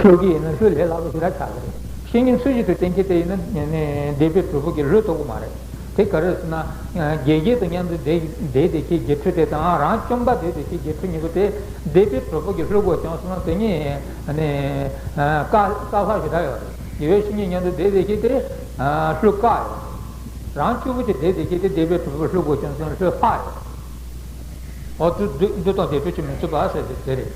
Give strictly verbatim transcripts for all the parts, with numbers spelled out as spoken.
ལྷོད་ཀྱི་ཡིན་ན་ལྷོད་ལས་སླ་པོ་ཞེ་དྲག་ཆགས་ཀྱི་རེད། བཤེས་གཉེན་ཚུལ་བཞིན་དུ་བསྟེན་མཁན་དེ་ཡིན་ན་ནི་འདས་པའི་གྲོགས་པོ་གིས་ལྷོད་ཐུབ་ཀྱི་མ་རེད། དེ་ག་རེ་ཟེར་ན། དགེ་རྒན་དང་མཉམ་དུ་བསྡད་བསྡད་བསྡད་མཁན་དགེ་ཕྲུག་དེ་དང་རང་བཅོམ་པ་བསྡད་བསྡད་མཁན་དགེ་ཕྲུག་གཉིས་པོ་དེ་འདས་པའི་གྲོགས་པོ་གིས་ལྷོད་དགོས་བྱུང་སོང་ན་དེ་གཉིས་ནི་དཀའ་དཀའ་ལས་ཞེ་དྲག་ཡོད་རེད། དགེ་བའི་བཤེས་གཉེན་མཉམ་དུ་བསྡད་བསྡད་མཁན་དེ་ལྷོད་དཀའ་ཡོད་རེད། རང་སྐྱོ་པོ་ཅིག་བསྡད་བསྡད་མཁན་དེ་འདས་པའི་གྲོགས་པོ་ལྷོད་དགོས་བྱུང་སོང་ན་ལྷོད་སླ་ཡོད་རེད། འོ་དུ་འདུ་འདུ་དང་བདེ་སྤྲོད་ཀྱི་མི་ཚུད་པ་ཟེར་ཏེ་དེ་རེད།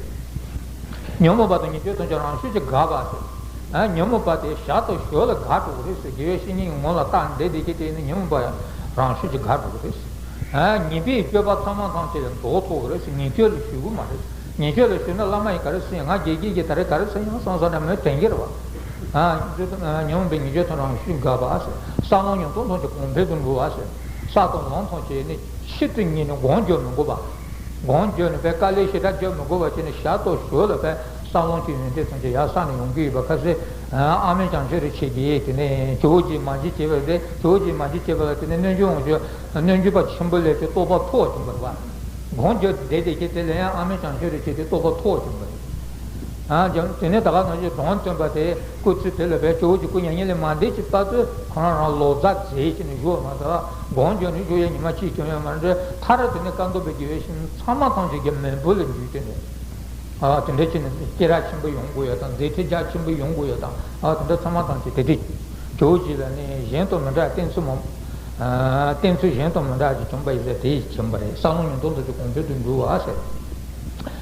ཉོན་མོངས་པ་དང་ཉེས་སྤྱོད་ཐམས་ཅད་རང་ཤུགས་ཀྱིས་འགག་པ་ཟེར། ཨ་ཉོན་མོངས་པ་དེ་ཞར་དང་ཞོར་ལ་འགག་འགྲོ་གི་རེད་ཟེར། དགེ་བའི་བཤེས་གཉེན་གྱི་ངོ་ལ་བལྟས་བསྡད་བསྡད་ཀྱི་དེ་ནི་ཉོན་མོངས་པ་རང་ཤུགས་ཀྱིས་འགག་འགྲོ་གི་རེད་ཟེར། ཨ་ཉེས་པའི་སྤྱོད་པ་ཚང་མ་ཐམས་ཅད་ལ་ལྡོག་ཐུབ་ཀྱི་རེད་ཟེར། ཉེས་སྤྱོད་ལ་ཞུགས་ཀྱི་མ་རེད། ཉེས་སྤྱོད་ལ་ཞུགས་ན་བླ་མ་ཡིས་ག་རེ་ཟེར། ང་དགེ་རྒན་གྱིས་ད་རེས་ག་རེ་ཟེར་ཡང་བསམ་བསམ་ན་མོས་དྲན་གྱི་རེད་བ། ཨ་ཉོན་མོངས་པའི་ཉེས་སྤྱོད་ཐམས་ཅད་རང་ཤུགས་འགག་པ་ཟེར། བསམ་བློ་ཉོན་མོངས་ཐམས་ཅད་གོང་འཕེལ་དུ་འགྲོ་བ་ཟེར། བསགས་དང་ལམ་ཐམས་ཅད་ནི། ཕྱི་དུ་ཉིད་ནས་སྒོམ་རྒྱག་མི་དགོས་པ། སྒོམ་རྒྱག་ནས་པའི་དཀའ་ལས་ཞེ་དྲག་རྒྱག་མི་དགོས་པ་བྱས་ནས་ཞར་དང་ཞོར་ལ་པའི་བསམ་བློ་གྱི་ཡོན་ཏན་ཐམས་ཅད་ཡར་བསགས་ནས་ཡོང་གི་ཡོད་པ། ཁ་སང་ཨ་མའི་བྱང་ཆུབ་རིན་པོ་ཆེ་གིས་དེ་ནས་ཇོ་བོ་རྗེ་མ་བརྒྱུད་བྱས་པ་དེ་ཇོ་བོ་རྗེ་མ་བརྒྱུད་བྱས་པ་ལ་དེ་ནས་སྣོད་བཅུད་དབང་ཕྱུག་སྣོད་བཅུད་པ་ཆེན་པོ་ལས་ཀྱི་རྟོགས་པ་ཐོབ་བྱུང་བ་རེད་བ། སྒོམ་རྒྱག་བསྡད་བསྡད་ཀྱི་དེ་ལ་ཡང་ཨ་མའི་བྱང་ཆུབ་རིན་པོ་ཆེ་དེ་རྟོགས་པ་ཐོབ་བྱུང་བ་རེད། ཨ་ཀྱང་དེ་ནས་ད་ག་ནང་བཞིན་སྒྲུང་སྟོན་པ་དེ་སྐུ་ཚེ་དེ་ལ་བའི་ཇོ་བོ་རྗེ་སྐུ་མྱ་ངན་ལས་མ་འདས་ཀྱི་བར་དུ་ཁོ་རང་རང་ལོ་ཙཱ་མཛད་ཀྱི་ནས་བཞུགས་མ་ཐག་སྒོམ་རྒྱག་ནས་བཞུགས་ཡ་ཉི་མ་གཅིག་ཀྱང་ཡོད་མ་རེད། མཐར་དེ་ནས་བཀའ་གདམས་པའི་དགེ་བའི་བཤེས་གཉེན་ཚང་མ་ཐམས་ཅད་ཀྱི་མེས་པོ་ལ་འགྱུར་ཏེ་ནས། ཨ་དེ་འདྲ་བྱས་ནས་སྐྱེ་རྒ་ཆེན་པོ་ཡོང་དགོས་ཡ་དང་མཛད་འཕྲིན་རྒྱ་ཆེན་པོ་ཡོང་དགོས་ཡ་དང་ཨ་དེ་འདྲ་ཚང་མ་ཐམས་ཅད་དེ་དེ་ཇོ་བོ་རྗེ་ལ་ནི་གཞན་དང་མི་འདྲ་བསྟེན་ཚུལ་མང་། ཨ་བསྟེན་ཚུལ་གཞན་དང་མི་འདྲ་ཞིག་བྱུང་པ་ཡིན་ཟེར་དེ་ཡིས་བྱུང་བ་རེད། བསམ་བློ་ཉོན་མོངས་ཐམས་ཅད་གོང་འཕེལ་དུ་འགྲོ་བ་ཟེར།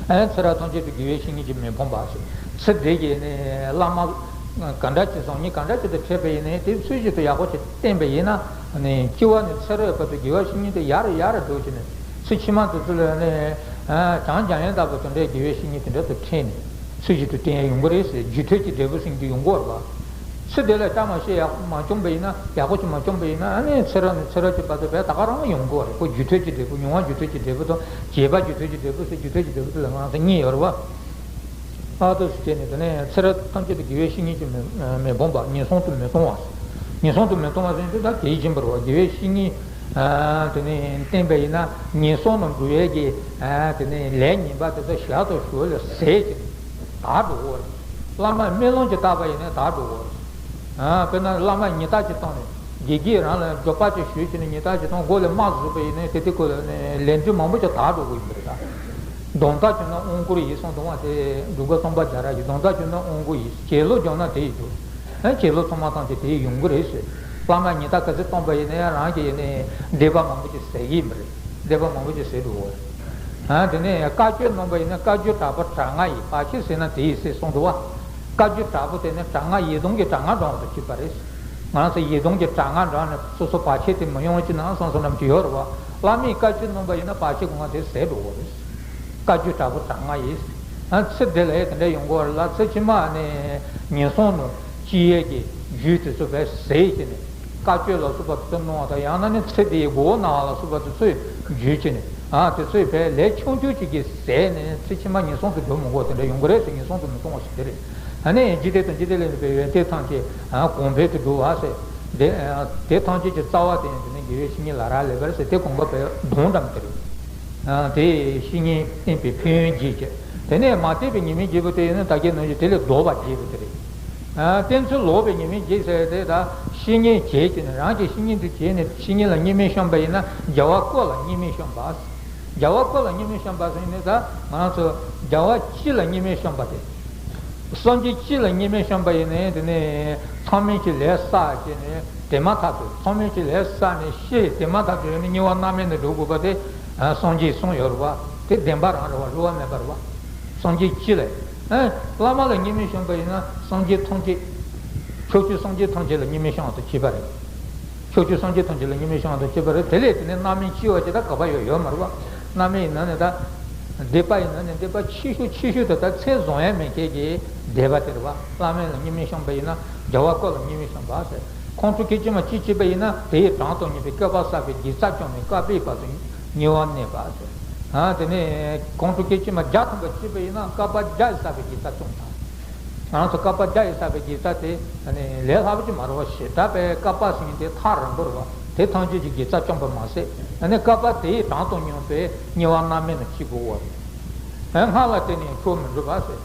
ཨ་ཚེ་རབས་ཐམས་ཅད་དུ་དགེ་བའི་བཤེས་གཉེན་གྱིས་མི་ཕམ་པ་ཟེར། ཚེ་འདི་གི་ནི་བླ་མ་ག་འདྲ་ཅིག་བཟང་ངན་ག་འདྲ་ཅིག་དང་འཕྲད་པ་ཡིན་ནའི་དེ་ཚུལ་བཞིན་དུ་ཡག་པོ་ཅིག་བསྟེན་པ་ཡིན་ན་ནི་སྐྱེ་བ་ནས་ཚེ་རབས་བར་དུ་དགེ་བའི་བཤེས་གཉེན་དེ་ཡར་ཡར་འགྲོ་བྱས་ནས་ཚེ་ཕྱི་མ་དེ་ཚོ་ལ་ནི་བྱང་ཆུབ་ཡོན་ལྟ་བུ་དེ་འདྲའི་དགེ་བའི་བཤེས་གཉེན་དེ་འདྲ་དང་འཕྲད་ནས་ཚུལ་བཞིན་དུ་བསྟེན་ཡ་ཡོང་གི་རེད་ཟེར། རྒྱུན་མཐུད་ཀྱི་འབྲས་བུ་ཟེར་མཁན་དེ་ཡོང་གི་ཡོད་རེད་པ། ཚེ་འདི་ལ་སྐྱབས་མ་ཤེས་ཡག་མ་བྱུང་པ་ཡིན་ན་ཡག་པོ་ཅིག་མ་བྱུང་པ་ཡིན་ན་ཨ་ནི་ཚེ་རབས་ནས་ཚེ་རབས་ཀྱི་བར་དུ་བས་ད་ག་རང་ཡོང་གི་ཡོད་རེད། ཁོ་རྒྱུན་མཐུད་ཀྱི་འབྲས་བུ་མྱོང་བ་རྒྱུན་མཐུད་ཀྱི་འབྲས་བུ་དང་རྒྱས་པ་རྒྱུན་མཐུད་ཀྱི་འབྲས་བུ་ཟེར། རྒྱུན་མཐུད་ཀྱི་འབྲས་བུ་དེ་ལ་ང་ཚོ་གཉིས་ཡོད་རེད་པ། ཨ་ཏོ་ཟེར་བྱས་ནས་དེ་ནས་ཚེ་རབས་ཐམས་ཅད་དུ་དགེ་བའི་བཤེས་གཉེན་གྱིས་མི་མི་ཕམ་པ། ངན་སོང་དུ་མི་ལྟུང་བ། ངན་སོང་དུ་མི་ལྟུང་བ་ཟེར་དུས་ད་དེ་བཞིན་པར་བ་དགེ་བའི་བཤེས་གཉེན་དེ་ནས་བསྟེན་པ་ཡིན་ན་ངན་སོང་ལ་འགྲོ་བའི་གི་དེ་ནས་ལས་ངན་པ་དེ་ཚོ་ཞར་དང་ཞོར་ལ་ཟད་ཅིང་དག་འགྲོ་གི་རེད། བླ་མས་སྨོན་ལམ་ཅིག་བཏབ་པ་ཡིན་ན་དག་འགྲོ་གི་རེད། དཔེར་ན་བླ་མ་ཉི་ལྟར་ཅིག་བཏང་ནས་དགེ་རྒན་རང་ལ་འབྱོར་པ་ཅིག་ཞུས་བྱས་ནས་ཉི་ལྟར་ཅིག་བཏང་སྒོ་ལས་མར་བཟོས་པ་ཡིན་ན་དེ་དེ་ཁོ་ལ་ནས་ལས་འབྲས་མང་པོ་ཅིག་དག་འགྲོ་གི་ཡིན་པ་རེད་ད། སྡོམ་པ་བྱུང་ན་དབང་བསྐུར་ཡིན་གསུངས་འདུག་བ། དེ་འབྲུག་པ་སྟོན་པ་རྒྱ་རས་ཀྱིས་སྡོམ་པ་བྱུང་ན་དབང་བསྐུར་ཡིན། བྱིན་རླབས་བྱུང་ན་དེ་ཡིས་འགྲུབ། ཨ་བྱིན་རླབས་ཚང་མ་ཐམས་ཅད་དེ་ཡིས་ཡོང་གི་རེད་ཟེར། བླ་མ་ཉི་ལྟར་ག་ཚོད་བཏང་པ་ཡིན་ན་ཡང་རང་གི་ཡིན་ནའི་འདོད་པ་མང་པོ་ཅིག་ཟད་ཀྱི་ཡིན་པ་རེད། འདོད་པ་མང་པོ་ཅིག་ཟད་འགྲོ་གི་རེད། ཨ་དེ་ནས་བཀའ་བརྒྱུད་གནང་པ་ཡིན་ན་བཀའ་བརྒྱུད་དྲག་པོ་དྲག་སྔགས་ཡིན། བར་ཆད་ཟད་ན་དེ་ཡིས་ཟད་གསུངས་འདུག་བ། བཀའ་བརྒྱུད་དྲག་པོ་དེ་ནི་དྲག་སྔགས་ཡི་དམ་གྱི་དྲག་སྔགས་བགྲང་བ་དང་གཅིག་པ་རེད། ང་ཚོ་ཡི་དམ་གྱི་དྲག་སྔགས་བགྲངས་ནས་སོ་སོ་བར་ཆད་དེ་མི་ཡོང་བ་ཅིག་ན་བསམ་བསམ་ནམ་གྱི་ཡོད་རེད་བ། བླ་མས་བཀའ་བརྒྱུད་གནང་པ་ཡིན་ན་བར་ཆད་སྒོ་ང་དེ་ཟད་འགྲོ་གི་རེད། བཀའ་བརྒྱུད་དྲག་པོ་དྲག་སྔགས་ཡིན། ཨ་ཚེ་འདི་ལ་ཡང་དེ་འདྲ་ཡོང་གི་རེད་ལ་ཚེ་ཕྱི་མ་ནས་ངན་སོང་ནང་སྐྱེ་ཡས་ཀྱི་རྒྱུ་དེ་ཚོ་བས་ཟད་བྱས་ནས་བཀའ་བརྒྱུད་ལ་སོགས་པ་དེ་ཚོ་གནང་བ་དང་ཡང་ན་ནི་ཚེ་འདིའི་མགོ་བོ་ན་བ་ལ་སོགས་པ་དེ་ཚོས་བརྒྱུད་བྱས་ནས་ཨ་དེ་ཚོས་བས་ལས་ཆུང་ཆུང་ཅིག་གིས་ཟད་ནས་ཚེ་ཕྱི་མ་ངན་སོང་དུ་འགྲོ་མི་དགོས་དེ་འདྲ་ཡོང་གི་རེད་ཟེར། ངན་སོང་དུ་མི་ལྟུང་བ་ཟེར་དེ་རེད། ཨ་ནི་འཇིག་རྟེན་དང་འཇིག་རྟེན་ལས་འདས་པའི་ཡོན་ཏན་ཐམས་ཅད་གོང་འཕེལ་དུ་འགྲོ་བ་ཟེར། དེ་དེ་ཐམས་ཅད་ཀྱི་རྩ་བ་དེ་ཡང་དེ་ནི་དགེ་བའི་བཤེས་གཉེན་ལ་རག་ལས་པར་ཟེར་དེ་དགོངས་པ་བས་སྡོམ་དམ་དེ་རེད། དེ་བཤེས་གཉེན་བསྟེན་པའི་ཕན་ཡོན་བརྒྱད་ཀྱི། དེ་ནས་མ་བསྟེན་པའི་ཉེས་དམིགས་བརྒྱད་པོ་དེ་ཡིན་ན་ད་གིན་ནང་བཞིན་དེ་ལས་ལྡོག་པ་བརྒྱད་པོ་དེ་རེད། བསྟེན་ཚུལ་ལོག་པའི་ཉེས་དམིགས་བརྒྱད་ཟེར་དེ་ད་བཤེས་གཉེན་བྱས་བྱས་ནས་རང་གི་བཤེས་གཉེན་དུ་བྱས་ནས་བཤེས་གཉེན་ལ་བརྙས་སྨོད་བཤམས་པ་ཡིན་ན་རྒྱལ་བ་ཀུན་ལ་བརྙས་སྨོད་བཤམས་པ། རྒྱལ་བ་ཀུན་ལ་བརྙས་སྨོད་བཤམས་པ་ཟེར་ནས་ད་ང་རང་ཚོ་རྒྱལ་བ་སྤྱི་ལ་བརྙས་སྨོད་བཤམས་པ་དེ། སངས་རྒྱས་སྤྱི་ལ་བརྙས་སྨོད་བཤམས་པ་ཡིན་ནའི་དེ་ནས་ཚང་མས་ཀྱི་ལས་བསགས་བྱས་ནས་དེ་མ་ཐག་ཏུ་ཚང་མས་ཀྱི་ལས་བསགས་ནས་ཤི་དེ་མ་ཐག་ཏུ་ཡོད་ནས་དམྱལ་བ་མནར་མེད་ནས་འགྲོ་དགོས་པ་དེ་སངས་རྒྱས་གསུངས་ཡོད་རེད་བ། དེ་བདེན་པ་རང་རེད་བ། བསླུ་བ་མེད་པ་རེད་བ། སངས་རྒྱས་སྤྱི་ལ། བླ་མ་ལ་བརྙས་སྨོད་བཤམས་པ་ཡིན་ན་སངས་རྒྱས་ཐམས་ཅད། ཕྱོགས་བཅུའི་སངས་རྒྱས་ཐམས་ཅད་ལ་བརྙས་སྨོད་བཤམས་པ་དང་གཅིག་པ་རེད། ཕྱོགས་བཅུའི་སངས་རྒྱས་ཐམས་ཅད་ལ་བརྙས་སྨོད་བཤམས་པ་དང་གཅིག་པ་རེད། དེ་ལས་དེ་ནས་མནར་མེད་སྐྱེ་བ་ཅིག་ད་ག་པར་ཡོད་ཡོད་མ་རེད་བ། མནར་མེད་ཡིན་ན་ནི་ད། སྡིག་པ་ཡིན་ན་ནི་སྡིག་པ་ཆེ་ཤོས་ཆེ་ཤོས་དེ་ད་ཚད་བཟུང་ཡ་མེད་མཁན་གྱི་སྡིག་པ་དེ་རེད་བ། བླ་མ་ལ་བརྙས་སྨོད་བཤམས་པ་ཡིན་ན་རྒྱལ་བ་ཀུན་ལ་བརྙས་སྨོད་བཤམས་པ་ཟེར། ཁོང་ཁྲོ་སྐད་ཅིག་མ་གཅིག་བྱས་པ་ཡིན་ན་དེའི་གྲངས་དང་མཉམ་པའི་བསྐལ་པ་བསགས་པའི་དགེ་རྩ་བཅོམ་ནས་བསྐལ་པའི་བར་དུ་དམྱལ་བར་གནས་པ་ཟེར། ཨ་དེ་ནས་ཁོང་ཁྲོ་སྐད་ཅིག་མ་བརྒྱ་ཐམ་པ་བྱས་པ་ཡིན་ན་བསྐལ་པ་བརྒྱ་ཡི་བསགས་པའི་དགེ་རྩ་བཅོམ་དང་། ང་ཚོ་བསྐལ་པ་བརྒྱ་ཡི་བསགས་པའི་དགེ་རྩ་དེ་ནི་ལས་སླ་པོ་ཅིག་མ་རེད་བ། ཞེ་དྲག་པའི་བསྐལ་པ་ཟེར་མཁན་དེ་ཐག་རིང་པོ་རེད་བ། དེ་ཐམས་ཅད་ཀྱི་དགེ་རྩ་བཅོམ་པ་མ་ཟད་ཨ་ནི་བསྐལ་པ་དེའི་གྲངས་དང་མཉམ་པའི་དམྱལ་བ་མནར་མེད་ནང་སྐྱེ་དགོས་པ་རེད། ཨ་སྔགས་ལ་བརྟེན་ནས་མཆོག་མི་འགྲུབ་པ་ཟེར།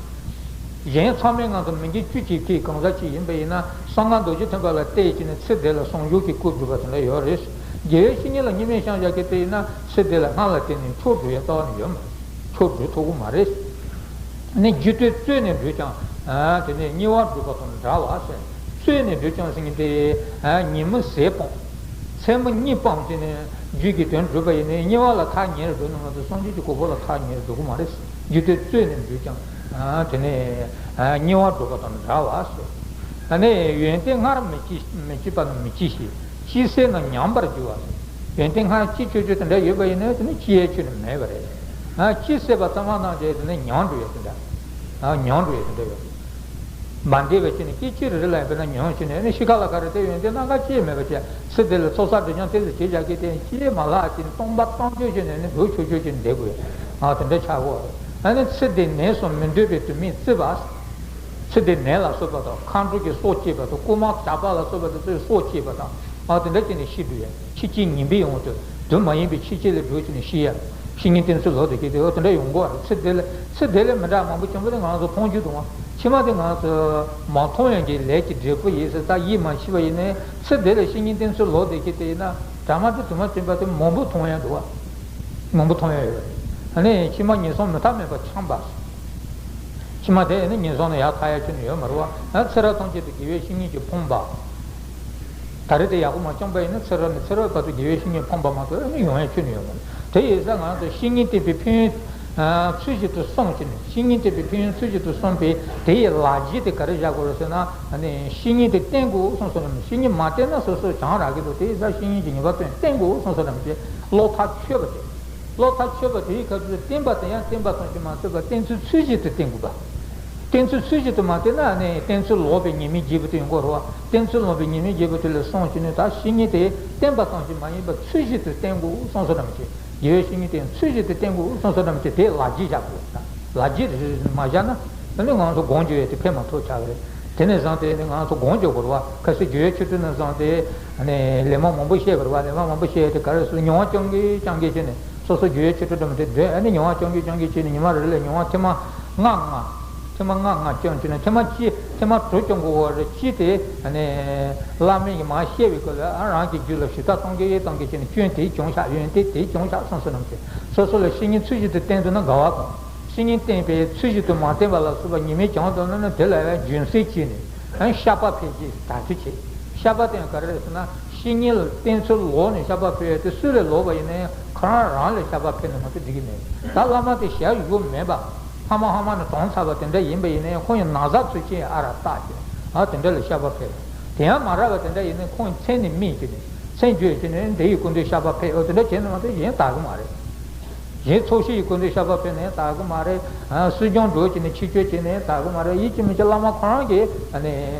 གཞན་ཚང་མས་ང་ཚོ་མི་འགྱུར་བཅུ་གཅིག་ཐིག་གང་ཟག་གཅིག་ཡིན་པ་ཡིན་ན་གསང་སྔགས་རྡོ་རྗེ་ཐེག་པ་ལ་བལྟས་བྱས་ནས་ཚེ་འདི་ལ་བསམ་བཞག་གི་སྐུ་སྒྲུབ་པ་དེ་འདྲ་ཡོད་རེད། དགེ་བའི་བཤེས་གཉེན་ལ་ཉི་མའི་ཤམ་བཞག་གི་དེ་ཡིན་ན་ཚེ་འདི་ལ་སྔགས་ལ་བརྟེན་ནས་མཆོག་སྒྲུབ་ཡ་རྩ་བ་ནས་ཡོད་མ་རེད། མཆོག་སྒྲུབ་ཐུབ་ཀྱི་མ་རེད། ནི་རྒྱུད་སྟོད་རྩོད་ནས་འགྲུབ་ཀྱང་། དེ་ནས་དམྱལ་བར་སྒྲུབ་པ་དང་འདྲ་བ་ཟེར། རྩོད་ནས་འགྲུབ་ཀྱང་ཟེར་མཁན་དེ། ཉིན་མོ་ཟས་སྤངས། མཚན་མོ་གཉིད་སྤངས་བྱས་ནས་རྒྱུད་ཀྱི་དོན་སྒྲུབ་པ་ཡིན་ནའི་དམྱལ་བ་ལ་ཐག་ཉེ་རུ་འགྲོ་ནི་མ་གཏོགས་སངས་རྒྱས་ཀྱི་གོ་འཕང་ལ་ཐག་ཉེ་རུ་འགྲོ་གི་མ་རེད། རྒྱུད་སྟོད་རྩོད་ནས་འགྲུབ་ཀྱང་། དེ་ནས་དམྱལ་བར་སྒྲུབ་པ་དང་འདྲ་བ་ཟེར། ཨ་ནི་ཡོན་ཏན་སྔར་མི་སྐྱེ་མི་སྐྱེ་བ་ན་མི་སྐྱེ་ཞིང་། སྐྱེས་ཚེ་ན་ཉམས་པར་འགྱུར་བ་ཟེར། ཡོན་ཏན་སྔར་སྐྱེས་ཆོག་ཆོག་དེ་འདྲ་ཡོད་པ་ཡིན་ན་དེ་ནི་སྐྱེ་ཡས་ཆོས་ནི་མེད་པ་རེད། ཨ་སྐྱེས་ཚེ་བ་ཚང་མ་ནང་བྱས་དེ་ནི་ཉམས་འགྲོ་ཡས་དེ་འདྲ། ཨ་ཉམས་འགྲོ་ཡས་དེ་འདྲ་ཡོད། མ་འདས་པའི་ཆོས་ནི་སྐད་ཅིག་རེ་རེ་ལ་ཡང་དཔེར་ན་ཉམས་ཆོས་ནི་ཨ་ནི་ཤི་ཁ་ལ་ཁ་རེ་དེ་ཡོན་ཏན་སྣ་ཁ་སྐྱེས་མེད་པ་བྱས་ཚེ་འདི་ལ་ཚོགས་བསགས་སྒྲིབ་སྦྱང་ཏོག་ཙམ་བྱས་བཞག་གི་དེ་སྐྱེས་མ་ལྷག་ཅིག་སྟོང་པ་སྟོང་ཆོས་ཆོས་ནི་ཨ་ནི་འགྲོ་ཆོག་ཆོག་ཅིག་འདེབས་དགོས། ཨ་དེ་འདྲ་ཆགས་དགོས། ཨ་ནི་ཚེ་འདི་ནས་བཟུང་མི་འདོད་པའི་དུས་མིན་བརྩི་བ། ཚེ་འདི་ནད་ལ་སོགས་པ་དང་མཁའ་འགྲོ་གི་སྲོག་བཅད་པ་དང་རྐུན་མ་ཇག་པ་ལ་སོགས་པ་དེ་ཚོའི་སྲོག་བཅད་པ་དང་། ཨ་དེ་འདྲ་བྱས་ནས་ཤི་འགྲོ་ཡ། འཆི་བཅས་ངན་པའི་དབང་དུ་དུས་མ་ཡིན་པའི་འཆི་བཅས་ལ་འགྲོ་བྱས་ནས་ཤི་ཡ། བཤེས་གཉེན་བསྟེན་ཚུལ་ལོག་སྟེ་སྐྱེས་ཏེ་ཨ་དེ་འདྲ་ཡོང་གི་རེད། ཚེ་འདི་ལ་ཚེ་འདི་ལས་མི་འདྲ་མང་པོ་བྱུང་བ་དེ་ང་ཚོ་མཐོང་རྒྱུ་འདུག་ཨ། ཕྱི་མ་དེ་ང་ཚོ་མ་མཐོང་ཡང་གི་ལས་ཀྱི་འབྲས་བུ་ཡིན་ཟེར་ད་ཡིད་མ་ཆེས་པ་ཡིན་ནའི་ཚེ་འདི་ལ་བཤེས་གཉེན་བསྟེན་ཚུལ་ལོག་སྟེ་སྐྱེས་ཏེ་ཡིན་ན་དྲ་མ་དེ་དུ་མ་བྱིན་པ་དེ་མང་པོ་མཐོང་ཡ་འདུག་ཨ། མང་པོ་མཐོང་ཡ་ཡོད་རེད། ཨ་ནི་ཕྱི་མ་ཉེས་སོང་མི་ཐབས་མེད་པ་འཁྱམས་པ། ཕྱི་མ་དེ་ནི་ཉེས་སོང་ནི་ཡར་ཐར་ཡ་ཁྱོན་ནས་ཡོད་མ་རེད་བ། ཚེ་རབས་ཐམས་ཅད་དུ་དགེ་བའི་བཤེས་གཉེན་གྱིས་ཕོངས་པ། ད་རེས་དེ་ཡག་པོ་མ་བསྐྱངས་པ་ཡིན་ན་ཚེ་རབས་ནས་ཚེ་རབས་བར་དུ་དགེ་བའི་བཤེས་གཉེན་ཕོངས་པ་མ་གཏོགས་ནི་ཡོང་ཡ་ཁྱོན་ནས་ཡོད་མ་རེད། དེ་ཡིན་ཙང་ང་ཚོས་བཤེས་གཉེན་བསྟེན་པའི་ཕན་ཡོན་ཚུལ་བཞིན་དུ་གསུངས་བྱས་ནས་བཤེས་གཉེན་བསྟེན་པའི་ཕན་ཡོན་ཚུལ་བཞིན་དུ་གསུངས་པའི་དེ་ཡི་ལག་རྗེས་དེ་ག་རེ་བཞག་དགོས་རེད་ཟེར་ན། བཤེས་གཉེན་དེ་བསྟེན་དགོས་གསུངས་སོ་ནམ། བཤེས་གཉེན་མ་བསྟེན་ན་སོ་སོ་བྱང་རག་གི་འདུག་དེ་ཡིན་ཙང་བཤེས་གཉེན་གྱི་ཉེས་པ་བསྟེན་བསྟེན་དགོས་གསུངས་སོ་ནམ་ཞེས་བློ་ཐག་ཆོད་པ་དེ། བློ་ཐག་ཆོད་པ་དེའི་སྐབས་སུ་བསྟེན་པ་དེ་ཡང་བསྟེན་པ་ཙམ་གྱིས་མ་ཚད་པར་བསྟེན་ཚུལ་ཚུལ་བཞིན་དུ་བསྟེན་དགོས་པ། བསྟེན་ཚུལ་ཚུལ་བཞིན་དུ་མ་བསྟེན་ན་ནི་བསྟེན་ཚུལ་ལོག་པའི་ཉེས་དམིགས་བརྗེད་པ་དེ་ཡོང་གི་རེད་བ། བསྟེན་ཚུལ་ལོག་པའི་ཉེས་དམིགས་བརྗེད་པ་དེ་ལ་སོང་བྱས་ནས་ད་བཤེས་གཉེན་དེ་བསྟེན་པ་ཙམ་གྱིས་མ་ཡིན་པར་ཚུལ་བཞིན་དུ་བསྟེན་དགོས་གསུངས་སོ་ནམ་ཞེས་དགེ་བའི་བཤེས་གཉེན་དེ་ཚུལ་བཞིན་དུ་བསྟེན་དགོས་གསུངས་སོ་ནམ་ཞེས་དེ་ལག་རྗེས་བཞག་དགོས། ལག་རྗེས་རེ་རེ་མ་བཞག་ན་ཨ་ནི་ང་ཚོ་སྒོམ་རྒྱག་ཡས་དེ་ཕན་མ་ཐོགས་ཆགས་ཀྱི་རེད། དེ་ནས་བཟུང་སྟེ་ནི་ང་ཚོ་སྒོམ་རྒྱག་དགོས་རེད་བ། ཁ་སང་དགེ་བའི་ཆོས་ཁྲིད་ནས་བཟུང་སྟེ་ཨ་ནི་ལན་མང་མང་པོ་བཤད་པ་རེད་བ། ལན་མང་མང་པོ་བཤད་དེ་ག་རེ་ཟེར་མྱོང་བ་རྐྱང་གིས་རྐྱང་གིས་བྱས་ནས་སོ་སོ་དགེ་བའི་ཆོས་ཁྲིད་འགྲོ་མི་དེ་འདོད། ཨ་ནི་མྱོང་བ་རྐྱང་གིས་རྐྱང་གིས་བྱས་ནས་ཉི་མ་རེ་ལ་མྱོང་བ་ཐེངས་མ་ལྔ་ལྔ། ཐེངས་མ་ལྔ་ལྔ་རྐྱང་བྱས་ནས་ཐེངས་མ་གཅིག་ཐེངས་མ་དྲུག་རྐྱང་གི་འོག་རེ་གཅིག་དེ་ཨ་ནི་བླ་མས་ཀྱིས་མར་བཤད་པའི་སྐབས་ལ་ཨ་རང་གི་རྒྱུད་ལ་ཞུ་དག་གཏོང་གི་གཏོང་གི་བྱས་ནས་སྐྱོན་དེ་བྱུང་ཤག་ཡོན་ཏན་དེ་བྱུང་ཤག་བསམ་སོ་ནམ་ཞེས་སོ་སོ་ལ་བཤེས་གཉེན་ཚུལ་བཞིན་དུ་བསྟེན་ཐུབ་ན་དགའ་བ་དང་། བཤེས་གཉེན་བསྟེན་པའི་ཚུལ་བཞིན་དུ་མ་བསྟེན་པ་ལ་སོགས་པ་ཉེས་དམིགས་བྱུང་དུས་ན་དེ་ལ་ཡང་རྒྱུན་སྲིང་བྱས་ནས་ཡང་བཤགས་པ་འཕེལ་རྒྱས་དྲག་ཏུ་བྱེད། བཤགས་པ་དེ་ཡང་ག་རེ་རེད་ཟེར་ན། བཤེས་གཉེན་ལ་བསྟེན་ཚུལ་ལོག་ནས་བཤགས་པ་འཕེལ་ཡས་དེ་སུ་ལས་ལོག་པ་ཡིན་ན་ཡང་ཁོ་རང་རང་ལས་བཤགས་པ་འཕེལ་ནས་མ་གཏོགས་འགྲིག་གི་མེད། ད་བླ་མ་དེ་ཞལ་བཞུགས་མེད་པ་ཕ་མ་ཕ་མ་ནས་གྲོངས་ཚར་བ་དེ་འདྲ་ཡིན་པ་ཡིན་ན་ཡང་ཁོང་གི་ན་བཟའ་ཚུལ་ཅན་ཨ་རག་བཏགས་བྱས་ཨ་དེ་འདྲ་ལ་བཤགས་པ་འཕེལ། དེ་ཡང་མ་རག་པ་དེ་འདྲ་ཡིན་ན་ཁོང་གི་མཚན་ནས་སྨད་བྱས་ནས་མཚན་བརྗོད་བྱས་ནས་འདི་ཡི་སྐུ་མདུན་བཤགས་པ་འཕེལ་ཨོ་དེ་འདྲ་བྱས་ནས་མ་གཏོགས་གཞན་དག་གི་མ་རེད། གཞན་ཚོགས་ཞིག་གི་སྐུ་མདུན་བཤགས་པ་འཕེལ་ནས་དག་གི་མ་རེད། སྲིད་སྐྱོང་འགྲོ་བྱས་ནས་ཕྱི་བསྐྱོད་བྱས་ནས་དག་གི་མ་རེད། ཡིད་ཀྱི་མི་ཆེས་བླ་མ་ཁོ་རང་གིས་ཨ་ནི་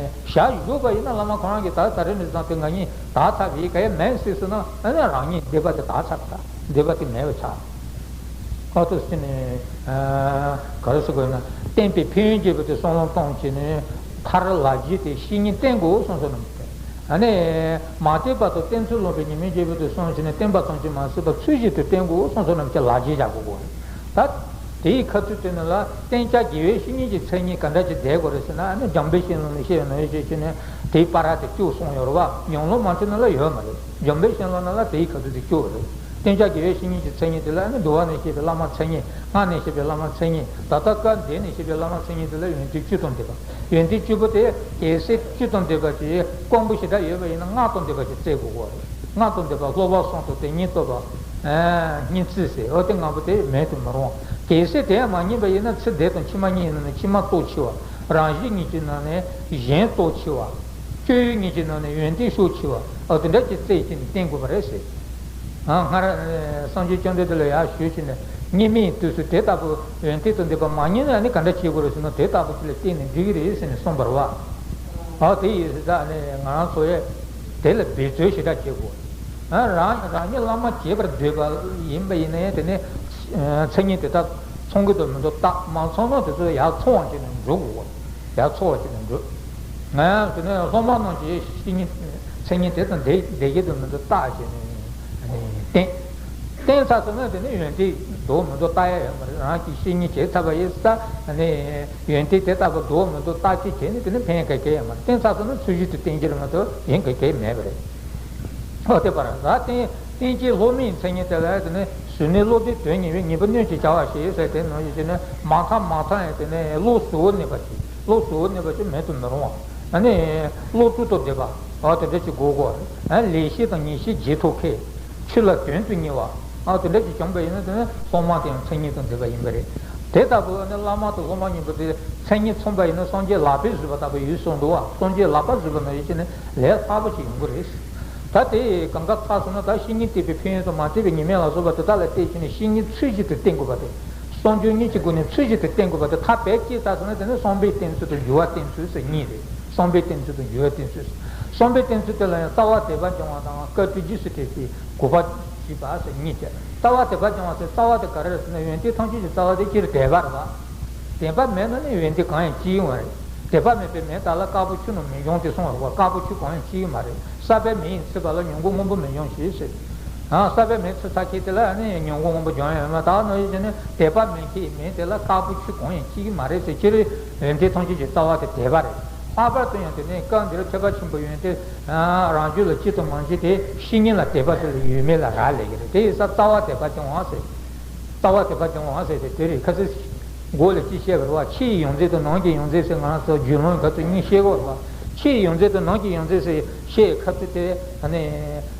ཞལ་བཞུགས་པ་ཡིན་ན་བླ་མ་ཁོ་རང་གིས་ད་ད་རེས་ནས་བཟུང་སྟེ་ང་གཉིས་དག་ཚར་བ་ཡིན་ག་ཡ་མེད་ཟེར་སོང་ན་ཨ་ནི་རང་ཉིད་འདོད་པ་དེ་དག་ཚར་བ་དང་འདོད་པ་དེ་མེད་པ་ཆགས། ཁ་ཐུག་ཟེར་ནས་ག་རེ་ཟེར་དགོས་ན་བསྟེན་པའི་ཕན་ཡོན་བརྗོད་པ་དེ་བསམ་བློ་གཏོང་བྱས་ནས་མཐར་ལག་རྗེས་དེ་བཤེས་གཉེན་བསྟེན་དགོས་གསུངས་སོ་ནམ་ཞེས། ཨ་ནི། མ་བསྟེན་པ་དང་བསྟེན་ཚུལ་ལོག་པའི་ཉེས་དམིགས་བརྗོད་པ་དེ་སོང་བྱས་ནས་བསྟེན་པ་ཙམ་གྱིས་མ་ཟད་པར་ཚུལ་བཞིན་དུ་བསྟེན་དགོས་གསུངས་སོ་ནམ་ཞེས་ལག་རྗེས་བཞག་དགོས་ཀྱི་ཡོད་རེད། ད། དེའི་ཁ་ཐུག་དེ་ནི་ལ་བསྟེན་བྱ་དགེ་བའི་བཤེས་གཉེན་གྱི་མཚན་ཉིད་ག་འདྲ་ཅིག་བསྡད་དགོས་རེད་ཟེར་ན་ཨ་ནི་འཇམ་དཔལ་གཤེན་ལགས་ནས་བཤད་པ་ནང་བཞིན་བྱས་ནས་དེའི་བར་དེ་བཅུ་གསུངས་ཡོད་རེད་བ། ཡང་ལོ་མང་ཆེ་ནང་ལ་ཡོད་མ་རེད། འཇམ་དཔལ་གཤེན་ལགས་ནང་ལ་དེའི་ཁ་ཐུག་དེ་བཅུ་རེད། བསྟེན་བྱ་དགེ་བའི་བཤེས་གཉེན་གྱི་མཚན་ཉིད་དེ་ལ་ཨ་ནི་འདུལ་བ་ནས་བཤད་པའི་བླ་མ་མཚན་ཉིད། སྔགས་ནས་བཤད་པའི་བླ་མ་མཚན་ཉིད། ད་ལྟ་སྐབས་འདི་ནས་བཤད་པའི་བླ་མ་མཚན་ཉིད་དེ་ལ་ཡོན་ཏན་བཅུ་དང་ལྡན་པ། ཡོན་ཏན་བཅུ་པོ་དེ་གལ་སྲིད་བཅུ་དང་ལྡན་པ་ཅིག་དཀོན་པོ་ཞེ་དྲག་ཡོད་པ་ཡིན་ན་སྔགས་དང་ལྡན་པ་ཞིག་བཙལ་དགོས་ཀྱི་རེད། སྔགས་དང་ལྡན་པ་སློབ་པ་གསུམ་དང་དེ་ཉིད་རྟོགས་པ། སྙིང་བརྩེ་ཟེར་འོ་དེ་ལྔ་པོ་དེ་མེད་དུ་མི་རུང་། གལ་སྲིད་དེ་ཡང་མ་རྙེད་པ་ཡིན་ན་ཚེ་འདི་དང་ཕྱི་མ་གཉིས་ནང་ནས་ཕྱི་མ་སྟོབས་ཆེ་བ། རང་གཞན་གཉིས་ཀྱི་ནང་ནས་གཞན་སྟོབས་ཆེ་བ། སྤྱོད་ཡུལ་གཉིས་ཀྱི་ནང་ནས་ཡོན་ཏན་ཤུགས་ཆེ་བ་འོ་དེ་འདྲ་ཅིག་བཙལ་བྱས་ནས་བསྟེན་དགོས་པ་རེད་ཟེར། ཨ་སྔར་སངས་རྒྱས་བཅོམ་ལྡན་འདས་ལ་ཡར་ཞུས་བྱས་ནས་སྙིགས་མའི་དུས་སུ་དེ་ལྟ་བུ་ཡོན་ཏན་དང་ལྡན་པ་མ་རྙེད་ན་ནི་ག་འདྲ་བྱེད་དགོས་རེད་ཟེར་ན་དེ་ལྟ་བུ་ཅིག་ལ་བསྟེན་ནས་འགྲིག་གི་རེད་ཟེར་ནས་གསུངས་པ་རེད་བ། ཨ་དེ་ཡིན་ཙང་ནི་ང་རང་ཚོ་ཡས་དེ་ལ་འབད་རྩོལ་ཞེ་དྲག་བྱེད་དགོས། ཨ་རང་རང་ཉིད་བླ་མ་བྱེད་པར་འདོད་པ་ཡིན་པ་ཡིན་ན་ཡང་དེ་ནི་མཚན་ཉིད་དེ་དག་ཚང་གི་འདུག་མི་འདུག་བརྟག་མ་ཚང་ན་དེ་ཚོ་ཡར་ཚང་བ་བྱས་ནས་འགྲོ་དགོས། ཡར་ཚང་བ་བྱས་ནས་འགྲོ། ང་ཡང་དེ་ནས་སློབ་མ་རྣམས་ཀྱི་བཤེས་གཉེན་མཚན་ཉིད་དེ་དང་ལྡན་ལྡན་གྱི་འདུག་མི་འདུག་བརྟག་བྱས་ནས་བསྟེན། བསྟེན་ཚར་སོང་ན་དེ་ནས་ཡོན་ཏན་ འདུག་མི་འདུག་བལྟ་ཡ་ཡོད་མ་རེད། རང་གིས་བཤེས་གཉེན་བྱས་ཚར་བ་ཡིན་ཙང་ནི་ཡོན་ཏན་དེ་ལྟ་བུ་འདུག་མི་འདུག་བརྟག་དཔྱད་བྱས་ནས་དེ་ནི་ཕན་ག་གེ་ཡོད་མ་རེད། བསྟེན་ཚར་སོང་ན་ཚུལ་བཞིན་དུ་བསྟེན་རྒྱུ་རེད་མ་གཏོགས་གཞན་ག་གེ་མེད་པ་རེད། ཨོ་དེ་པར་ད་བསྟེན་བསྟེན་བྱའི་སློབ་མའི་མཚན་ཉིད་དེ་ལ་དེ་ནི་གཟུར་གནས་བློ་ལྡན་དོན་གཉེར་བས། ངེས་པར་སྣོད་ཅིག་བྱ་བ་ཞེས་ཟེར་དེ་ནང་བཞིན་དེ་ནི་མ་ཐག་མ་ཐག་ཡང་དེ་ནི་བློ་གཟུ་བོར་གནས་པ་ཅིག་བློ་གཟུ་བོར་གནས་པ་ཅིག་མེད་དུ་མི་རུང་བ། ཨ་ནི་བློ་གྲོས་ཐོག་བསྡད་པ། ཨ་དེ་འདྲ་ཅིག་དགོས་གོ། ཨ་ལེགས་བཤད་དང་ཉེས་བཤད་རྗེས་ཐོབ་མཁས། ཆོས་ལ་དོན་དུ་གཉེར་བ། ཨ་དེ་འདྲ་ཅིག་བྱུང་བ་ཡིན་ན་དེ་ནི་སློབ་མ་དེ་ཡང་མཚན་ཉིད་དང་ལྡན་པ་ཡིན་པ་རེད། དེ་ལྟ་བུ་ནི་བླ་མ་དང་སློབ་མ་གཉིས་པོ་དེ་མཚན་ཉིད་མཚུངས་པ་ཡིན་ན་སངས་རྒྱས་ལག་པས་བཟོས་པ་ལྟ་བུ་ཡོད་གསུངས་འདུག་བ། སངས་རྒྱས་ལག་པ་བཟོས་པ་ན་ཡོད་ཅེ་ནི་ལས་སླ་པོ་ཞིག་ཡོང་གི་རེད། ད་དེ་གང་ག་ཚར་སོང་ན་ད་བཤེས་གཉེན་བསྟེན་པའི་ཕན་ཡོན་དང་མ་བསྟེན་པའི་ཉེས་དམིགས་ལ་སོགས་པ་དེ་དག་ལ་བལྟས་ཕྱིན་ནས་བཤེས་གཉེན་ཚུལ་བཞིན་དུ་བསྟེན་དགོས་པ་དེ། བསམ་སྦྱོར་གཉིས་ཀྱི་སྒོ་ནས་ཚུལ་བཞིན་དུ་བསྟེན་དགོས་པ་དེ་མཐའ་བེད་སྐྱེས་ཚར་སོང་ན་དེ་ནི་བསམ་པའི་བསྟེན་ཚུལ་དང་འགྱུར་བ་བསྟེན་ཚུལ་ཟེར་གཉིས་རེད། བསམ་པའི་བསྟེན་ཚུལ་དང་འགྱུར་བ་བསྟེན་ཚུལ། བསམ་པའི་བསྟེན་ཚུལ་དེ་ལ་ཡང་རྩ་བ་དད་པ་སྦྱང་བ་དང་བཀའ་དྲིན་རྗེས་སུ་དྲན་པའི་གུས་པ་བྱེད་པ་ཟེར་གཉིས་ཀྱི། རྩ་བ་དད་པ་སྦྱང་བ་ཟེར་རྩ་བ་དེ་ག་རེ་རེད་ཟེར་ན་ཡོན་ཏན་ཐམས་ཅད་ཀྱི་རྩ་བ་དེ་སྤྱིར་དད་པ་རེད་བ། དད་པ་མེད་ན་ནི་ཡོན་ཏན་གང་ཡང་སྐྱེ་གི་མ་རེད། དད་པ་མེད་པའི་མེ་དག་ལ་དཀར་པོ་ཆུ་རྣམས་མི་འབྱུང་སྟེ་གསུངས་པ་རེད་བ། དཀར་པོ་ཆུ་གང་ཡང་སྐྱེ་གི་མ་རེད། ས་པའི་མེ་ཡིས་ཚིག་པ་ལ་མྱུ་གུ་སྔོན་པོ་མི་འབྱུང་ཞེས་ཟེར། ཨ་ས་པའི་མེ་ཚིག་ཚར་ཁྱེད་དེ་ལ་ནི་མྱུ་གུ་སྔོན་པོ་འབྱུང་ཡོད་མ་ད་ནོ་ཡིན་ནི་དད་པ་མེད་ཁྱེད་མེ་དེ་ལ་དཀར་པོ་ཆུ་གང་ཡང་སྐྱེ་གི་མ་རེད་ཟེར། སྤྱིར་ཡོན་ཏན་ཐམས་ཅད་ཀྱི་རྩ་བ་དེ་དད་པ་རེད། ལྷག་པར་དུ་ཡང་དེ་ནས་སྐབས་འདིར་ཐེག་པ་ཆེན་པོའི་ཡོན་ཏན་རང་རྒྱུད་ལ་སྐྱེ་དང་མ་སྐྱེ་དེ་བཤེས་གཉེན་ལ་དད་པ་དེ་ལ་ཡོད་མེད་ལ་རག་ལས་ཀྱི་རེད། དེ་ཡིན་ཙང་རྩ་བ་དད་པ་སྦྱང་བ་ཟེར། རྩ་བ་དད་པ་སྦྱང་བ་ཟེར་ཏེ་དེ་རེད། ཁ་སང་མགོ་ལ་ཅི་བཤད་པ་རེད་བ། ཕྱི་ཡི་ཡོངས་འཛིན་དང་ནང་གི་ཡོངས་འཛིན་ཟེར་ང་རང་ཚོ་རྒྱུས་ལོན་ཁ་ཐུག་གཉིས་བཤད་དགོས་རེད་བ། ཕྱི་ཡི་ཡོངས་འཛིན་དང་ནང་གི་ཡོངས་འཛིན་ཟེར་བཤད་ཁ་ཐུག་དེ་ཨ་ནི་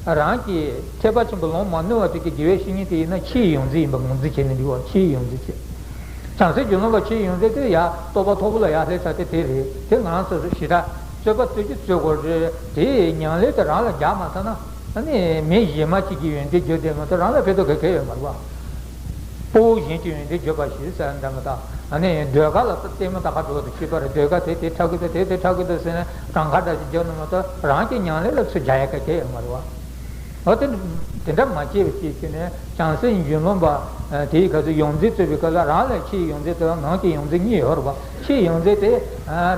རང་གི་ཐེག་པ་ཆེན་པོ་ལམ་མ་ནོར་བ་དེ་གི་དགེ་བའི་བཤེས་གཉེན་དེ་ཡིན་ན་ཕྱི་ཡི་ཡོངས་འཛིན་ཡིན་པ་ངོས་འཛིན་བྱས་ནས་འདུག་བ། ཕྱི་ཡི་ཡོངས་འཛིན་བྱས། བྱང་སེམས་རྒྱུད་ལམ་པ་ཕྱི་ཡི་ཡོངས་འཛིན་དེ་ཡ་རྟོགས་པ་མཐོ་པོ་ལ་ཡར་སླེབས་ཚར་དེ་དེ་རེད། དེ་ང་རང་ཚོ་ཞེ་དྲག་རྩོད་པ་རྩོད་ཀྱི་རྩོད་དགོས་རེད། དེ་ཉམས་ལེན་དེ་རང་ལ་རྒྱག་མ་ཐུབ་ན། ཨ་ནི་མི་གཞན་མ་གཅིག་གིས་ཡོན་ཏན་བརྗོད་བསྡད་མ་གཏོགས་རང་ལ་ཕན་ཐོགས་ག་གེ་ཡོད་མ་རེད་བ། སྤོ་བོ་གཞན་གྱི་ཡོན་ཏན་བརྗོད་པ་ཞིག་ཟེར་འདྲ་མི་འདུག་ཨ་ནི་ཟློས་གར་ལ་ལྟད་མོ་ལྟ་ག་འགྲོ་བ་དང་ཕྱིས་པ་རེད། ཟློས་གར་དེ་དེ་འཁྲབ་གི་འདུག་དེ་དེ་འཁྲབ་གི་འདུག་ཟེར་ནས་གྲངས་ཀ་འདྲ་ཞིག་བརྗོད་ན་མ་གཏོགས་རང་གི་ཉམས་ལེན་ལ་ཚུར་རྒྱག་ཡ་ག་གེ་ཡོད་མ་རེད་བ། འོ་དེ་དེ་འདྲ་མ་བྱས་པ་ཅིག་བྱས་ནས་བྱང་སེམས་རྒྱུད་ལམ་པ་དེའི་སྐབས་སུ་ཡོངས་འཛིན་རྩོད་པའི་སྐབས་ལ་རང་ལ་ཕྱིའི་ཡོངས་འཛིན་དང་ནང་གི་ཡོངས་འཛིན་གཉིས་ཡོད་རེད་བ། ཕྱིའི་ཡོངས་འཛིན་དེ་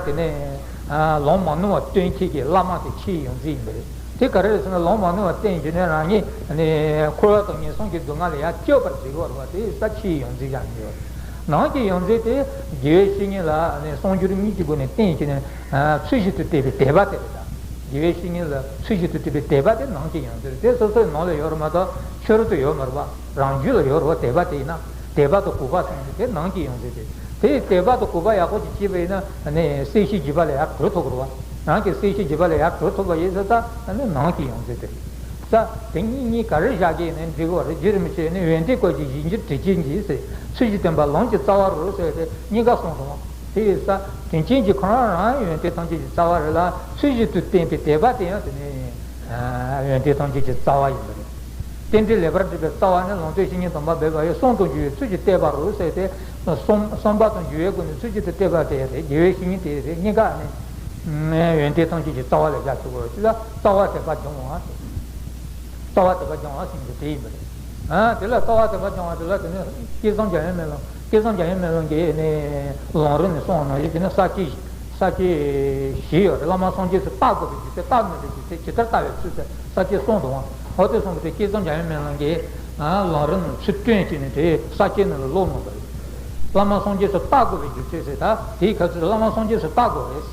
དེ་ནས། ལམ་མ་ནོར་བ་སྟོན་མཁན་གྱི་བླ་མ་དེ་ཕྱིའི་ཡོངས་འཛིན་ཡིན་པ་རེད། དེ་ག་རེ་རེད་ཟེར་ན་ལམ་མ་ནོར་བ་བསྟན་བྱས་ནས་རང་ཉིད་ནི་འཁོར་བ་དང་ངན་སོང་གི་སྡུག་བསྔལ་ལས་ཡར་སྐྱོབ་པར་བྱེད་དགོས་རེད་བ། དེ་ས་ཕྱིའི་ཡོངས་འཛིན་ཡང་ཡོད། ནང་གི་ཡོངས་འཛིན་དེ་དགེ་བའི་བཤེས་གཉེན་ལ་ནི་གསུང་སྒྱུར་གཉིས་ཀྱི་སྒོ་ནས་བསྟན་བྱས་ནས་ཚུལ་བཞིན་དུ་བསྟེན་པའི་དད་པ་དེ་རེད་ད། དགེ་བའི་བཤེས་གཉེན་ལ་ཚུལ་བཞིན་དུ་བསྟེན་པའི་དད་པ་དེ་ནང་གི་ཡོངས་འཛིན་རེད། དེ་སོ་སོའི་ནང་ལ་ཡོད་རེད་མ་གཏོགས་ཕྱི་རོལ་དུ་ཡོད་མ་རེད་བ། རང་རྒྱུད་ལ་ཡོད་རེད་བ། དད་པ་དེ་ཡིན་ན། དད་པ་དང་གུས་པ་ཟེར་མཁན་དེ་ནང་གི་ཡོངས་འཛིན་དེ། དེ་དད་པ་དང་གུས་པ་ཡག་པོ་ཅིག་སྐྱེས་པ་ཡིན་ན་ནི་སེམས་ཤེས་བགྱིས་པ་ལ་ཡར་གྲོལ་ཐུབ་ཀྱི་རེད་བ། རང་གི་སེམས་ཤེས་བགྱིས་པ་ལ་ཡར་གྲོལ་ཐུབ་པ་ཡིན་ཙང་ད་ནི་ནང་གི་ཡོངས་འཛིན་དེ་རེད། ས་དེ་གཉིས་གཉིས་ག་རེ་བཞག་གི་ཡིན་ནའི་འགྲིག་གི་རེད། རྗེ་རིན་པོ་ཆེ་ནི་ཡོན་ཏན་བཀོད་ཅིང་གཞན་གྱིས་དྲིན་ཅན་གྱི་ཟེར། ཚུལ་བཞིན་བསྟེན་པ་ལམ་གྱི་རྩ་བ་རུ་ཟེར་ཏེ་གཉིས་ཀ་གསུངས་སོང་བ། དེ་ཡིན་ཙང་དྲིན་ཅན་གྱི་ཁོ་རང་རང་ཡོན་ཏན་ཐམས་ཅད་ཀྱི་རྩ་བ་རེད་ལ། ཚུལ་བཞིན་དུ་བསྟེན་པའི་དད་པ་དེ་ཡང་དེ་ནི་ཡོན་ཏན་ཐམས་ཅད་ཀྱི་རྩ་བ་ཡིན་པ་རེད། རྟེན་འབྲེལ་ལེགས་པར་འགྲུབ་པའི་རྩ་བ་ནི། ལུང་བསྟན་བཤེས་གཉེན་དམ་པ་འབད་པ་ཡིས། བསམ་དང་སྦྱོར་བས་ཚུལ་གྱིས་བསྟེན་པ་རུ་ཟེར་ཏེ། བསམ་བསམ་པ་དང་སྦྱོར་བའི་སྒོ་ནས་ཚུལ་གྱིས་དེ་བསྟེན་པ་དེ་རེད། དགེ་བའི་བཤེས་གཉེན་དེ་རེད། གཉིས་ཀ་ནི་ཡོན་ཏན་ཐམས་ཅད་ཀྱི་རྩ་བ་ལ་བཞག་ཆོག་གི་རེད། དེ་ལ་རྩ་བ་དད་པ་སྦྱོང་བ། རྩ་བ་དད་པ་སྦྱོང་བ་ཟེར་གྱི་དེ་ཡིན་པ་རེད། ཨ་དེ་ལ་རྩ་བ་དད་པ་སྦྱོང་བ་དེ་ལ་དེ་ནི་སྐལ་བཟང་འཇམ་དབྱངས་སྨོན་ལམ། སྐལ་བཟང་འཇམ་དབྱངས་སྨོན་ལམ་གྱི་ནི་ལམ་རིམ་ནས་གསུངས་པ་ནང་བཞིན་དེ་ནི་ས་བཅད་ས་བཅད་བཞི་ཡོད་རེད། བླ་མ་སངས་རྒྱས་སུ་བལྟ་དགོས་པའི་རྒྱུ་མཚན། བལྟ་མི་དགོས་པའི་རྒྱུ་མཚན། ཇི་ལྟར་བལྟ་བའི་ཚུལ་ཟེར་ས་བཅད་གསུམ་འདུག་བ། འོ་དེ་གསུངས་པ་དེ་སྐལ་བཟང་འཇམ་དབྱངས་སྨོན་ལམ་གྱི་ལམ་རིམ་ནང་ཚུར་བསྟན་བྱས་ནས་དེ་ས་བཅད་ནང་ལ་ཀློག་གནང་བ་རེད། བླ་མ་སངས་རྒྱས་སུ་བལྟ་དགོས་པའི་རྒྱུ་མཚན་ཟེར། ད་དེའི་ཁ་ཚུར་བླ་མ་སངས་རྒྱས་སུ་བལྟ་དགོས་རེད།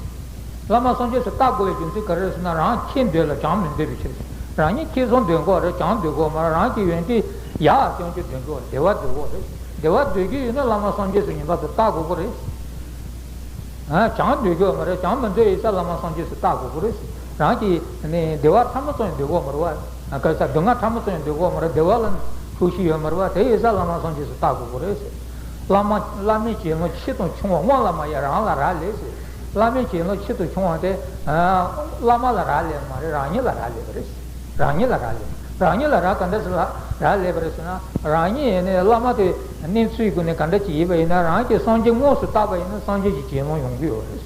བླ་མ་སངས་རྒྱས་སུ་བལྟ་དགོས་པའི་རྒྱུ་མཚན་ག་རེ་རེད་ཟེར་ན། རང་ཁེ་འདོད་ལ་བྱམས་མི་འདོད་པའི་ཕྱིར། རང་ཉིད་ཁེ་བཟང་འདོད་དགོས་རེད། བྱམས་འདོད་དགོས་མ་རེད། རང་གི་ཡོན་ཏན་ཡར་སྐྱོང་རྒྱུ་འདོད་དགོས་རེད། བདེ་བ་འདོད་དགོས་རེད། བདེ་བ་འདོད་རྒྱུ་ཡོད་ན་བླ་མ་སངས་རྒྱས་སུ་ངེས་པར་དུ་བལྟ་དགོས་ཀྱི་རེད། ཨ་བྱམས་འདོད་དགོས་མ་རེད། བྱམས་མི་འདོད་ཡིན་ཙང་བླ་མ་སངས་རྒྱས་སུ་བལྟ་དགོས་ཀྱི་རེད། རང་གི་ནི་བདེ་བ་ཐ་མ་ཙམ་ཡང་འདོད་དགོས་མ་རེད་བ། ག་ས་སྡུག་བསྔལ་ཕྲ་མོ་ཙམ་ཡང་འདོད་དགོས་མ་རེད། བདེ་བ་ལ་ཐུགས་ཤེས་ཡོད་མ་རེད་བ། དེ་ཡིན་ཙང་བླ་མ་སངས་རྒྱས་སུ་བལྟ་དགོས་ཀྱི་རེད་ཟེར། བླ་མ་བླ་མའི་གྱེན་ལོག་ཕྱིར་དང་ཆུང་བ་དབང་ལ་མ་ཡིན་རང་ལ་རག་ལས་ཟེར། བླ་མའི་གྱེན་ལོག་ཕྱིར་དང་ཆུང་བ་དེ་བླ་མ་ལ་རག་ལས་མ་རེད། རང་ཉིད་ལ་རག་ལས་པ་རེད། རང་ཉིད་ལ་རག་ལས། རང་ཉིད་ལ་རག་ག་འདྲ་ཞིག་ལ་རག་ལས་པ་རེད་ཟེར་ན། རང་ཉིད་ནི་བླ་མ་དེ་གནས་ཚུལ་གྱི་སྒོ་ནས་ག་འདྲ་ཅིག་ཡིན་པ་ཡིན་ན། རང་གིས་སངས་རྒྱས་དངོས་སུ་བལྟས་པ་ཡིན་ན་སངས་རྒྱས་ཀྱི་གྱེན་ལོག་ཡོང་གི་ཡོད་རེད།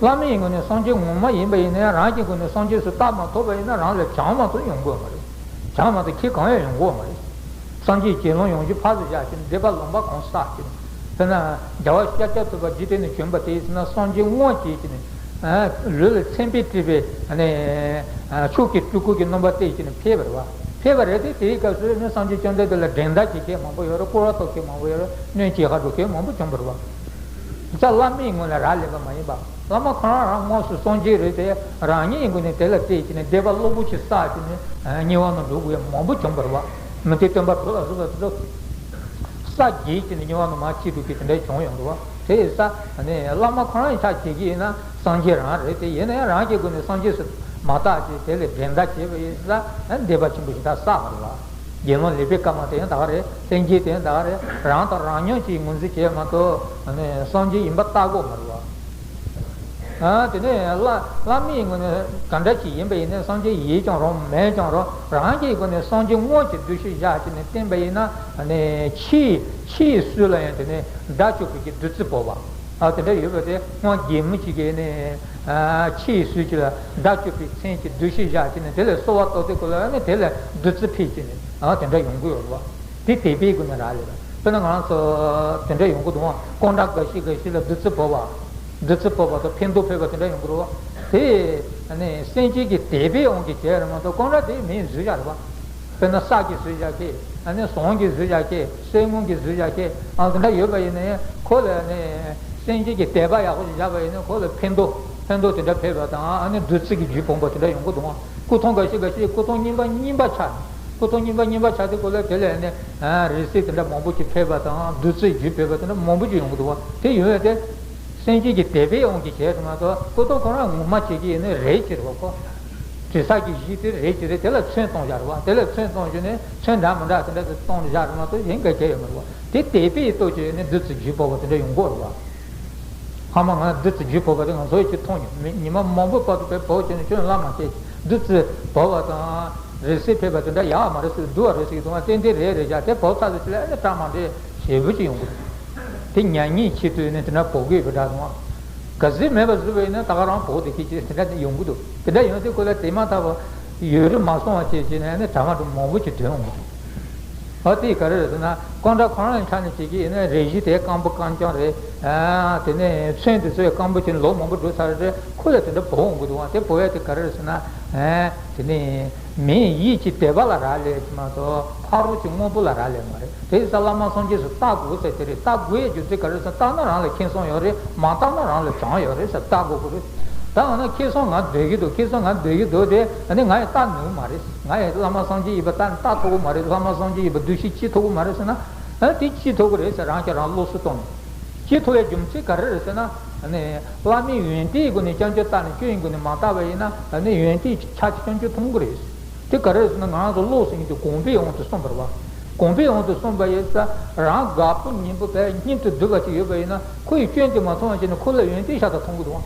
བླ་མའི་སྒོ་ནས་སངས་རྒྱས་ངོ་མ་ཡིན་པ་ཡིན་ན་ཡང་། རང་གི་སྒོ་ནས་སངས་རྒྱས་སུ་བལྟ་མ་ཐུབ་པ་ཡིན་ན་རང་ལ་བྱམས་མ་གཏོགས་ཡོང་གི་ཡོད་མ་རེད། བྱམས་མ་གཏོགས་ཁེ་གང་ཡང་ཡོང་གི་ཡོད་མ་རེད། སངས་རྒྱས་ཀྱི་གྱེན་ལོག་ཡོང་རྒྱུ་ཕར་ཚུར་བཞག་བྱས་ནས་སྡིག་པ་ལོག་པ་གང་བསགས་བྱས་ནས། དཔེར་ན་རྒྱལ་བ་ཤཱཀྱ་ཐུབ་པ་འཇིག་རྟེན་ནས་བྱོན་པ་དེ་ཡིན་ན་སངས་རྒྱས་དངོས་བྱས་བྱས་ནས་ལུས་ལ་མཚན་དཔེ་བྲིས་པའི་ཕྱོགས་ཀྱི་སྤྲུལ་སྐུ་གི་རྣམ་པ་བསྟན་བྱས་ནས་ཕེབས་པ་རེད་བ། བྱས་པ་རེད་དེ། དེའི་སྐབས་སུ་ནི་སངས་རྒྱས་བཅོམ་ལྡན་འདས་ལ་འགྲན་ཟླ་བྱེད་མཁན་མང་པོ་ཡོད་རེད། སྐུར་བ་གཏོང་མཁན་མང་པོ་ཡོད་རེད། གནོད་བྱེད་ཧ་འགྲོ་མཁན་མང་པོ་བྱུང་བ་རེད་བ། ད་བླ་མའི་ངོས་ལ་རག་ལས་པ་མ་ཡིན་པ། བླ་མ་ཁོ་རང་རང་དངོས་སུ་སངས་རྒྱས་རེད་དེ། རང་ཉིད་ཀྱི་ངོས་ནས་དེ་ལ་བལྟས་བྱས་ནས་དད་པ་གློ་བུར་ཞིག་བསགས་བྱས་ནས་དམྱལ་བ་ནང་འགྲོ་དགོས་ཡ་མང་པོ་བྱུང་བ་རེད་བ། མུ་སྟེགས་སྟོན་པ་གྲོགས་ལ་སོགས་པ་དེ་ཚོ་ས་རྒྱས་བྱས་ནས་དམྱལ་བ་ནང་མར་ཁྱེར་འགྲོ་མཁན་དེ་འདྲ་བྱུང་ཡོང་འདུག་བ། དེ་ཡིན་ཙང་ནི་བླ་མ་ཁོ་རང་ཡི་ཆ་བྱེད་ཀྱི་ཡིན་ན་སངས་རྒྱས་རང་རེད་དེ། ཡིན་ན་ཡང་རང་གི་སྒོ་ནས་སངས་རྒྱས་སུ་མ་བཏགས་བྱས། དེ་ལས་འགྲན་ཟླ་བྱས་པ་ཡིན་ཙང་འདོད་པ་ཆེན་པོ་ཞིག་ད་བསགས་པ་རེད་བ། དགེ་སློང་ལེགས་པའི་སྐར་མ་དེ་ཡང་ད་ག་རེད། ལྷན་སྐྱེས་དེ་ཡང་ད་ག་རེད། རང་དང་རང་མཉམ་གྱིས་ངོས་འཛིན་བྱས་མ་གཏོགས་ནི་སངས་རྒྱས་ཡིན་པ་བཏགས་དགོས་མ་རེད་བ། ཨ། དེ་ནས་བླ་བླ་མའི་ངོས་ནས་ག་འདྲ་ཞིག་ཡིན་པ་ཡིན་ན། སངས་རྒྱས་ཡིན་ཀྱང་རུང་མིན་ཀྱང་རུང་། རང་གི་སྒོ་ནས་སངས་རྒྱས་དངོས་ཀྱི་འདུ་ཤེས་བཞག་བྱས་ནས་བསྟེན་པ་ཡིན་ན། ནི་ཕྱིའི་ཕྱིའི་སུ་ལ་ཡང་དེ་ནས་དགྲ་བཅོམ་པའི་གི་བདུད་རྩི་ཕོག་པ། ཨ། དེ་འདྲ་ཡོད་པ་དེ་སྔོན་རྒན་མོ་ཞིག་གིས་ནི། ཨ། ཕྱིའི་སུ་ཅིག་ལ་དགྲ་བཅོམ་པའི་མཚན་གྱི་འདུ་ཤེས་བཞག་བྱས་ནས་དེ་ལ་གསོལ་བ་བཏབ་དུས་སྐབས་ལ་ནི་དེ་ལ་བདུད་རྩི་ཕོག་བྱས་ནས། ཨ། དེ་འདྲ་ཡོང་གི་ཡོད་རེད་བ། དེ་དད་པའི་སྒོ་ནས་རག་ལས་པ། དཔེར་ན་ང་རང་ཚོ་དེ་འདྲ་ཡོང་གི་འདུག་ཨང་། ཀོང་ཊ་འགའ་ཤས་འགའ་ཤས་ལ་བདུད་རྩི་ཕོག་པ། བདུད་རྩི་ཕོག་པ་དང་ཕན་ཐོགས་ཕེབས་པ་དེ་འདྲ་ཡོང་གི་རེད་བ། དེ་ནི་སེམས་ཅན་གྱི་དད་པའི་དབང་གིས་བྱས་རེད་མ་གཏོགས། ཀོང་ཊ་དེ་མིའི་བཟོས་བཞག་རེད་བ། དཔེར་ན་ས་ཀྱིས་བཟོས་བཞག་གི། ཨ་ནི་ཟངས་ཀྱིས་བཟོས་བཞག་གི། སེན་མོ་གིས་བཟོས་བཞག་གི། ཨ། དེ་འདྲ་ཡོད་པ་ཡིན་ན་ཁོ་ལ་ནི་སེམས་ཅན་གྱི་དད་པ་ཡག་པོ་ཞིག་བཞག་པ་ཡིན་ན་ཁོ་ལ་ཕན་ཐོགས་ཕན་ཐོགས་དེ་འདྲ་ཕེབས་པ་དང་། ཨ་ནི་བདུད་རྩི་གི་རྒྱུ་སྤངས་པ་དེ་འདྲ་ཡོང་གི་འདུག་ཨང་། སྐུ་ཐང་འགའ་ཤས་འགའ་ཤས་སྐུ་ཐང་རྙིང་པ་རྙིང་པ་ཆགས། སྐུ་ཐང་རྙིང་པ་རྙིང་པ་ཆགས་དུས་སྐབས་ལ་དེ་ལ་ནི། ཨ། རིང་བསྲེལ་དེ་འདྲ་མང་པོ་ཅིག་ཕེབས་པ་དང་། བདུད་རྩིའི་རྒྱུ་ཕེབས་པ་དེ་འདྲ་མང་པོ་ཅིག་ཡོང་གི་འདུག་བ། དེ་ཡོང་ཡ་དེ་སེམས་ཅན་གྱི་དད་པའི་དབང་གིས་བྱས་སོང་མ་གཏོགས། སྐུ་ཐང་ཁོ་རང་ངོ་མ་བྱེད་ཀྱི་ཡིན་ན་རས་ཀྱི་རེད་བ་ཁོ། དྲི་ཟ་གི་གཞི་དེ་རས་ཀྱི་རེད། དེ་ལ་ཚོན་བཏང་བཞག་རེད་བ། དེ་ལ་ཚོན་བཏང་བྱས་ནས་ཚོན་འདྲ་མི་འདྲ་དེ་འདྲ་དེ་བཏང་བཞག་རེད་མ་གཏོགས་གཞན་ག་གེ་ཡོད་མ་རེད་བ། དེ་དད་པའི་སྟོབས་ཀྱིས་ནི་བདུད་རྩི་རྒྱུ་ཕོག་པ་དེ་འདྲ་ཡོང་གི་རེད་བ། ཧ་མ་ང་བདུད་རྩི་རྒྱུ་ཕོག་པ་དེ་ང་ཚོ་ཡིས་ཅིག་མཐོང་མྱོང་། མི་ཉི་མ་མང་པོའི་བར་དུ་བས་བོག་བྱས་ནས་སྐྱོན་བླ་མ་བྱས། བདུད་རྩི་བབས་པ་དང་རིང་བསྲེལ་ཕེབས་པ་དེ་འདྲ་ཡག་མ་རེད་ཟེར། སྡུག་པ་རེད་ཟེར་གྱི་འདུག་བ། ཏན་ཏན་རེད་རེད་བཞག་དེ་བབས་ཚར་དུས་ལ་ཨ་ནི་གྲ་མ་འདྲེ་ཞེ་པོ་ཅིག་ཡོང་གི་འདུག་དེ་མྱ་ངན་ཆེད་དུ་ནི་དེ་འདྲ་བོག་གི་ཡོད་པའི་འདྲ་འདུག་བ། ག་ཚོད་མེད་པ་བཟོས་པ་ཡིན་ན་ད་ག་རང་བོག་དེ་ཁྱེད་ཀྱིས་དེ་འདྲ་ཡོང་གི་འདུག་དེ་འདྲ་ཡོང་དུས་ཁོ་ལ་དེ་མ་ཐག་པ་ཡོད་རེད་མ་སོང་བ་བྱས་བྱས་ནས་ཨ་ནི་གྲ་མ་འདྲ་མང་པོ་ཅིག་ཐོན་འོང་གི་འདུག་ཨ། དེ་ག་རེ་རེད་ཟེར་ན། ཀོང་ཊ་ཁོ་རང་ཡང་ཆ་ནས་བྱེད་ཀྱི་ཡིན་ན་རས་གཞི་དེ་སྐམ་པོ་སྐམ་རྐྱང་རེད། ཨ། དེ་ནས་ཚོན་དེ་ཚོ་ཡང་སྐམ་པོ་བྱས་ནས་ལོ་མང་པོ་འགྲོ་ཚར་རེད། ཁོ་ལ་དེ་འདྲ་བོག་འོང་གི་འདུག་བ། དེ་བོག་ཡ་དེ་ག་རེ་རེད་ཟེར་ན། ཨ། དེ་ནས་མིའི་ཡིད་ཀྱི་དད་པ་ལ་རག་ལས་ཀྱི་མ་གཏོགས་ཕ་རོལ་གྱི་དངོས་པོ་ལ་རག་ལས་མ་རེད། དེ་ཡིན་ཙང་བླ་མ་སངས་རྒྱས་སུ་བལྟ་དགོས་ཟེར་དེ་རེད། བལྟ་དགོས་ཡའི་རྒྱུ་མཚན་ག་རེ་ཟེར་ན། བལྟ་ན་རང་ལ་ཁེ་བཟང་ཡོད་རེད། མ་བལྟ་ན་རང་ལ་གྱོང་ཡོད་རེད་ཟེར་བལྟ་དགོས་ཀྱི་རེད། ད་འོ་ན་ཁེ་བཟང་ང་འདོད་ཀྱི་འདུག་ཁེ་བཟང་ང་འདོད་ཀྱི་འདུག་དེ་ཨ་ནི་ང་ཡི་བལྟ་ནུས་མ་རེད། ང་ཡི་བླ་མ་སངས་རྒྱས་ཡིན་པ་ད་བལྟ་ཐུབ་ཀྱི་མ་རེད། བླ་མ་སངས་རྒྱས་ཡིན་པ་འདུ་ཤེས་སྐྱེ་ཐུབ་ཀྱི་མ་རེད་ཟེར་ན། ཨ། དེ་སྐྱེ་ཐུབ་ཀྱི་རེད་ཟེར་རང་གིས་རང་བློ་གསོ་གཏོང་། སྐྱེ་ཐུབ་པའི་རྒྱུ་མཚན་ག་རེ་རེད་ཟེར་ན། ཨ་ནི་བླ་མའི་ཡོན་ཏན་གྱི་སྒོ་ནས་སྐྱོན་བརྗོད་བཏང་ནས་སྐྱོན་ཡོན་གྱི་སྒོ་ནས་མ་བལྟས་པ་ཡིན་ན། ཨ་ནི་ཡོན་ཏན་ཆ་ཆེ་སྐྱོན་བརྗོད་མཐོང་གི་རེད། དེ་ག་རེ་རེད་ཟེར་ན། ང་རང་ཚོ་བློ་ཟེར་མཁན་དེ་གོམས་པའི་དབང་དུ་སོང་བ་རེད་བ། གོམས་པའི་དབང་དུ་སོང་བ་ཡིན་ཙང་རང་དགའ་པོ་ཉེ་པོ་བས་སྙིང་དུ་སྡུག་པ་ཅིག་ཡོད་པ་ཡིན་ན། ཁོ་ཡི་སྐྱོན་དེ་མ་མཐོང་བ་བྱས་ནས་ཁོ་ལ་ཡོན་ཏན་ཤ་སྟག་མཐོང་གི་འདུག་བ།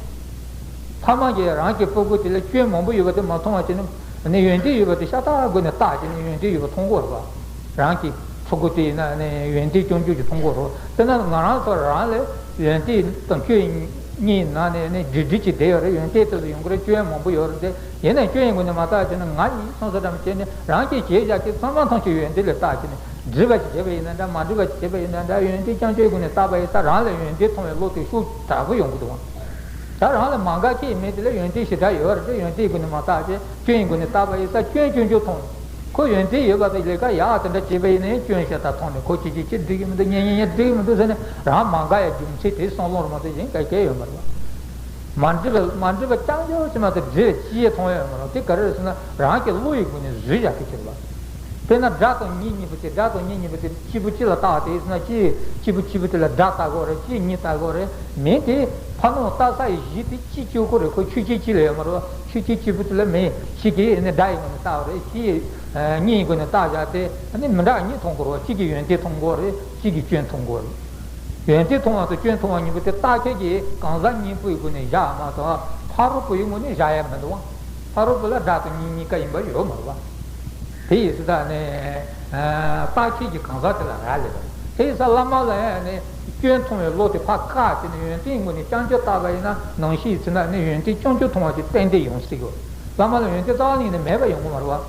ཕ་མ་གིས་རང་གི་ཕྲུ་གུ་དེ་ལ་སྐྱོན་མང་པོ་ཡོད་པ་དེ་མ་མཐོང་བ་བྱས་ནས། ཨ་ནི་ཡོན་ཏན་ཡོད་པ་དེ་ཤ་སྟག་སྒོ་ནས་བལྟས་བྱས་ནས་ཡོན་ཏན་ཡོད་པ་མཐོང་གི་ཡོད་རེད་བ། རང་གི་ཕྲུ་གུ་དེ་ཡིན་ན་ཨ་ནི་ཡོན་ཏན་སྐྱོན་བརྗོད་ཅིག་མཐོང་གི་ཡོད་རེད་བ། དེ་ན་ང་རང་ཚོ་རང་ལ་ཡོན་ཏན་དང་སྐྱོན་གཉིས་ནང་ནས་ཨ་ནི་སྒྲིག་སྒྲིག་ཅིག་བསྡད་ཡོད་རེད། ཡོན་ཏན་དེ་ཚོ་ཡོང་གི་རེད། སྐྱོན་མང་པོ་ཡོད་རེད་དེ། ཡིན་ནའི་སྐྱོན་ཡོན་གྱི་སྒོ་ནས་མ་བལྟས་བྱས་ནས་ང་ཡིན་སོང་ས་འདྲ་མི་བྱས་ནས་རང་གིས་བྱས་བཞག་གི་ཚང་མ་ཐམས་ཅད་ཡོན་ཏན་ལ་བལྟས་བྱས་ནས། འགྲིག་པ་ཅིག་བྱས་པ་ཡིན་ན་འདྲ། མ་འགྲིག་པ་ཅིག་བྱས་པ་ཡིན་ན་འདྲ། ཡོན་ཏན་རྐྱང་རྐྱང་སྒོ་ནས་བལྟས་པ་ཡིན་ཙང་རང་ལ་ཡོན་ཏན་མཐོང་བའི་བློ་དེ་ཤུགས་དྲག་པོ་ཡོང་གི་འདུག་བ། ད་རང་ལ་མ་དགའ་མཁན་མི་དེ་ལ་ཡོན་ཏན་ཞེ་དྲག་ཡོད་རེད་དེ། ཡོན་ཏན་སྒོ་ནས་མ་བལྟས་བྱས་སྐྱོན་ཡོན་སྒོ་ནས་བལྟས་པ་ཡིན་ཙང་སྐྱོན་སྐྱོན་རྐྱང་མཐོང་། ཁོ་ཡོན་ཏན་ཡོད་པ་དང་ལས་ཀ་ཡག་དེ་འདྲ་བྱས་པ་ཡིན་ན་ཡང་སྐྱོན་ཤ་སྟག་མཐོང་ནས། ཁོ་ཅི་ཅི་ཅི་འགྲིག་གི་མི་འདུག་ཉན་ཉན་ཉན་འགྲིག་གི་མི་འདུག་ཟེར་ནས་རང་མ་དགའ་ཡ་རྒྱུ་མཚན་དེ་བསམ་བློ་རུ་མ་དེ་གཞན་ག་གེ་ཡོད་མ་རེད་བ། མ་འགྲིག་པ་མ་འགྲིག་པ་རྐྱང་རྐྱང་ཅིག་མ་གཏོགས་འགྲིག་པ་ཅི་ཡང་མཐོང་ཡ་ཡོད་མ་རེད། དེ་ག་རེ་རེད་ཟེར་ན་རང་གི་བློ་ཡི་སྒོ་ནས་བཟོས་བཞག་གི་ཕྱིར་བ། དཔེར་ན་སྒྲ་དང་མྱི་གཉིས་པོ་དེ། སྒྲ་དང་མྱི་གཉིས་པོ་དེ་གཅིག་པུ་གཅིག་ལ་བལྟས་པ་དེ་ཡིན་ན། གཅིག་གཅིག་པུ་གཅིག་པུ་དེ་ལ་སྒྲ་ལྟ་དགོས་རེད། གཅིག་མྱི་ལྟ་དགོས་རེད། མི་དེ་ཕ་ནོར་ལྟ་ས་ཡི་གཞི་དེ་གཅིག་གཅིག་ཁོ་རེད། ཁོ་ཆོས་ཅན་གཅིག་ལ་ཡོད་མ་རེད། ཆོས་ཅན་གཅིག་པུ་དེ་ལ་མི་གཅིག་གིས་ནི་སྒྲ་ཡི་སྒོ་ནས་བལྟས་པ་རེད། གཅིག་གིས་མྱི་ཡི་སྒོ་ནས་བལྟས་བཞག་སྟེ་ནི་མི་འདྲ་གཉིས་མཐོང་དགོས་རེད། གཅིག་གིས་ཡོན་ཏན་མཐོང་དགོས་རེད། གཅིག་གིས་སྐྱོན་མཐོང་དགོས་རེད། ཡོན་ཏན་མཐོང་བ་དང་སྐྱོན་མཐོང་བ་གཉིས་པོ་དེ་བརྟག་དཔྱད་ཀྱི་གང་ཟག་གཉིས་པོའི་སྒོ་ནས་བཞག་མ་གཏོགས་ཕ་རོལ་པོ་ཡི་ངོས་ནས་བཞག་ཡ་མི་འདུག་བ། ཕ་རོལ་པོ་ལ་སྒྲ་དང་མྱི་གཉིས་ཀ་ཡིན་པ་ཡོད་མ་རེད་བ། དེ་ཡིན་ཙང་ནི་བརྟག་དཔྱད་ཀྱི་གང་ཟག་དེ་ལ་རག་ལས་པ་རེད། དེ་ཡིན་ཙང་བླ་མ་ལ་ཡང་ནི་སྐྱོན་མཐོང་བའི་བློ་དེ་ཕར་བཀག་བྱས་ནས་ཡོན་ཏན་ངོས་ནས་རྐྱང་རྐྱང་བལྟས་པ་ཡིན་ན། ནང་བཞིན་ཡིན་ཙང་ནི་ཡོན་ཏན་རྐྱང་རྐྱང་མཐོང་བ་ཅིག་ཏན་ཏན་ཡོང་སྲིད་ཀྱི་ཡོད། བླ་མ་ལ་ཡོན་ཏན་རྩ་བ་ཉིད་ནས་མེད་པ་ཡོང་གི་མ་རེད་བ།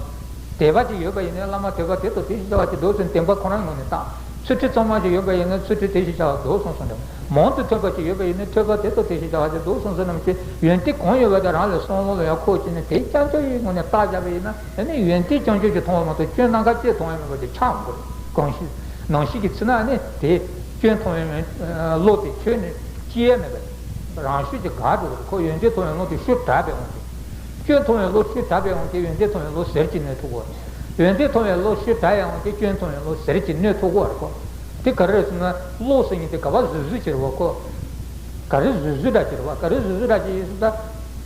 དད་པ་ཅིག་ཡོད་པ་ཡིན་ན་བླ་མ་དད་པ་དེ་དང་དེ་བཞིན་བྱ་བ་ཅིག་འདུག་ཟེར་ནས་བདེན་པ་ཁོ་རང་ངོས་ནས་བརྟག། ཚུལ་ཁྲིམས་གཙང་མ་ཞིག་ཡོད་པ་ཡིན་ན་ཚུལ་ཁྲིམས་དེ་བཞིན་བྱ་བ་འདུག་གསུངས་སོང་འདྲ། མང་དུ་ཐོས་པ་ཅིག་ཡོད་པ་ཡིན་ན། ཐོས་པ་དེ་དང་དེ་བཞིན་བྱ་བ་ཅིག་འདུག་གསུངས་ཟིན་རྣམས་ཀྱི་ཡོན་ཏན་གང་ཡོད་པ་དེ་རང་ལ་བསམ་བློ་ལ་ཡང་འཁོར་བྱས་ནས། དེ་རྐྱང་རྐྱང་གི་ངོས་ནས་བརྟག་བྱས་པ་ཡིན་ན། ཨ་ནི་ཡོན་ཏན་རྐྱང་རྐྱང་ཅིག་མཐོང་བ་མ་གཏོགས་སྐྱོན་སྣ་ཁ་གཅིག་མཐོང་ཡ་མེད་པ་དེ་ཆགས་འགྲོ་གི། གང་ཞིག་ནང་བཞིན་གྱི་ཚེ་ན་ནི་དེ་སྐྱོན་མཐོང་བའི་ཡོན་བློ་དེ་ཁྱོན་ནས་སྐྱེ་ཡ་མེད་པ་རང་ཤུགས་ཀྱིས་འགག་འགྲོ་གི་རེད། ཁོ་ཡོན་ཏན་མཐོང་བའི་བློ་དེ་ཤུགས་དྲག་པའི་དབང་གིས། སྐྱོན་མཐོང་བའི་བློ་ཤུགས་དྲག་པའི་དབང་གིས་ཡོན་ཏན་མཐོང་བའི་བློ་ཟེར་གྱིས་གནོན་ཐུབ་ཀྱི་ཡོད་རེད། ཡོན་ཏན་མཐོང་བའི་བློ་ཤུགས་དྲག་པའི་དབང་གིས་སྐྱོན་མཐོང་བའི་བློ་ཟེར་གྱིས་གནོན་ཐུབ་ཀྱི་ཡོད་རེད་ཁོ། དེ་ག་རེ་རེད་ཟེར་ན། བློ་ཟེར་མཁན་དེ་ག་པར་གཟིགས་གཟིགས་བྱེད་རེད་བ་ཁོ། ག་རེ་གཟིགས་གཟིགས་འདྲ་བྱེད་རེད་བ། ག་རེ་གཟིགས་གཟིགས་འདྲ་བྱེད་ཡིན་ཟེར་ན།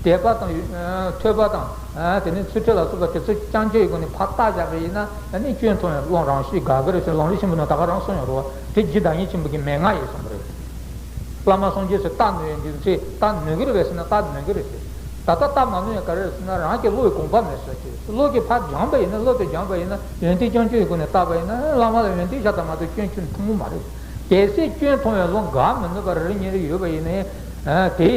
དད་པ་དང་། ཨ། ཐོས་པ་དང་། ཨ། དེ་ནས་ཚུལ་ཁྲིམས་ལ་སོགས་པ་དེ་ཚོ་རྐྱང་རྐྱང་གི་སྒོ་ནས་ཕར་བརྟག་བཞག་པ་ཡིན་ན། ཨ་ནི་སྐྱོན་མཐོང་བའི་བློ་རང་ཤུགས་འགག་གི་རེད་ཟེར། ལམ་རིམ་ཆེན་པོའི་ནང་ད་ག་རང་གསུངས་ཡོད་རེད་བ། དེ་རྗེ་བདག་ཉིད་ཆེན་པོ་གི་མན་ངག་ཡིན་གསུངས་པ་རེད། བླ་མ་སངས་རྒྱས་སུ་བལྟ་ནུས་པའི་རྒྱུ་མཚན། བལྟ་ནུས་ཀྱི་རེད་པས་ཟེར་ན་བལྟ་ནུས་ཀྱི་རེད་ཟེར། ད་ལྟ་བལྟ་མ་ནུས་ཡ་ག་རེ་རེད་ཟེར་ན། རང་གི་བློ་ཡི་དགོངས་པ་མེད་ཟེར་གྱི་རེད། བློ་གིས་ཕར་སྦྱངས་པ་ཡིན་ན། བློ་དེ་སྦྱངས་པ་ཡིན་ན། ཡོན་ཏན་རྐྱང་རྐྱང་གི་སྒོ་ནས་བལྟས་པ་ཡིན་ན། བླ་མ་ལ་ཡོན་ཏན་བཞག་དང་མ་གཏོགས་སྐྱོན་ཁྱོན་ནས་མཐོང་གི་མ་རེད། གལ་སྲིད་སྐྱོན་མཐོང་བའི་བློ་འགག་མི་ནུས་པ་རེ་རེ་གཉིས་རེ་ཡོད་པ་ཡིན་ན། ཨ། དེ་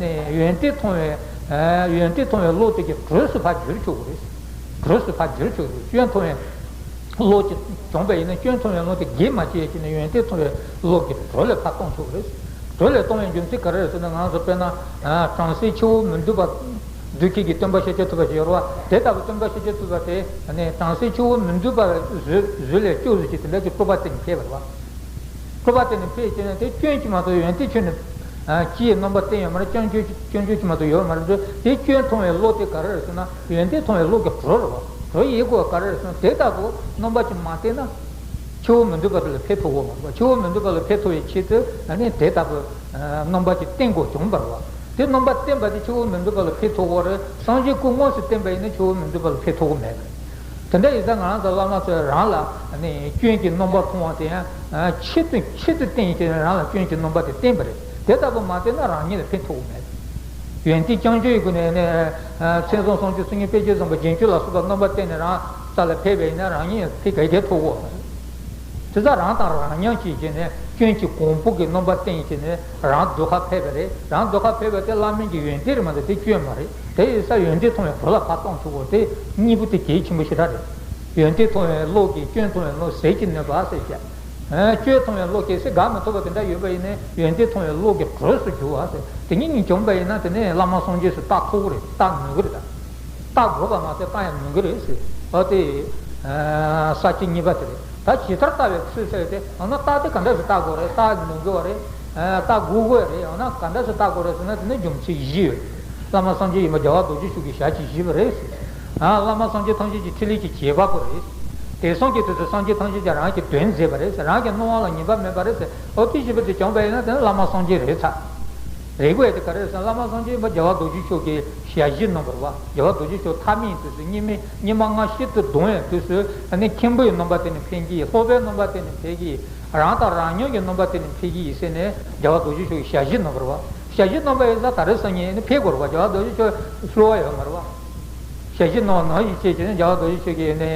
ནི་ཡོན་ཏན་མཐོང་བའི། ཨ། ཡོན་ཏན་མཐོང་བའི་བློ་དེ་གི་གྲོས་སུ་ཕར་འགྱུར་ཆོག་གི་རེད། གྲོས་སུ་ཕར་འགྱུར་ཆོག་གི་རེད། སྐྱོན་མཐོང་བའི་བློ་ཅིག་བྱུང་བ་ཡིན་ན། སྐྱོན་མཐོང་བའི་བློ་དེ་རྒྱས་མ་བྱས་བྱས་ནས་ཡོན་ཏན་མཐོང་བའི་བློ་གི་གྲོས་ལ་ཕར་གཏོང་ཆོག་གི་རེད། གྲོས་ལ་གཏོང་བའི་རྒྱུ་མཚན་ག་རེ་རེད་ཟེར་ན། ང་ཚོ་དཔེར་ན། ཨ། བྲམ་ཟེ་ཁྱེའུ་མི་འདུག་པ། བདུད་ཁྱི་གི་སྟོན་པ་ཤཱཀྱ་ཐུབ་པ་ཞིག་ཡོད་རེད་བ། དེ་ལྟ་བུ་སྟོན་པ་ཤཱཀྱ་ཐུབ་པ་དེ་ནི་བྲམ་ཟེ་ཁྱེའུ་མི་འདུག་པ་བཟོས་བཟོས་ལས་སྐྱོ་བཟོ་ཞིག་དེ་འདྲ་ཅིག་སྤྲོ་བ་བསྟན་ནས་ཕེབས་པ་རེད་བ། སྤྲོ་བ་བསྟན་ནས་ཕེབས་བྱས་ནས། དེ་སྐྱོན་གྱིས་མ་གཏོགས་ཡོན་ཏན་ཁྱོན་ནས། ཨ། ཅི་ཡི་རྣམ་པ་བསྟན་ཡོད་མ་རེད། སྐྱོན་བརྗོད་སྐྱོན་བརྗོད་ཀྱིས་མ་གཏོགས་ཡོད་མ་རེད། དེ་སྐྱོན་མཐོང་བའི་བློ་དེ་ག་རེ་རེད་ཟེར་ན། ཡོན་ཏན་མཐོང་བའི་བློ་གི་གྲོས་རེད་བ། གྲོས་ཡིན་དགོས་པ་ག་རེ་རེད་ཟེར་ན། དེ་ལྟ་བུ་རྣམ་པ་ཅིག་མ་བསྟན་ན། ཁྱེའུ་མི་འདུག་པ་དེ་ལ་ཕེབས་ཐུབ་ཀྱི་མ་རེད་བ། ཁྱེའུ་མི་འདུག་པ་ལ་ཕེབས་ཐུབ་པའི་ཆེད་དུ། ཨ་ནི་དེ་ལྟ་བུ་རྣམ་པ་ཅིག་བསྟན་དགོས་བྱུང་བ་རེད་བ། དེ་རྣམ་པ་བསྟན་པ་དེ་ཁྱེའུ་མི་འདུག་པ་ལ་ཕེབས་ཐུབ་ཀྱི་རེད། སངས་རྒྱས་སྐུ་དངོས་སུ་བསྟན་པ་ཡིན་ན་ཁྱེའུ་མི་འདུག་པ་ལ་ཕེབས་ཐུབ་ཀྱི་མེད་པ་རེད། དེ་འདྲ་ཡིན་ཙང་ང་རང་ཚོ་བླ་མ་ཚོས་རང་ལ་ནི་སྐྱོན་གྱི་རྣམ་པ་མཐོང་བ་དེ་ཡང་ཆེད་དུ་ཆེད་དུ་བསྟན་བྱས་ནས། རང་ལ་སྐྱོན་གྱི་རྣམ་པ་དེ་བསྟན་པ་རེད། དེ་ལྟ་བུ་མ་བསྟན་ན་རང་ཉིད་ལ་ཕན་ཐོགས་ཀྱི་མེད། ཡོན་ཏན་རྐྱང་རྐྱང་གི་སྒོ་ནས་ནི། མཚན་བཟང་གསུང་ཆོས་སྲོལ་རྙིང་དཔེ་རྒྱས་བཟང་པོ་རྒྱན་སྤྱོད་ལ་སོགས་པ་རྣམ་པ་བསྟན་ནས་རང་ས་ལ་ཕེབས་པ་ཡིན་ན། རང་ཉིད་ཕན་ག་གེ་ཐོགས་ཀྱི་མེད། དེ་ཚོ་རང་དང་རང་མཉམ་བྱས་བྱས་ནས་སྐྱོན་གྱི་གོང་བུ་གི་རྣམ་པ་བསྟན་བྱས་ནས་རང་སྡུག་ཁ་ཕེབས་པ་རེད། རང་སྡུག་ཁ་ཕེབས་པ་དེ་བླ་མ་གི་ཡོན་ཏན་རེད་མ་གཏོགས་དེ་སྐྱོན་མ་རེད། དེ་ཡིན་ཙང་ཡོན་ཏན་མཐོང་བའི་བློ་ལ་ཕར་གཏོང་ཆོག་གོ། དེ་གཉིས་པོ་དེ་གལ་ཆེན་པོ་ཞེ་དྲག་རེད། ཡོན་ཏན་མཐོང་བའི་བློ་གིས་སྐྱོན་མཐོང་བའི་བློ་ཟད་ཀྱིས་གནོན་པ་ཟེར་བཤད། ཨ། སྐྱོན་མཐོང་བའི་བློ་གལ་སྲིད་འགག་མི་ཐུབ་པ་དེ་འདྲ་ཡོད་པ་ཡིན་ན། ཡོན་ཏན་མཐོང་བའི་བློ་གི་གྲོས་སུ་འགྱུར་བ་ཟེར། དེ་གཉིས་གཉིས་བྱུང་བ་ཡིན་ན། དེ་ནས་བླ་མ་སངས་རྒྱས་སུ་བལྟ་ཐུབ་ཀྱི་རེད། བལྟ་ནུས་ཀྱི་རེད། ད་བལྟ་དགོས་པ་མ་ཟད་བལྟ་ཡང་ནུས་ཀྱི་རེད་ཟེར། ཨོ་དེ། ཨ། ས་བཅད་གཉིས་པ་དེ་རེད། ད་ཇི་ལྟར་བལྟ་བའི་ཚུལ་ཟེར་ཏེ། འོ་ན་བལྟ་དེ་ག་འདྲ་ཞིག་བལྟ་དགོས་རེད། བལྟ་ནུས་དགོས་པ་རེད། ཨ། བལྟ་དགོས་དགོས་རེད། འོ་ན་ག་འདྲ་ཞིག་བལྟ་དགོས་རེད་ཟེར་ན། དེ་ནི་རྒྱུ་མཚན་བཞི་ཡོད། བླ་མ་སངས་རྒྱས་ཡིན་པ་རྒྱལ་བ་རྡོ་རྗེ་འཆང་གིས་ཞལ་གྱིས་བཞེས་པ་རེད་ཟེར། ཨ། བླ་མ་སངས་རྒྱས་ཐམས་ཅད་ཀྱི་ཕྲིན་ལས་ཀྱི་བྱེད་པ་པོ་རེད། དེང་སང་གི་དུས་སུ་སངས་རྒྱས་ཐམས་ཅད་ཀྱིས་རང་གི་དོན་མཛད་པ་རེད་ཟེར། རང་གི་སྣང་བ་ལ་ངེས་པ་མེད་པ་རེད་ཟེར། ཨོ་དེ་བཞི་པོ་དེ་བྱུང་བ་ཡིན་ན། དེ་ནི་བླ་མ་སངས་རྒྱས་རེད་ཚར། རེད་དགོས་ཡ་དེ་ག་རེ་རེད་ཟེར་ན། བླ་མ་སངས་རྒྱས་ཡིན་པ་རྒྱལ་བ་རྡོ་རྗེ་འཆང་གིས་ཞལ་བཞེས་གནང་བ་རེད་བ། རྒྱལ་བ་རྡོ་རྗེ་འཆང་ཐ་མལ་པའི་དུས་སུ། སྙིགས་མའི་སྙིགས་མ་ལྔ་ཤིན་ཏུ་གདུང་བའི་དུས་སུ། ཨ་ནི་མཁན་པོའི་རྣམ་པ་བསྟན་ནས་ཕེབས་ཀྱི། སློབ་པའི་རྣམ་པ་བསྟན་ནས་ཕེབས་ཀྱི། རང་དང་རང་མཉམ་གྱི་རྣམ་པ་བསྟན་ནས་ཕེབས་ཀྱི་ཡིན་ཟེར་ནས་རྒྱལ་བ་རྡོ་རྗེ་འཆང་གིས་ཞལ་བཞེས་གནང་བ་རེད་བ། ཞལ་བཞེས་གནང་བ་ཡིན་ཙང་ད་རེས་སང་ཉིན་ནི་ཕེབས་དགོས་རེད་བ། རྒྱལ་བ་རྡོ་རྗེ་འཆང་བསླུ་བ་ཡོད་མ་རེད་བ། ཞལ་བཞེས་གནང་བ་ནང་བཞིན་བྱས་བྱས་ནས་རྒྱལ་བ་རྡོ་རྗེ་འཆང་གི་ནས་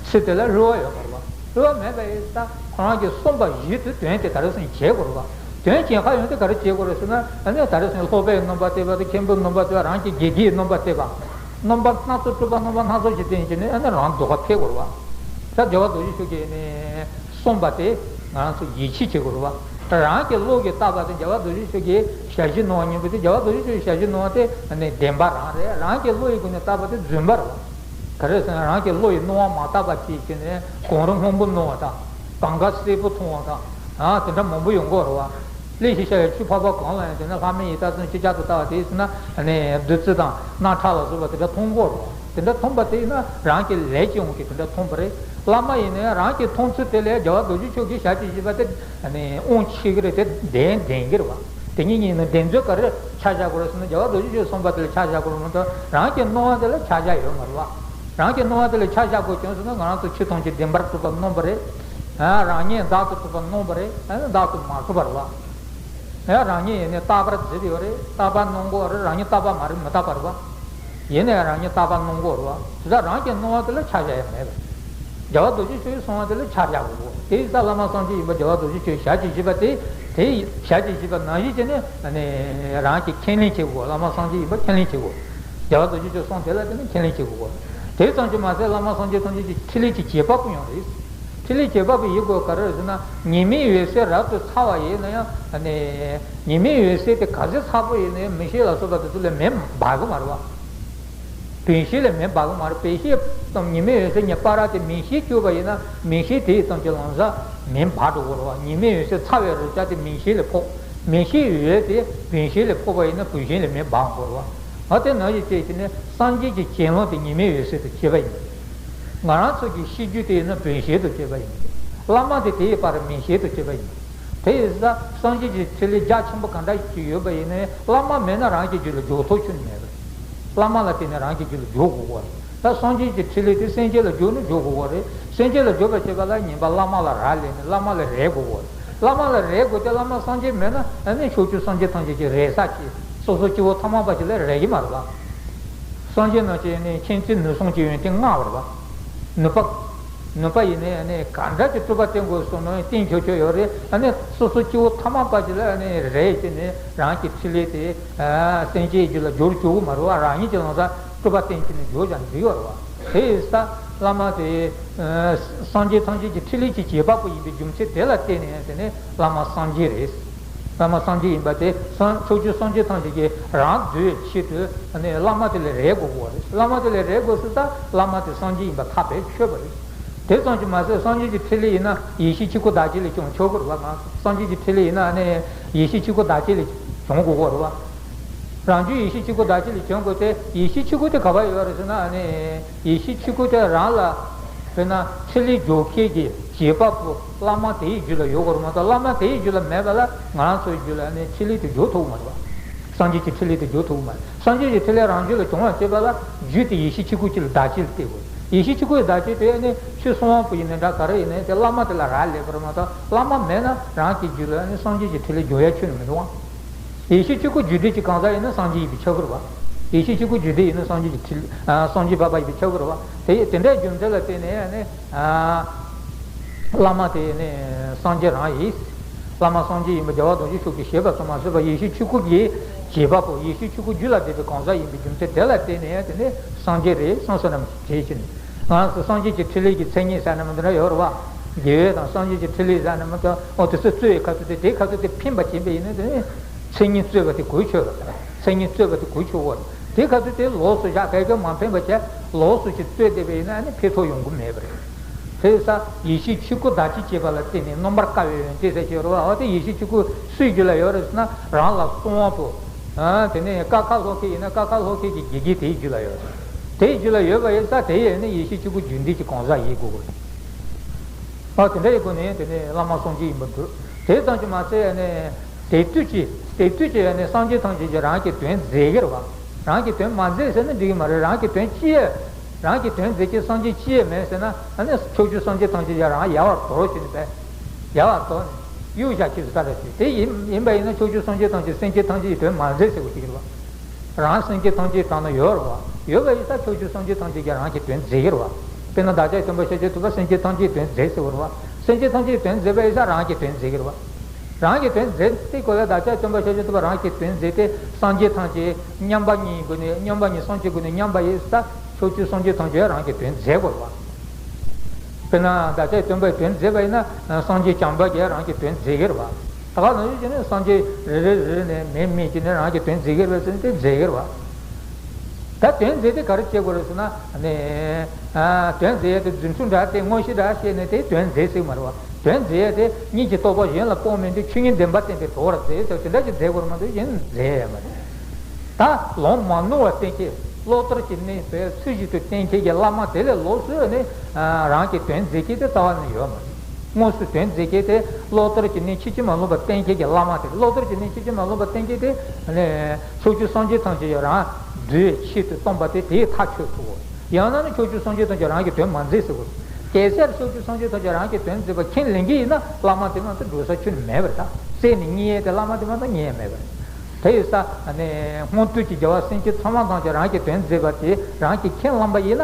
ཚིག་དེ་ལ་བསླུ་བ་ཡོད་མ་རེད་བ། བསླུ་བ་མེད་པ་ཡིན་ཙང་ཁོ་རང་གིས་གསུངས་པ་བཞིན་དུ་དོན་དེ་ད་རེས་སང་ཉིན་བྱེད་དགོས་རེད་བ། དོན་བྱེད་ཁ་ཡོང་དུས་ག་རེ་བྱེད་དགོས་རེད་ཟེར་ན། ཨ་ནི་ད་རེས་སང་ཉིན་སློབ་པའི་རྣམ་པ་བསྟན་པ་དང་། མཁན་པོའི་རྣམ་པ་བསྟན་པ། རང་གི་དགེ་རྒན་རྣམ་པ་བསྟན་པ། རྣམ་པ་སྣ་ཚོགས། སྤྲུལ་པ་རྣམ་པ་སྣ་ཚོགས་ཤིག་བསྟན་བྱས་ནས། ཨ་ནི་རང་སྡུག་ཁ་ཕེབས་དགོས་རེད་བ། ད་རྒྱལ་བ་རྡོ་རྗེ་འཆང་གིས་ནི་གསུངས་པ་དེ་ང་རང་ཚོ་ཡིད་ཆེས་བྱེད་དགོས་རེད་བ། རང་གི་བློ་གིས་བཏགས་པ་དེ། རྒྱལ་བ་རྡོ་རྗེ་འཆང་གིས་ཞལ་བཞེས་གནང་བ་ཡིན་པ་དེ། རྒྱལ་བ་རྡོ་རྗེ་འཆང་གིས་ཞལ་བཞེས་གནང་བ་དེ་ནི་བདེན་པ་རང་རེད། རང་གི་བློ་ཡི་སྒོ་ནས་བཏགས་པ་དེ་རྫུན་པ་རེད་བ། ག་རེ་ཟེར་ན། རང་གི་བློ་ཡིས་སྣང་བ་མ་དག་པ་བྱས་བྱས་ནས་གངས་རི་སྔོན་པོ་སྣང་བ་དང་། གངྒཱ་སེར་པོ་མཐོང་བ་དང་། ཨ། དེ་འདྲ་མང་པོ་ཡོང་གི་ཡོད་རེད་བ། གླེ་ཞིག་ཤར་བའི་ཆུ་ཕོར་པ་གང་ལ་ཡང་དེ་ནི་ལྷ་མིན་ཡི་དྭགས་སུ་ཅིག་ཅར་དུ་ལྟ་བ་དེ་ཡིན་ན། ཨ་ནི་བདུད་རྩི་དང་རྣག་ཁྲག་ལ་སོགས་པ་དེ་འདྲ་མཐོང་གི་ཡོད་རེད་བ། དེ་འདྲ་མཐོང་པ་དེ་ཡིན་ན་རང་གི་ལས་ཀྱི་དབང་གིས་དེ་འདྲ་མཐོང་བ་རེད། བླ་མ་ཡིན་ན་ཡང་རང་གི་མཐོང་ཚུལ་དེ་ལས་རྒྱལ་བ་རྡོ་རྗེ་འཆང་གིས་ཞལ་གྱིས་བཞེས་པ་དེ་ཨ་ནི་དབང་ཆེ་གི་རེད། དེ་བདེན་བདེན་གི་རེད་བ། དེ་གཉིས་གཉིས་ནི་བདེན་རྫུན་ག་རེ་ཆ་བཞག་དགོས་རེད་ཟེར་ན། རྒྱལ་བ་རྡོ་རྗེ་འཆང་གསུངས་པ་དེ་ལ་ཆ་བཞག་དགོས་རེད་མ་གཏོགས། རང་གི་སྣང་བ་དེ་ལ་ཆ་བཞག་ཡོད་མ་རེད་བ། རང་གི་སྣང་བ་དེ་ལ་ཆ་བཞག་དགོས་བྱུང་ཟེར་ན། ང་རང་ཚོ་ཆོས་ཐམས་ཅད་བདེན་པར་གྲུབ་པར་སྣང་བ་རེད། ཨ། རང་ཉིད་བདག་ཏུ་གྲུབ་པར་སྣང་བ་རེད། ཨ་ནི་བདག་ཏུ་མ་གྲུབ་པ་རེད་བ། ཡང་རང་ཉིད་ཡིན་ནའི་རྟག་པར་བརྫིས་ཡོད་རེད། རྟག་པར་སྣང་གི་ཡོད་རེད། རང་ཉིད་རྟག་པ་མ་རེད། མི་རྟག་པ་རེད་བ། ཡིན་ནའི་རང་ཉིད་རྟག་པར་སྣང་གི་ཡོད་རེད་བ། དེ་ལྟར་རང་གི་སྣང་བ་དེ་ལ་ཆ་བཞག་ཡ་མེད་པ། རྒྱལ་བ་རྡོ་རྗེ་འཆང་གིས་གསུངས་པ་དེ་ལ་ཆ་བཞག་དགོས། དེ་ཡིན་ཙང་བླ་མ་སངས་རྒྱས་ཡིན་པ་རྒྱལ་བ་རྡོ་རྗེ་འཆང་གིས་ཞལ་གྱིས་བཞེས་པ་དེ། དེ་ཞལ་གྱིས་བཞེས་པ་ནང་བཞིན་བྱས་ནས་རང་གིས་ཁས་ལེན་བྱེད་དགོས། བླ་མ་སངས་རྒྱས་ཡིན་པ་ཁས་ལེན་བྱེད་དགོས། རྒྱལ་བ་རྡོ་རྗེ་འཆང་གསུངས་དེ་ལ་བརྟེན་ནས་ཁས་ལེན་བྱེད་དགོས། དེ་ཙམ་གྱིས་མ་ཟད་བླ་མ་སངས་རྒྱས་ཐམས་ཅད་ཀྱི་ཕྲིན་ལས་ཀྱི་བྱེད་པ་པོ་ཡང་རེད། ཕྲིན་ལས་བྱེད་པ་པོ་ཡིན་དགོས་ག་རེ་ཟེར་ན། ཉི་མའི་འོད་ཟེར་རབ་ཏུ་ཚ་བ་ཡིན་ན་ཡང་ནི། ཉི་མའི་འོད་ཟེར་དེ་ག་ཚོད་ཚ་པོ་ཡིན་ན་ཡང་མིག་ཤེལ་ལ་སོགས་པ་དེ་ཚོ་ལས་མེ་འབར་གི་མ་རེད་བ། བུམ་ཤེལ་ལས་མེ་འབར་གི་མ་རེད། བུམ་ཤེལ་དང་ཉི་མའི་འོད་ཟེར་གཉིས་བར་དེ་མིག་ཤེལ་གྱུར་པ་ཡིན་ན། མིག་ཤེལ་དེ་ཡི་ཙམ་གྱི་ལམ་སང་མེ་འབར་འགྲོ་གི་རེད་བ། ཉི་མའི་འོད་ཟེར་ཚ་བའི་རེག་བྱ་དེ་མིག་ཤེལ་ལ་ཕོག་མིག་ཤེལ་འོད་དེ་བུམ་ཤེལ་ལ་ཕོག་པ་ཡིན་ན་བུམ་ཤེལ་ལ་མེ་འབར་འགྲོ་གི་རེད་བ། འོ་དེ་ནང་བཞིན་བྱས་བྱས་ནས་སངས་རྒྱས་ཀྱི་གྱེན་ལོག་དེ་ཉི་མའི་འོད་ཟེར་དུ་བྱས་པ་ཡིན། ང་རང་ཚོ་གི་ཤེས་རྒྱུད་དེ་ཡིན་ན་བུམ་ཤེལ་དུ་བྱས་པ་ཡིན། བླ་མ་དེ་དེའི་བར་མིག་ཤེལ་དུ་བྱས་པ་ཡིན། དེ་ཡིན་ཙང་སངས་རྒྱས་ཀྱི་ཕྲིན་ལས་རྒྱ་ཆེན་པོ་ག་འདྲ་ཞིག་ཡོད་པ་ཡིན་ནའི་བླ་མ་མེད་ན་རང་གི་རྒྱུད་ལ་འཇོག་ཐུབ་ཁྱོན་ནས་མེད་པ་རེད། བླ་མ་ལ་བརྟེན་ནས་རང་གི་རྒྱུད་ལ་འཇོག་དགོས་པ་རེད། ད་སངས་རྒྱས་ཀྱི་ཕྲིན་ལས་དེ་སེམས་ཅན་ལ་འཇོག་ནི་འཇོག་དགོས་པ་རེད། སེམས་ཅན་ལ་འཇོག་པར་བྱེད་པ་ལ་ངན་པ་བླ་མ་ལ་རག་ལས་ནས་བླ་མ་ལ་རེག་དགོས་པ་རེད། བླ་མ་ལ་རེག་དགོས་ཏེ་བླ་མ་སངས་རྒྱས་མེད་ན་ཨ་ནི་ཕྱོགས་བཅུའི་སངས་རྒྱས་ཐམས་ཅད་ཀྱིས་རེག་ས་ཀྱི་སོ་སོ་སྐྱེ་བོ་ཐ་མལ་པ་ཞིག་ལ་རེག་གི་མ་རེད་པ། སངས་རྒྱས་རྣམས་ཀྱི་ནི་མཁྱེན་བརྩེ་ནུས་གསུམ་གྱི་ཡོན་ཏན་མངའ་བ་རེད་པ། ནུས་པ། ནུས་པ་ཡིན་ནའི་ནི་ག་འདྲ་གྱི་སྤྲུལ་པ་བསྟན་དགོས་གསུངས་ནའི་བསྟན་ཆོག་ཆོག་ཡོད་རེད། ཨ་ནི་སོ་སོ་སྐྱེ་བོ་ཐ་མལ་པ་ཞིག་ལ་ནི་རེག་བྱས་ནས་རང་གི་ཕྲིན་ལས་དེ་སེམས་ཅན་རྒྱུད་ལ་འཇོག་འཇོག་གི་མ་རེད་པ། རང་ཉིད་ཀྱི་ལམ་སང་སྤྲུལ་པ་བསྟན་བྱས་ནས་འཇོག་ཀྱང་འཇུག་ཡོད་རེད་པ། དེ་ཡིན་ཙང་བླ་མ་དེ་སངས་རྒྱས་ཐམས་ཅད་ཀྱི་ཕྲིན་ལས་ཀྱི་བྱེད་པ་པོ་ཡིན་པའི་རྒྱུ་མཚན་དེ་ལ་བརྟེན་ནས་དེ་ནི་བླ་མ་སངས་རྒྱས་རེད། བླ་མ་སངས་རྒྱས་ཡིན་པ་དེ་སངས་ཕྱོགས་བཅུའི་སངས་རྒྱས་ཐམས་ཅད་ཀྱིས་རང་འདུལ་བའི་ཆེད་དུ་ནི་བླ་མ་དེ་ལ་རེག་དགོས་པ་རེད། བླ་མ་དེ་ལ་རེག་དགོས་ཟེར་ཙང་བླ་མ་དེ་སངས་རྒྱས་ཡིན་པ་ཐག་རྦད་ཆོད་པ་རེད། དེ་ཙམ་གྱིས་མ་ཟད་སངས་རྒྱས་ཀྱི་ཕྲིན་ལས་ཡིན་ན་ཡེ་ཤེས་ཆོས་སྐུ་དག་བྱེད་ལས་བྱུང་ཆོག་གི་རེད་པ། ང་སངས་རྒྱས་ཀྱི་ཕྲིན་ལས་ཡིན་ན་ནི་ཡེ་ཤེས་ཆོས་སྐུ་དག་བྱེད་ལས་བྱུང་དགོས་པ་རེད་པ། རང་རྒྱུད་ཡེ་ཤེས་ཆོས་སྐུ་དག་བྱེད་ལས་བྱུང་དགོས་ཏེ། ཡེ་ཤེས་ཆོས་སྐུ་དེ་ག་པར་ཡོད་རེད་ཟེར་ན་ནི། ཡེ་ཤེས་ཆོས་སྐུ་དེ་རང་ལ་དཔེར་ན་ཕྲིན་ལས་སྦྱོང་མཁན་གྱི་བྱེད་པ་པོ་བླ་མ་དེའི་རྒྱུད་ལ་ཡོད་དགོས་རེད་མ་གཏོགས། བླ་མ་དེའི་རྒྱུད་ལ་མེད་པ་ལ་ང་རང་ཚོའི་རྒྱུད་ལ་ནི་ཕྲིན་ལས་དེ་འཇུག་ཐུབ་ཀྱི་མ་རེད་པ། སངས་རྒྱས་ཀྱི་ཕྲིན་ལས་དེ་འཇུག་ཐུབ་ཀྱི་མ་རེད། སངས་རྒྱས་ཀྱི་ཕྲིན་ལས་རང་རྒྱུད་ལ་བྱུང་བར་བྱེད་པ་ལ་རྒྱུ་དེ་ཡེ་ཤེས་ཆོས་སྐུ་གཅིག་ལ་བདག་བྱེད་ལ་བརྟེན་དགོས། ཡེ་ཤེས་ཆོས་སྐུ་ལ་བདག་བྱེད་དེ་ནི་ཆོས་གསང་བ་པོ་ཡིན་ནའི་འདྲ་ག་རེ་ཡིན་ནའི་དེ་བླ་མ་དེ་ལ་རག་ལས་པ་རེད་མ་གཏོགས། བླ་མ་མེད་ན་རང་གི་རྒྱུད་ལ་ནི་སངས་རྒྱས་ཀྱི་ཕྲིན་ལས་འཇུག་ཡ་ཁྱོན་ནས་མི་འདུག་ཨང་། ཡེ་ཤེས་ཆོས་སྐུ་རྒྱུད་ལྡན་གྱི་གང་ཟག་ཡིན་ན་སངས་རྒྱས་ཡིན་པས་ཁྱབ་ཀྱི་རེད་པ། ཡེ་ཤེས་ཆོས་སྐུ་རྒྱུད་ལྡན་ཡིན་ན་སངས་རྒྱས་ཀྱི་ཁྲི་ཨ་སངས་རྒྱས་འཕགས་པ་ཡིན་པས་ཁྱབ་ཀྱི་རེད་པ། དེ་ཡི་དེ་འདྲའི་རྒྱུ་མཚན་ལ་བརྟེན་ནས་ནི་ཨ་བླ་མ་དེ་ནི་སངས་རྒྱས་རང་ཡིན། བླ་མ་སངས་རྒྱས་ཡིན་པ་རྒྱལ་བ་རྡོ་རྗེ་འཆང་གིས་བཞེད་པ་ཙམ་མ་ཟད་པ་ཡེ་ཤེས་ཆོས་སྐུ་གི་བྱེད་པ་པོ་ཡེ་ཤེས་ཆོས་སྐུ་རྒྱུད་ལ་ལྡན་པའི་གང་ཟག་ཡིན་པའི་རྒྱུ་མཚན་དེ་ལ་བརྟེན་ནས་དེ་ནི་སངས་རྒྱས་རེད་བསམ་བསམ་རྣམས་བྱེད་ཀྱི་ནི། ང་རང་ཚོ་སངས་རྒྱས་ཀྱི་ཕྲིན་ལས་ཀྱི་མཚན་ཉིད་ཟེར་ན་མི་འདི་འདྲ་ཡོད་རེད་པ། དགེ་བའི་དང་སངས་རྒྱས་ཀྱི་ཕྲིན་ལས་ཟེར་ན་མི་འདི་འོ་དེ་ཚོ་རྩོད་པའི་ཁ་ཐུག་དེ་དེའི་ཁ་ཐུག་དེ་འཕེན་པ་བྱེད་པ་ཡིན་ན་དེ་ནི། མཚན་ཉིད་རྩོད་པ་དེ་གོ་ཆོད་པ་དང་མཚན་ཉིད་རྩོད་པ་དེ་གོ་ཆོད་པ་དེ་ཁ་ཐུག་དེ་ལོགས་སུ་བཞག་གལ་ཏེ་མ་འཕེན་པ་བྱས་ལོགས་སུ་ཅིག་རྩོད་བསྡད་པ་ཡིན་ན་ཨ་ནི་ཕན་ཐོགས་ཡོང་གི་མེད་པ་རེད། དེ་ཡིན་ཙང་ཡེ་ཤེས་ཆོས་སྐུ་དག་བྱེད་བྱེད་པ་ལ་བརྟེན་ནས་རྣམ་པར་དཀར་བའི་ཡོན་ཏན་ཟེར་གྱི་ཡོད་རེད་པ། འོ་དེ་ཡེ་ཤེས་ཆོས་སྐུ་སུའི་རྒྱུད་ལ་ཡོད་རེད་ཟེར་ན་རང་ལ་གསང་བ་པོ། ཨ་དེ་ནས་ཀ་ཁ་ལྷོ་ཁའི་ཡིན་ན་ཀ་ཁ་ལྷོ་ཁའི་གི་དགེ་རྒན་དེའི་རྒྱུད་ལ་ཡོད་རེད། དེའི་རྒྱུད་ལ་ཡོད་པ་ཡིན་ཙང་དེ་ཡིན་ན་ཡེ་ཤེས་ཆོས་སྐུ་རྒྱུད་ལྡན་གྱི་གང་ཟག་ཡིན་དགོས་པ་རེད། ཨ་དེ་འདྲ་ཡི་སྒོ་ནས་དེ་ནས་བླ་མ་སངས་རྒྱས་ཡིན་པར་འདོད། དེ་ཙམ་གྱིས་མ་ཟད་ནས་དེ་དུས་ཀྱི་དེ་དུས་ཀྱི་ནས་སངས་རྒྱས་ཐམས་ཅད་ཀྱིས་རང་གི་དོན་མཛད་ཀྱི་རེད་པ། རང་གི་དོན་མ་མཛད་ཟེར་ན་འགྲིག་གི་མ་རེད། རང་གི་དོན་ཅི་ཡང་རང་གི་དོན་མཛད་མཁན་སངས་རྒྱས་ཅི་ཡང་མེད་ཟེར་ན་ཨ་ནི་ཕྱོགས་བཅུའི་སངས་རྒྱས་ཐམས་ཅད་ཀྱིས་རང་ཡལ་བར་དོར་ཞེས་ནས་པས། ཡལ་བར་དོར་ནས་གཡུག་བཞག་ཁྱེད་ཚོ་ས་ར་ཞུ་དེ་ཡིན་ཡིན་པ་ཡིན་ན་ཕྱོགས་བཅུའི་སངས་རྒྱས་ཐམས་ཅད་སེམས་ཅན་ཐམས་ཅད་ཀྱི་དོན་མ་མཛད་ཟེར་དགོས་ཀྱི་རེད་པ། རང་སེམས་ཅན་ཐམས་ཅད་དང་ན་ཡོད་རེད་པ། ཡོད་པ་ཡིན་ཙང་ཕྱོགས་བཅུའི་སངས་རྒྱས་ཐམས་ཅད་ཀྱིས་རང་གི་དོན་མཛད་ཀྱི་རེད་པ། དཔེར་ན་བདག་ཅག་སྟོན་པ་ཤཱཀྱ་ཐུབ་པ་སེམས་ཅན་ཐམས་ཅད་དོན་མཛད་ཟེར་བ་རེད་པ། སེམས་ཅན་ཐམས་ཅད་དོན་མཛད་པ་ཡིན་ཙང་རང་གི་དོན་མཛད་ཀྱི་རེད་པ། རང་གི་དོན་མཛད་དེ་གོ་ལ་བདག་ཅག་སྟོན་པ་ཤཱཀྱ་ཐུབ་པ་རང་གི་དོན་མཛད་དེ་སངས་རྒྱས་ཐམས་ཅད་མཉམ་པ་ཉིད་སྒོ་ནས་མཉམ་པ་ཉིད་སངས་རྒྱས་སྒོ་ནས་མཉམ་པ་ཡིན་ཙང་ཕྱོགས་བཅུའི་སངས་རྒྱས་ཐམས་ཅད་རང་གི་དོན་མཛད་དགོས་རེད་པ། དཔེར་ན་བདག་ཅག་སྟོན་པའི་དོན་མཛད་པ་ཡིན་ན་སངས་རྒྱས་བྱམས་པ་རྒྱལ་རང་གི་དོན་མཛད་ཀྱི་རེད་པ། ད་ག་ནང་བཞིན་བྱས་ནས་སངས་རྒྱས་རེ་རེ་རེ་རེ་ནས་མེད་མེད་ཀྱི་ནས་རང་གི་དོན་མཛད་ཀྱི་རེད་པས་ཟེར་ནས་དེ་མཛད་ཀྱི་རེད་པ། ད་དོན་མཛད་དེ་ག་རེ་བྱེད་དགོས་རེད་ཟེར་ན་ནས་དོན་མཛད་ཡས་དེ་རྫུ་འཕྲུལ་འདྲ་དེ་དངོས་གཞི་འདྲ་བཤད་ནས་དེ་དོན་མཛད་ཟེར་གྱི་མ་རེད་པ། དོན་མཛད་ཡས་དེ་སྙིང་རྗེའི་རྟོགས་པ་གཞན་ལ་སྤོང་མིན་ཏེ་ཆོས་ཉིད་བདེན་པ་བསྟན་པའི་གྲོགས་ལ་མཛད་ཟེར་དེ་འདྲ་ཅིག་མཛད་དགོས་རེད་མ་གཏོགས་གཞན་མཛད་ཡས་མ་རེད། ད་ལམ་མ་ནོར་བ་བསྟན་མཁན་བློ་ལྟར་གྱི་གནས་པའི་ཚུལ་བཞིན་དུ་བསྟན་མཁན་གྱི་བླ་མ་དེ་ལས་ལོགས་སུ་ནི་རང་གི་དོན་མཛད་མཁན་དེ་རྩ་བ་ནས་ཡོད་མ་རེད། དངོས་སུ་དོན་མཛད་མཁན་དེ་བློ་ལྟར་གྱི་གནས་ཕྱིན་ཅི་མ་ལོག་པར་བསྟན་མཁན་གྱི་བླ་མ་དེ་བློ་ལྟར་གྱི་གནས་ཕྱིན་ཅི་མ་ལོག་པར་བསྟན་མཁན་དེ་ནི་ཕྱོགས་བཅུའི་སངས་རྒྱས་ཐམས་ཅད་ཀྱིས་རང་འདུལ་བའི་ཆེད་དུ་བཏང་པ་དེ་དེས་ཐག་ཆོད་ཐུབ་དགོས། ཡང་ན་ནི་ཕྱོགས་བཅུའི་སངས་རྒྱས་ཐམས་ཅད་རང་གི་དོན་མ་མཛད་ཟེར་དགོས། གལ་སྲིད་ཕྱོགས་བཅུའི་སངས་རྒྱས་ཐམས་ཅད་རང་གི་དོན་མཛད་པ་ཁས་ལེན་གྱི་ཡིན་ན་བླ་མ་དེ་མ་གཏོགས་འགྲོ་ས་ཁྱོན་ནས་མེད་པ་རེད། ད་རྩད་ནས་རྙེད་ཡས་དེ་བླ་མ་དེ་མ་གཏོགས་རྙེད་ཡས་མེད་པ་རེད། དེ་ཡིན་ཙང་ནི་སྔོན་དུས་ཀྱི་རྒྱལ་བ་སེམས་ཅན་ཚང་མ་ཐམས་ཅད་རང་གི་དོན་མཛད་པ་དེ་རང་གིས་ཁས་བླངས་པ་ཡིན་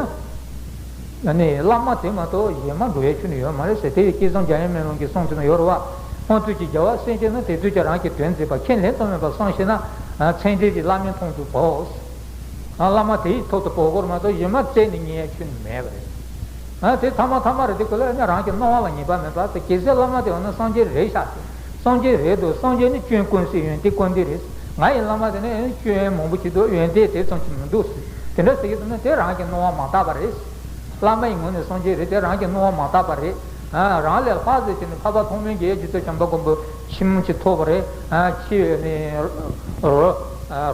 ན། ནི་བླ་མ་དེ་མ་གཏོགས་གཞན་མ་འགྲོ་ཡས་ཁྱོན་ནས་ཡོད་མ་རེད་ཟེར། དེ་ཡི་སྐལ་བཟང་འཇམ་དབྱངས་སྨོན་ལམ་གྱི་གསུང་དེ་ན་ཡོད་རེད་པ། སྔོན་དུས་ཀྱི་རྒྱལ་བ་སེམས་ཅན་ནི་དེ་དུས་ཀྱི་རང་གི་དོན་མཛད་པ་ཁས་ལེན་ཙམ་མིན་པར་བསམ་ཤེས་ན། མཚན་ལྡན་གྱི་བླ་མའི་ཐོག་ཏུ་བབས། བླ་མ་དེའི་ཐོག་ཏུ་བབས་དགོས་རེད་མ་གཏོགས་གཞན་མ་རྩད་ནས་རྙེད་ཡས་ཁྱོན་ནས་མེད་པ་རེད། ཨ་དེ་ཐ་མ་ཐ་མ་རེད། དེ་ཀུན་ལ་ནི་རང་གི་སྣང་བ་ལ་ངེས་པ་མེད་པ་དེ། གལ་སྲིད་བླ་མ་དེ་འོ་ན་སངས་རྒྱས་རེད་ཤག་ཟེར། སངས་རྒྱས་རེད་འདུག། སངས་རྒྱས་ནི་སྐྱོན་ཀུན་ཟད་ཡོན་ཏན་ཀུན་ལྡན་རེད། ང་ཡི་བླ་མ་དེ་ནི་སྐྱོན་མང་པོ་ཅིག་འདུག། ཡོན་ཏན་དེ་ཙམ་ཅིག་མི་འདུག་ཟེར། དེ་འདྲ་ཟེར་གྱི་འདུག་ན་དེ་རང་གི་སྣང་བ་མ་དག་པ་རེད། བླ་མ་ཡི་ངོས་ནས་སངས་རྒྱས་རེད། དེ་རང་གི་སྣང་བ་མ་དག་པ་རེད། ཨ་རང་ལས་ལྷག་ཟེར་གྱི་ནི་འཕགས་པ་ཐོགས་མེད་ཀྱི་རྗེ་བཙུན་བྱམས་པ་མགོན་པོ་ཆེན་མོ་ཅིག་ཐོབ་པ་རེད། ཨ་ཆེ་བའི་ནི་རོ་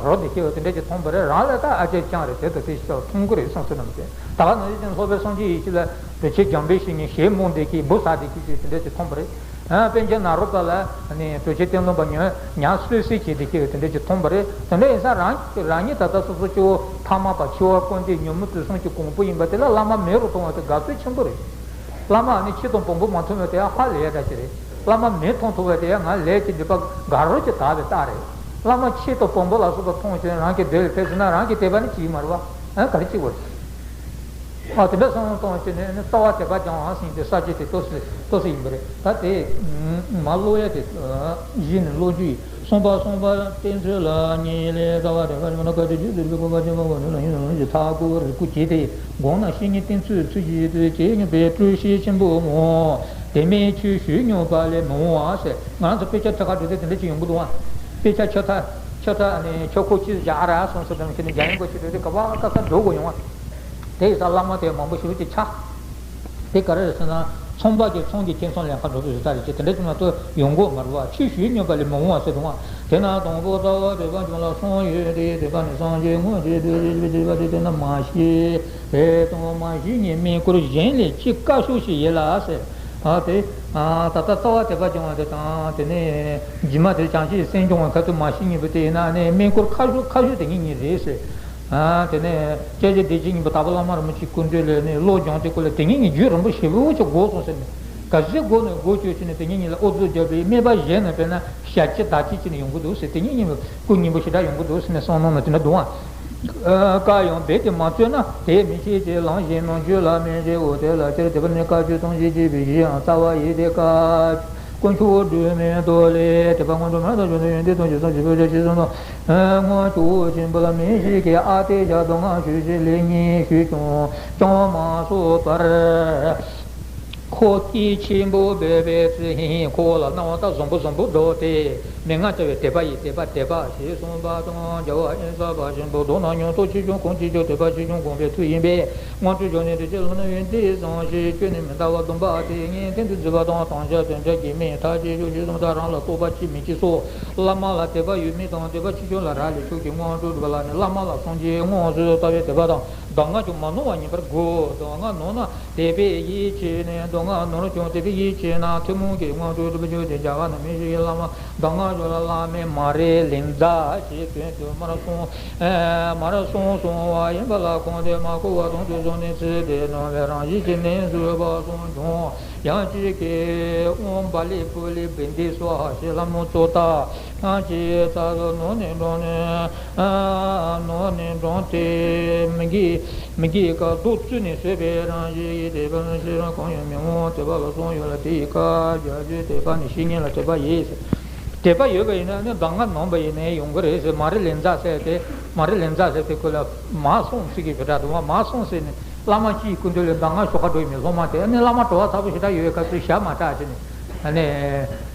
རོ་དེ་ཆེ་བ་དེ་འདྲ་ཅིག་མཐོང་པ་རེད། རང་ལས་ད་ཨ་ཅེ་ཅང་རེད། དེ་ད་དེ་ཞིག་མཐོང་གི་རེད་བསམ་བསམ་ནམ་ཞེས། ད་ག་ནང་བཞིན་ཅན་ལྷོ་པའི་སངས་རྒྱས་ཡེ་ཤེས་ལ་བོད་ཆེན་འཇམ་དཔལ་བཤེས་གཉེན་ཞལ་རྨོངས་བསྡད་ཀྱི་འབུ་ཟ་བསྡད་ཀྱི་ཞེས་དེ་འདྲ་ཅིག་མཐོང་པ་རེད། ཨ་པཎ་ཆེན་ནཱ་རོ་པ་ལ་ནི་བོད་ཆེན་བསྟན་སློབ་པ་ཉོན་ཉ་གསོད་བསྲེགས་བྱས་བསྡད་ཀྱི་རེད། དེ་འདྲ་ཅིག་མཐོང་པ་རེད། དེ་འདྲ་ཡིན་ཙང་རང་རང་ཉིད་ད་ལྟ་སོ་སོ་སྐྱེ་བོ་ཐ་མལ་པ་འཆི་བ་ཀུན་བདེ་ཉོན་མོངས་དུག་གསུམ་གྱི་གོང་བུ་ཡིན་པ་དེ་ལ་བླ་མ་མེད་རུ་གཏོང་བ་དེ་དགའ་ཚོར་ཆེན་པོ་རེད། བླ་མ་ནི་ཆོས་དང་དབང་པོ་མ་མཐོང་བ་དེ་ཡང་ཧ་ལས་ཡ་འདྲ་ཞིག་རེད། བླ་མ་མེད་མཐོང་ཐུབ་པ་དེ་ཡང་ང་ལས་ཀྱི་འགྲིག་པ་དགའ་རོགས་ཀྱི་དག་པའི་རྟགས་རེད། བླ་མ་ཆོས་དང་དབང་པོ་ལ་སོགས་པ་མཐོང་ཞིང་རང་གི་འདོད་ལ་ཕེབས་ཟིན་ན་རང་གི་དད་པ་ནི་ཅི་ཡིན་མ་རེད་བ། ཨ་ག་རེ་ཅི་དགོས་རེད། ཨ་དེ་འདྲ་བསམ་བློ་གཏོང་བྱས་ནས་ནི་རྩ་བ་དད་པ་སྦྱང་བ་ཟེར་དེ་ས་བཅད་དེ་ཏོག་ཙམ་ཏོག་ཙམ་ཡིན་པ་རེད། ད་དེ་མ་ཀློག་ཡ་དེ་གཞི་ནས་ཀློག་རྒྱུ་ཡིན། གསུངས་པ་གསུངས་པ་བསྟན་ཚུལ་ལ་ཉིད་ལས་རྩ་བ་དད་པ་སྦྱང་ན་བཀའ་དྲིན་རྗེས་སུ་དྲན་པའི་གོ་འཕང་ཆེན་པོ་ངོ་ནས་ལ་ཡིན་ལ་ཡིན་གྱི་མཐའ་བསྐོར་རིགས་པ་བརྒྱད་དེ་དགོངས་ན་བཤེས་གཉེན་བསྟེན་ཚུལ་ཚུལ་གྱིས་དུས་བྱས་སྙོམས་པའི་སྤྲོས་བཤད་ཆེན་པོ་ངོ་། དེ་མིན་ཆོས་ཞུས་སྙོམས་པ་ལས་མི་འོང་བ་ཟེར། ང་ཚོ་དཔེ་ཆ་ཁྲིད་ག་འགྲོ་དུས་དེ་འདྲ་ཅིག་ཡོང་གི་འདུག་ཨ། དཔེ་ཆ་ཆ་ཚ་ཆ་ཚ་ནས་ཆ་ཁོ་ཅིག་བཞག་ཨ་ར་སོང་ས་དང་ཁྱེད་ནས་རྒྱ་ཡན་པ་ཞིག་འགྲོ་དུས་ག་བ་ག་ས་འགྲོ་དགོས་ཡོང་ཨ། དེ་ཡི་ས་བླ་མ་དེ་མང་པོ་ཞེ་པོ་ཅིག་ཆགས། དེ་ག་རེ་རེད་ཟེར་ན་ཚོང་པ་གིས་ཚོང་གི་ཁེ་བཟང་ལེན་ག་འགྲོ་དུས་སུ་ལྟ་རེ་བྱེད་དེ་འདྲ་ཅིག་མ་གཏོགས་ཡོང་གི་མ་རེད་བ། ཆོས་ཞུས་སྙོམས་པ་ལས་མི་འོང་བ་ཟེར་འདུག་ཨ། དེས་ན་དང་པོ་རྩ་བ་དད་པ་སྦྱང་ལ་གསུངས་ཡོད་དེ། དད་པ་ནི་སངས་རྒྱས་དངོས་ཀྱི་བདུད་རྩི་ཞེས་པ་དེ་དེ་ན་མ་ཤེས་པས་དང་མ་ཤེས་ཉིད་སྨན་སྐུར་གཞན་ལས་ཅི་བཀའ་ཤོག་ཞིག་ཡིན་ལ་ཟེར། ཨ་དེ་ཨ་ད་ལྟ་རྩ་བ་དད་པ་སྦྱང་བ་དེ་དང་དེ་ནས་རྗེས་མ་དེ་བྱང་ཆུབ་སེམས་སྦྱོང་བ་ཁ་ཐུག་མ་ཤེས་ཉིད་པོ་དེ་ཡིན་ན་ནི་སྨན་སྐུར་ཁ་ཤོག་ཁ་ཤོག་དེ་ཉིད་ཉིད་རེད་ཟེར། ཨ་དེ་ནས་སྐྱབས་རྗེ་བདེ་ཆེན་སྙིང་པོ་དྭགས་པོ་བླ་མ་རིན་པོ་ཆེའི་སྐུ་མདུན་ལ་ནི་བློ་སྦྱོང་དེ་སྐོར་ལ་དེ་ཉིད་ཉིད་རྒྱུན་རིང་པོ་ཞེ་པོ་ཅིག་འགོར་སོང་ཟེར་ནས། ག་ཚོད་འགོར་ནས་འགོར་བཅུག་ཕྱིན་ནས་དེ་ཉིད་ཉིད་ལ་ཨུ་ཚུགས་བརྒྱབ་པའི་སྨན་པ་གཞན་ནས་དཔེར་ན་ཞལ་ལྕེ་དག་ཅིག་ཅིག་ནས་ཡོང་གི་འདུག་ཟེར། དེ་ཉིད་ཉིད་སྐུ་སྙིང་པོ་ཞེ་དྲག་ཡོང་གི་འདུག་ཟེར་ནས་གསུངས་གནང་ནས་དེ་འདྲ་འདུག་ཨ། བཀའ་ཡང་རྦད་དེ་མ་བཙལ་ན་དེ་མི་ཤེས་ཀྱི། ལམ་གཞན་ནམ་རྒྱུད་ལ་མེད་ཅེས་འོ་དེ་ལ་སྤྱིར་དད་པ་ནི་བཀའ་བརྒྱུད་ཙམ་ཞིག་ཅེས་པའི་གཞི་ཡང་རྩ་བ་ཡི་དེ་བཀའ་དཀོན་མཆོག་སྒྲོན་མེའི་མདོ་ལས། དད་པ་སྔོན་འགྲོ་མ་ལྟར་བྱུང་དུས་ཡོན་ཏན་དང་ཞེ་སྡང་ཞེ་སྡང་ཞེ་སྡང་དང་སྔོན་བྱུང་ཆེན་པོ་ལ་མི་ཞིག་གིས་ཨ་ཏི་ཤ་མདོ་སྔགས་ཞུ་ཞིང་ལེགས་ཉེས་ཞུས་ཀྱང་ཅང་མ་གསུངས་པར། ཁོ་སྐད་ཆེན་པོ་འབོད་པའི་ཚེ་ཧིང་ཧིང་ཁོ་བོ་ལ་སྣང་བ་ལྟ་བཟང་པོ་བཟང་པོ་འདུག་སྟེ། མན་ངག་བྱ་བའི་དད་པ་ཡིས་དད་པ་དད་པ་ཞེས་གསུངས་པ་དང་། རྒྱལ་བ་དབེན་ས་པ་ཆེན་པོ་མདོར་ན་ཉམས་རྟོགས་ཆེ་ཆུང་གང་ཅིའི་ཕྱིར་དད་པ་ཆེ་ཆུང་གོང་འཕེལ་ཚུལ་ཡིན་པས། སྔོན་འགྲོའི་སྦྱོར་ནས་དེ་ཕྱིར་ལྷུང་ན་ཡོན་ཏན་བཟང་ཞིང་སྐྱོན་ནི་མི་འདའ་བ་སྡོམ་པ་དེ་ངས་གཏན་དུ་བརྫི་བ་དང་དམ་བཅའ་དོན་བཅའ་གྱིས་མིན་ཐག་ཆོད་ཞུ་ཞེས་གསུངས་ཏེ། རང་ལ་རྟོགས་པ་ཆེ་མེད་ཅེས་སོ། བླ་མ་ལ་དད་པ་ཡོད་མེད་དང་དད་པ་ཆེ་ཆུང་ལ་རག་ལས་ཕྱོགས་ཀྱི་སྔོན་འགྲོ་སྒྲུབ་པ་ལ་ནི་བླ་མ་ལ་སངས་རྒྱས་དངོས་སུ་ལྟ་བའི་དད་པ་དང་གདམས་ངག་ཀྱང་མ་ནོར་བ་ཉན་པར་དགོས། གདམས་ངག་ནོར་ན་དད་པས་ཡིད་ཆེས་ནས། གདམས་ངག་ནོར་ཀྱང་དད་པས་ཡིད་ཆེས་ན། ཐུན་མོང་གི་སྔོན་འགྲོ་སྒྲུབ་རྒྱུ་དེ་བྱ་བ་ནི་མི་ཞིག་གིས་བླ་མ་གདམས་ངག་སྦྱོར་ལ་བླ་མའི་མ་རེད་ལན་ཛ་ཞེས་དོན་དུ་མར་གསུངས། མར་གསུངས་སོང་བ་ཡིན་པ་ལ་གོང་དུ་མ་གོ་བ་དང་དུ་བཟུང་ནས་ཚིག་དེ་ནང་བའི་རང་བཞིན་གྱི་གནས་སུ་བབས་སོང་ཀྱང་། ཡང་གཅིག་གིས་ཨོཾ་བ་ལི་པུ་ལི་བི་འདི་སྭཱ་ཧཱ་ཞེས་ལྷ་མོ་ཙོ་ཏ་ཐང་ཅིག་ཚ་ལོ་ནོར་ནས་འགྲོ་ནས། ནོར་ནས་འགྲོ་སྟེ་མི་དགེ་མི་དགེ་ཀ་རྡོ་བཙུགས་ནས་བཟོས་པའི་རང་བཞིན་གྱི་དད་པ་ནི་ཤེས་རབ་གང་ཡང་མི་འོང་། དད་པ་ལ་གསུངས་ཡོད་ལ་དེ་ཡི་བཀའ་རྒྱ་ཆེའི་དད་པ་ནི་བཤེས་གཉེན་ལ་དད་པ་ཡིན། དད་པ་ཡོད་པ་ཡིན་ན་ནི་གདམས་ངག་ནོར་བ་ཡིན་ནའི་ཡོང་གི་རེད་ཟེར། མ་རི་ལན་ཛ་ཟེར་དེ་མ་རི་ལན་ཛ་ཟེར་དེ་ཁོ་ལ་མ་གསུངས་ཟེར་གྱི་ཞེ་དྲག་འདུག་བ། མ་གསུངས་ཟེར་ནས་བླ་མ་སྤྱིའི་སྐུ་མདུན་ལ་གདམས་ངག་ཞུ་ག་འགྲོ་ཡི་མེད། སློབ་མ་དེ་ནི་བླ་མ་བྲོ་བ་ཚ་པོ་ཞེ་དྲག་ཡོད་པའི་སྐབས་སུ་ཞབས་མ་བྲག་བྱས་ནས། ཨ་ནི།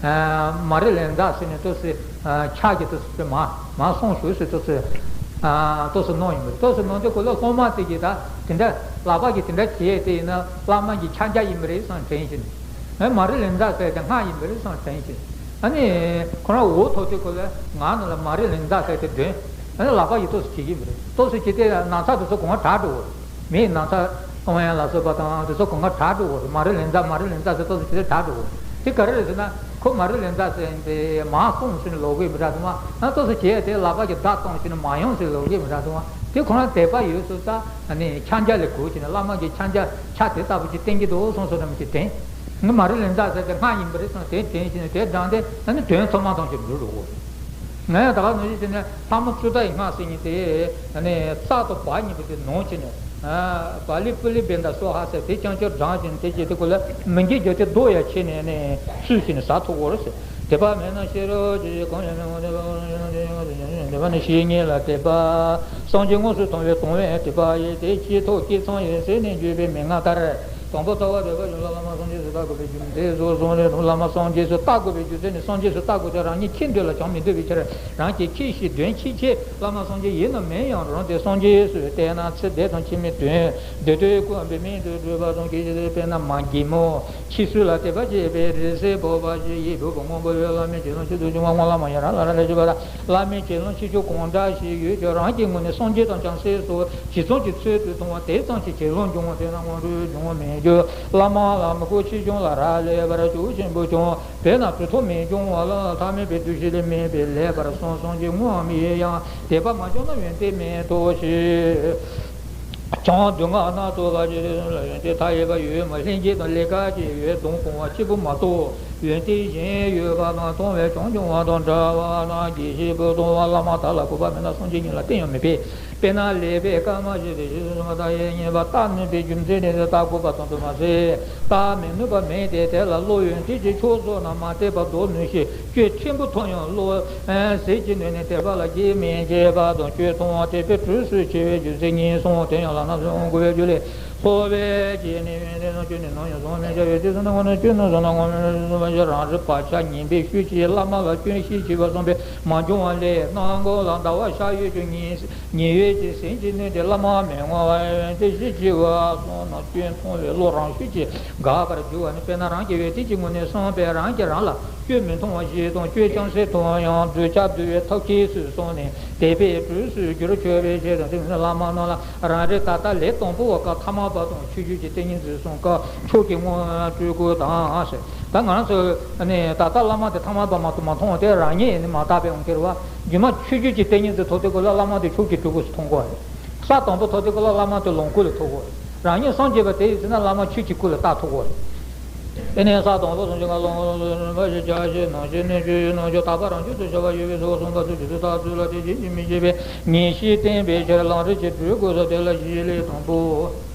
མ་རི་ལན་ཛ་ཟེར་ནས་ཏོག་ཙམ་ཕྱག་གི་ཏོག་ཙམ་མ་མ་སོང་ཞུ་ཟེར་ཏོག་ཙམ་ཏོག་ཙམ་གནང་ཡིན་པས། ཏོག་ཙམ་གནང་དུས་ཁོ་ལ་སློབ་མ་དེ་གིས་ད་དེ་འདྲ་ལག་པ་གིས་དེ་འདྲ་བྱས་དེ་ཡིན་ན་བླ་མ་གི་ཕྱག་རྒྱ་ཡིན་པ་རེད་བསམ་དྲན་བཞིན། ཨ་མ་རི་ལན་ཛ་ཟེར་དེ་སྔགས་ཡིན་པ་རེད་བསམ་དྲན་བཞིན། ཨ་ནི་ཁོ་རང་འོ་ཐོག་དེ་ཁོ་ལ་ངག་ནང་ལ་མ་རི་ལན་ཛ་ཟེར་དེ་འདོན། ཨ་ནི་ལག་པ་གིས་ཏོག་ཙམ་བྱེད་ཀྱི་ཡིན་པ་རེད། ཏོག་ཙམ་བྱས་ཏེ་ན་ཚ་དེ་ཚོ་གོང་མ་དྲག་འགྲོ་བ་རེད། མིའི་ན་ཚ་ཨོ་ཡན་ལ་སོགས་པ་དང་དེ་ཚོ་གང་ག་དྲག་འགྲོ་གི་རེད། མ་རི་ལན་ཛ་མ་རི་ལན་ཛ་ཟེར་ཏོག་ཙམ་ཅིག་དྲག་འགྲོ་གི་རེད། དེ་ག་རེ་རེད་ཟེར་ན་ཁོ་མ་རི་ལན་ཛ་ཟེར་དེ་མ་གསུངས་ཟེར་ནས་ལབ་གི་མི་འདྲ་འདུག་བ། ཨ་ཏོག་ཙམ་བྱས་ཏེ་ལག་པ་གིས་བརྡ་བཏང་ཟེར་ནས་མ་ཡོང་ཟེར་ལབ་གི་མི་འདྲ་འདུག་བ། དེ་ཁོ་རང་དད་པ་ཡོད་སོང་ཙང་ཨ་ནི་ཕྱག་རྒྱ་ལ་གོ་བྱས་ནས་བླ་མ་གི་ཕྱག་རྒྱ་ཕྱག་དེ་ལྟ་བུ་ཅིག་བསྟན་གྱི་འདུག་བསམ་སོང་ཙམ་ཅིག་དྲན། ངས་མ་རི་ལན་ཛ་ཟེར་དེ་སྔགས་ཡིན་པ་རེད་བསམ་དེ་དྲན་བྱས་ནས་དེ་སྦྱངས་ཏེ་ཨ་ནི་དོན་ཚང་མ་ཐམས་ཅད་འགྲུབ་འགྲོ་གི་རེད། ངས་ད་ག་ནང་བཞིན་བྱས་ནས་ལྷ་མོ་ཙུ་ཏ་ཡི་སྔགས་ཟེར་མཁན་དེ་ནི་ཙ་དང་བ་གཉིས་པོ་དེ་ནང་བྱས་ནས། བ་ལི་པུ་ལི་བི་འདི་སྭཱ་ཧཱ་ཟེར་དེ་རྐྱང་རྐྱང་བགྲངས་བྱས་ནས་དེ་བྱས་དེ་ཁོ་ལ་མི་འགྱུར་རྒྱུ་དེ་རྡོ་ཡར་ཕྱེ་ནས་ནི་བསུས་བྱས་ནས་ཟ་ཐུབ་ཀྱི་རེད་ཟེར། དད་པ་མེད་ན་ཤེས་རབ་ཀྱི་གང་ཡང་མི་འོང་། དད་པ་ནི་བཤེས་གཉེན་ལ་དད་པ། སངས་རྒྱས་དངོས་སུ་མཐོང་བས་དང་བས་དད་པ་ཡིན་ཏེ། ལྕེ་ཐོག་སྐད་ཚང་ཡིན་ཟེར་ནས་བརྗོད་པའི་མན་ངག་ལྟར། དང་པོ་རྩ་བ་བདེ་བ་ཅན་ལ་བླ་མ་སངས་རྒྱས་སུ་བལྟ་དགོས་པའི་རྒྱུ་མཚན་སོ་སོ་ནས་བླ་མ་སངས་རྒྱས་སུ་བལྟ་དགོས་པའི་རྒྱུ་མཚན་ནི། སངས་རྒྱས་སུ་བལྟ་དགོས་ཏེ་རང་ཉིད་ཁྱེད་འདོད་ལ་ཅང་མི་འདོད་པའི་ཕྱིར། རང་གི་ཁྱེད་ཤེས་དོན་ཁྱེད་ཆེད་བླ་མ་སངས་རྒྱས་ཡིན་ནམ་མིན་ཡང་རུང་སྟེ། སངས་རྒྱས་སུ་བལྟས་ན་ཚེ་འདས་དང་ཕྱི་མའི་དོན་བདེ་སྡུག་བཀོད་པའི་མིང་དུ་གྲུབ་པ་དང་། ཁྱེད་ཀྱི་དཔེར་ན་མ་རྒན་མོ་ཕྱི་སོས་ལ་དད་པ་བྱེད་པའི་རི་སེར་པོ་འབའ་ཞིག་ཡིད་བུ་བུ་སྔོན་པོ་ཡོད། བླ་མའི་བྱིན་རླབས་ཆེད་དུ་བྱུང་བ་སྔོན་ལ་མ་ཡིན་རང་ལ་རང་ལས་བྱེད་པ་དང་། བླ་མའི་བྱིན་རླབས་ཆེ་ཆུང་གང་འདྲ་ཞིག་ཡོད་ཀྱང་རང་གི་ངོས་ནས་སངས་རྒྱས་དང་བྱང་སེམས་སོགས་ཇི་ཙམ་གྱི་ཚུལ་དུ་མཐོང་བ་དེ་ཙམ་གྱི་བྱིན་རླབས་འབྱུང་བ། དེས་ན་ངོ་སྤྲོད་འབྱུང་བ་མེད་རྒྱུ། བླ་མ་ལ་མི་གོ་ཆེ་ཆུང་ལ་རག་ལས་པར་ཆོག་ཆེན་པོ་ཀྱང་དེས་ན་གྲུབ་ཐོབ་མི་འབྱུང་བ་ལ། ཐ་མལ་པའི་འདུ་ཤེས་ལས་མེད་པའི་ལེགས་པར་སོམས་སངས་རྒྱས་དངོས་མི་ཡིན་ཡང་དད་པ་མ་བྱུང་ན་ཡོན་ཏན་མེད་དོ་ཞེས། བྱང་སྡུག་བསྔལ་སྣ་ཚོགས་པ་ཇི་སྲིད་ལ་ཡོན་ཏན་མཐའ་ཡས་པ་ཡོད་མོད། ལྷན་སྐྱེས་དང་ལས་ཀ་ཅིག་ཡོད་དོན་གོང་བ་གཅིག་པུ་མ་གཏོགས་ཡོན་ཏན་གཞན་ཡོད་པ་མ་མཐོང་བས་བྱང་ཆུབ་བ་དང་བྲལ་བ་ན་དགེ་བཤེས་པོ་དང་བླ་མ་དག་ལ་གུས་པ་མེད་ན་སངས་རྒྱས་ཉིད་ལ་བསྟན་ཡང་མི་ཕན། དཔེར་ན་ཀླད་པའི་སྐར་མ་ཞིག་སྟེ་ཞིག་སོང་བ་ལྟ་ཡས་ཉེས་པ་བལྟ་ནུས་པའི་རྒྱུ་མཚན་ནི་བལྟ་དགོས་པ་དང་དུ་མ་ཟད། བལྟ་མི་ནུས་པ་མེད་དེ། དེ་ལ་བློ་ཡོད་མཁན་གྱིས་ཆོས་ཚོགས་རྣམས་མ་བལྟས་པར་ལྡོག་ནུས་ཤིང་། སྐྱོན་ཆེན་པོ་མཐོང་ཡང་བློ་ཟད་ཀྱི་ནུས་ནས་དད་པ་ལ་རྒྱས་མི་བྱེད་པ་དང་། སྐྱོན་མཐོང་བ་དད་པའི་གྲོས་སུ་ཆེ་བའི་རྒྱུ་མཚན་ཉིད་གསུངས། དེ་ཡང་ལག་ན་བཟུང་དགོས་པའི་རྒྱུ་ལས། སློབ་པའི་རྗེས་ནས་ཡོན་ཏན་སོགས་སྐྱོན་ནི་ནམ་ཡང་བཟུང་མི་བྱ་བའི་དུས་སུ་ནི་ངོ་ནས་སྐྱོན་ནི་བཟུང་ན་ངོ་མ་བཟུང་བ་ཞིག་རང་རིག་བག་ཆགས་ངན་པའི་ཤུགས་ཀྱིས་བླ་མ་ལ་སྐྱོན་ཤས་ཆེ་བ་བསམ་པས་མ་འབྱུང་བ་ལས། སྣང་ངོ་ལ་ཟླ་བ་ཤར་ཡོད་ཀྱང་ཉི་ཉི་འོད་ཀྱིས་ཟིན་གྱི་ནུས་ཏེ་བླ་མ་མི་མངོན་པ་ཡོན་ཏན་ཤས་ཆེ་བ་སོང་ན་སྐྱོན་མཐོང་བའི་བློ་རང་ཤུགས་ཀྱིས་འགག་པར་འགྱུར་བ་ནི། དཔེར་ན་རང་གི་ཡོན་ཏན་གྱི་ངོས་ནས་བསམ་པས་རང་གིས་རང་ལ་སྐྱོན་མི་མཐོང་བ་ཞིག་དང་། སྐྱོན་ཅུང་ཟད་མཐོང་ཡང་འདོད་ཆགས་འདུལ་བའི་ཐབས་མཁས་སུ་སོང་ནས་དད་པའི་གྲོས་སུ་འགྱུར་ཆོག་པའི་ཕྱིར་དང་། དེ་ནི་བླ་མ་རྣམས་ལ་རང་རེ་ད་ལྟ་ལས་དང་པོ་བ་སྐབས་ཐ་མལ་པ་དང་ཆོས་བརྒྱུད་ཀྱི་ཏིང་ངེ་འཛིན་གསུམ་ཀ་མཆོག་གི་དངོས་སྤྲུལ་སྐུ་དང་ཟེར། ད་ང་རང་ཚོ་ནི་ད་ལྟ་བླ་མ་དེ་ཐ་མལ་པ་མ་གཏོགས་མ་མཐོང་བ་དེ་རང་ཉིད་ནི་མ་དག་པའི་དབང་གིས་རེད་བ། རྒྱུ་མ་ཆོས་བརྒྱུད་ཀྱི་ཏིང་ངེ་འཛིན་ཐོབ་དུས་སྐབས་ལ་བླ་མ་དེ་མཆོག་གི་སྤྲུལ་སྐུ་སུ་མཐོང་གོ་རེད། ས་དང་པོ་ཐོབ་དུས་སྐབས་ལ་བླ་མ་དེ་ལོངས་སྐུ་ལ་ཐོབ་གོ་རེད། རང་ཉིད་སངས་རྒྱས་པ་དེ་ཡིན་ཟེར་ན་བླ་མ་ཆོས་ཀྱི་སྐུ་ལ་རྟག་ཐོབ་གོ་རེད། དེ་ནས་ས་དང་པོ་སངས་རྒྱས་ཀྱི་ལོངས་སུ་སྤྱོད་པ་ཞེས་བྱ་ཞེས་སྣང་ཞེས་གནས་ཆོས་ཡོད་སྣང་ཞེས་དག་པ་རང་རྒྱུད་དུ་བྱ་བ་ཡོད་པའི་ཚོགས་གསུམ་པ་ཚུལ་གྱིས་ཚུལ་བརྟག་ཚུལ་ལ་དེ་བཞིན་གྱིས་མི་བྱེད་པའི་ངེས་ཤེས་བསྟན་པའི་ཕྱིར་ལམ་རིམ་གྱི་སྤྲུལ་སྐུ་སོགས་དེ་ལ་བཞི་ལས་དང་པོ།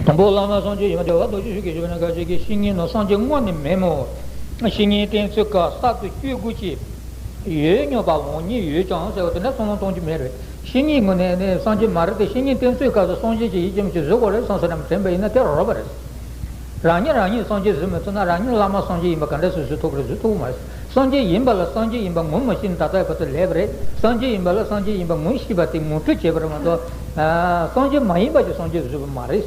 དང་པོ་བླ་མ་སངས་རྒྱས་ཡིན་པ་རྒྱལ་བ་རྡོ་རྗེ་འཆང་གིས་ཞུས་པ་ནི། སྐབས་ཅིག་གི་བཤེས་གཉེན་ནི་སངས་རྒྱས་དངོས་ནི་མེད་མོད། བཤེས་གཉེན་བསྟེན་ཚུལ་སྐབས་གསར་དུ་བསྐྱེད་དགོས་ཀྱི་ཡོད་སྙམ་པ་འོང་ཉེན་ཡོད་ཀྱང་ཟེར་བ་དེ་འདྲ་བསམ་བློ་གཏོང་རྒྱུ་མེད་རེད། བཤེས་གཉེན་ངོས་ནས་ནི་སངས་རྒྱས་མ་རེད་དེ། བཤེས་གཉེན་བསྟེན་ཚུལ་སྐབས་སུ་སངས་རྒྱས་ཀྱི་ཡིད་ཀྱི་མི་ཆོས་བཟོ་དགོས་རེད་བསམ་ས་རེད་དྲན་པ་ཡིན་ན་དེ་རོ་རོ་པ་རེད། རང་ཉིད་རང་ཉིད་སངས་རྒྱས་བཟོ་མི་ཐུབ་ན་རང་ཉིད་བླ་མ་སངས་རྒྱས་ཡིན་པ་ག་འདྲ་སེ་བཟོ་ཐུབ་རེད། བཟོ་ཐུབ་མ་རེད། སངས་རྒྱས་ཡིན་པ་ལ་སངས་རྒྱས་ཡིན་པ་ངོ་མ་ཤེས་ན་ད་ལྟའི་བར་དུ་ལས་པ་རེད། སངས་རྒྱས་ཡིན་པ་ལ་སངས་རྒྱས་ཡིན་པ་ངོ་ཤེས་པ་དེ་ངོ་སྤྲོད་བྱས་པ་རེད་མ་གཏོགས། ཨ། སངས་རྒྱས་མ་ཡིན་པ་ཅིག་སངས་རྒྱས་བཟོས་པ་མ་རེད།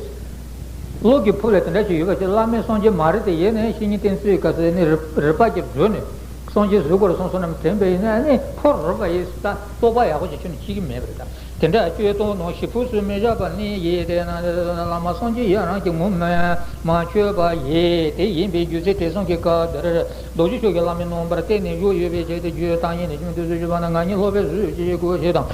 བློ་གི་ཕུགས་ལ་དེ་འདྲ་ཞིག་ཡོད་པ་ཅིག་བླ་མའི་སངས་རྒྱས་མ་རེད་དེ་ཡིན་ནའི་བཤེས་གཉེན་བསྟེན་ཚུལ་ག་ཚོད་ནི་རིག་རིག་པ་གིས་བསྒྲུབས་ནས་སངས་རྒྱས་བཟོ་དགོས་རེད་བསམ་སོང་ན་དྲན་པ་ཡིན་ན་ནི་ཕོ་རོ་རོ་པ་ཡིན་ད་རྟོགས་པ་ཡག་པོ་ཅིག་ཁྱོན་ནས་སྐྱེ་གི་མེད་པ་རེད་ད། དེ་འདྲ་སྤྱོད་སྟངས་ནང་ཞིབ་ཕུགས་སུ་མི་བཞག་པར་ནི་ཡིད་བརྟན་ན། བླ་མ་སངས་རྒྱས་ཡིན་རང་གི་ངོ་མ་མ་ཆོད་པ་ཡིན། དེ་ཡིན་པའི་རྒྱུ་མཚན་དེ་གསུང་གི་སྐབས་འདིར་རྡོ་རྗེ་འཆང་གིས་བླ་མའི་རྣམ་པར་བསྟན་ནས་བཞུགས་ཡོད་པའི་ཆེད་དུ་རྒྱུད་བརྟག་གཉིས་ནས་ཤིང་དུས་སུ་ཞུས་པ་ན། ང་ཉིད་སློབ་པའི་གཟུགས་ཅན་ཞིག་གོ་ཞེས་དང་།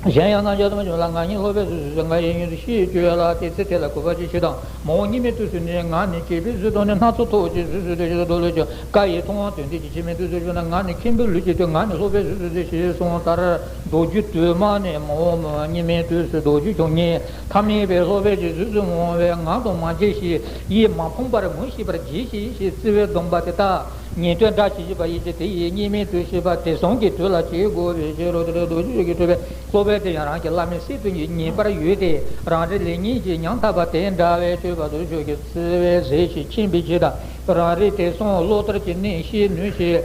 གཞན་ཡང་རྣམ་གཞག་དུ་མ་བྱུང་ལ། ང་ཉིད་སློབ་པའི་གཟུགས་སུ་ང་ཡི་ཉིད་དུ་ཤེས་བཅོས་ལ་དེ་ཚེ་དེ་ལ་གུས་པ་ཅིག་ཞེས་དང་། མ་འོངས་སྙིགས་མའི་དུས་སུ་ནི་ང་ནི་བྱིས་པའི་གཟུགས་དང་ནི་སྣ་ཚོགས་ཐོགས་ཀྱི་གཟུགས་སུ་སྡོད་ཅིང་མདོ་ལས་ཀྱང་བཀའ་ཡི་མཐོང་བ་དོན་ལྡན་གྱི་ཕྱི་མའི་དུས་སུ་བྱུང་ན། ང་ནི་མཁན་པོའི་ལུས་ཀྱི་དུས་ང་ནི་སློབ་པའི་གཟུགས་སུ་སྡོད་ཞེས་གསུངས་ལྟར། མདོ་རྒྱུད་དུ་མ་ནས་མ་འོངས་སྙིགས་མའི་དུས་སུ་རྡོ་རྗེ་འཆང་ཉིད་ཐ་མལ་པའི་སློབ་པའི་གཟུགས་སུ་འོང་བས་ང་དང་མ་མཇལ་ཞིང་ཡིད་མ་ཕངས་པར་ངོ་ཤེས་པར་གྱིས་ཤིག་ཞེས་བརྩེ་བས་འདུན་པ་དེ་ལྟར་ཉན་ཐོས་འདྲ་ཞིག་བཞེད་པ་ཡིན་གྱི། དེ་ཡིས་སྙིགས་མའི་དུས་ཞེས་པ་དེང་སང་གི་དུས་ལ་བྱེད་དགོས་པའི་ཕྱིར་རོ། དེ་ལྟར་རྡོ་རྗེ་འཆང་གིས་སྤྲུལ་པའི་སློབ་པ་དེ་ཡང་རང་གི་བླ་མའི་སྲས་དུ་ངེས་པར་འོས་ཏེ། རང་རེ་ལེགས་ཉེས་ཀྱི་ཉམ་ཐག་པ་དེ་འདྲ་བས་སྤྲུལ་པ་རྡོ་རྗེ་འཆང་གིས་བརྩེ་བས་གཟིགས་ཤིང་མཁྱེན་པའི་ཕྱིར་དང་། རང་རེས་དེང་སང་བློ་ལྟར་གྱི་གནས་ཤེས་ནུས་ཤིང་།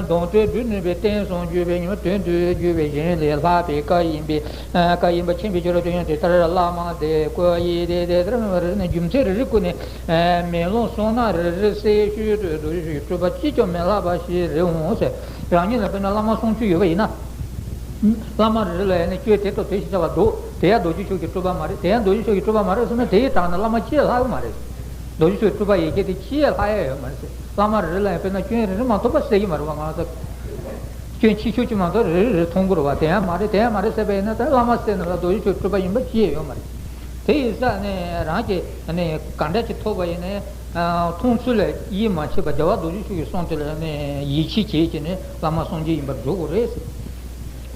གདོན་གཏོར་འབུལ་ནུས་པའི་རྟེན་སོགས་བརྗོད་པའི་ཉམས་དོན་དུ་བརྗོད་པའི་གཞན་ལས་ལྷག་པའི་བཀའ་ཡིན་པས། བཀའ་ཡིན་པ་མཁྱེན་པའི་ཕྱིར་རོ། དེ་ཡང་དེ་ལྟར་བླ་མ་དེ་སྐུ་ཡི་དེ་དེ་ལྟར་མ་རེད་ན། རྒྱུ་མཚན་རེ་རེ་བཀོད་ནས་མེ་ལོང་གསུམ་ན་རེ་རེ་གསལ་ཤོས་དུ་རྡོ་རྗེ་འཆང་གི་སྤྲུལ་པ་གཅིག་ཀྱང་མི་ལྷག་པ་ཞིག་རེད་འོང་ཟེར། རང་ཉིད་ལ་དཔེར་ན་བླ་མ་སུམ་ཅུ་ཡོད་པ་ཡིན་ན། བླ་མ་རེ་རེ་ལ་ཡང་ནི་སྐྱོན་དེ་དང་དེ་ཞེས་བྱ་བ་འདུག་དེ་ཡང་རྡོ་རྗེ་འཆང་གི་སྤྲུལ་པ་མ་རེད། དེ་ཡང་རྡོ་རྗེ་འཆང་གི་སྤྲུལ་པ་མ་རེད་ཟེར་ན་དེའི་གྲས་ནས་བླ་མ་གཅིག་ལྷག་ཡོད་མ་རེད། རྡོ་རྗེ་འཆང་གི་སྤྲུལ་པ་ཡི་གེ་དེ་གཅིག་ལྷག་ཡ་ཡོད་མ་རེད་ཟེར། བླ་མ་རེ་རེ་ལ་ཡང་དཔེར་ན་སྐྱོན་རེ་རེ་མ་ཐོབ་པ་སེལ་གྱི་མ་རེད་བ། ང་ཚོ་སྐྱོན་ཆེ་ཆུང་གཅིག་མ་གཏོགས་རེ་རེ་རེ་མཐོང་གི་རེད་བ། དེ་ཡང་མ་རེད། དེ་ཡང་མ་རེད་ཟེར་བ་ཡིན་ན་ད་བླ་མ་ཟེར་ནས་ལ་རྡོ་རྗེ་འཆང་གི་སྤྲུལ་པ་ཡིན་པ་གཅིག་ཡོད་མ་རེད། དེ་ཡིན་ཙང་ནས་རང་གི་ནས་ག་འདྲ་ཅིག་ཐོབ་པ་ཡིན་ནའི་མཐོང་ཚུལ་ལ་ཡིད་མ་ཆེས་པར་རྒྱལ་བ་རྡོ་རྗེ་འཆང་གི་གསུང་དེ་ལ་ནས་ཡིད་ཆེས་བྱེད་ཀྱི་ནས་བླ་མ་སངས་རྒྱས་ཡིན་པར་འགྲོ་དགོས་རེད་ཟེར།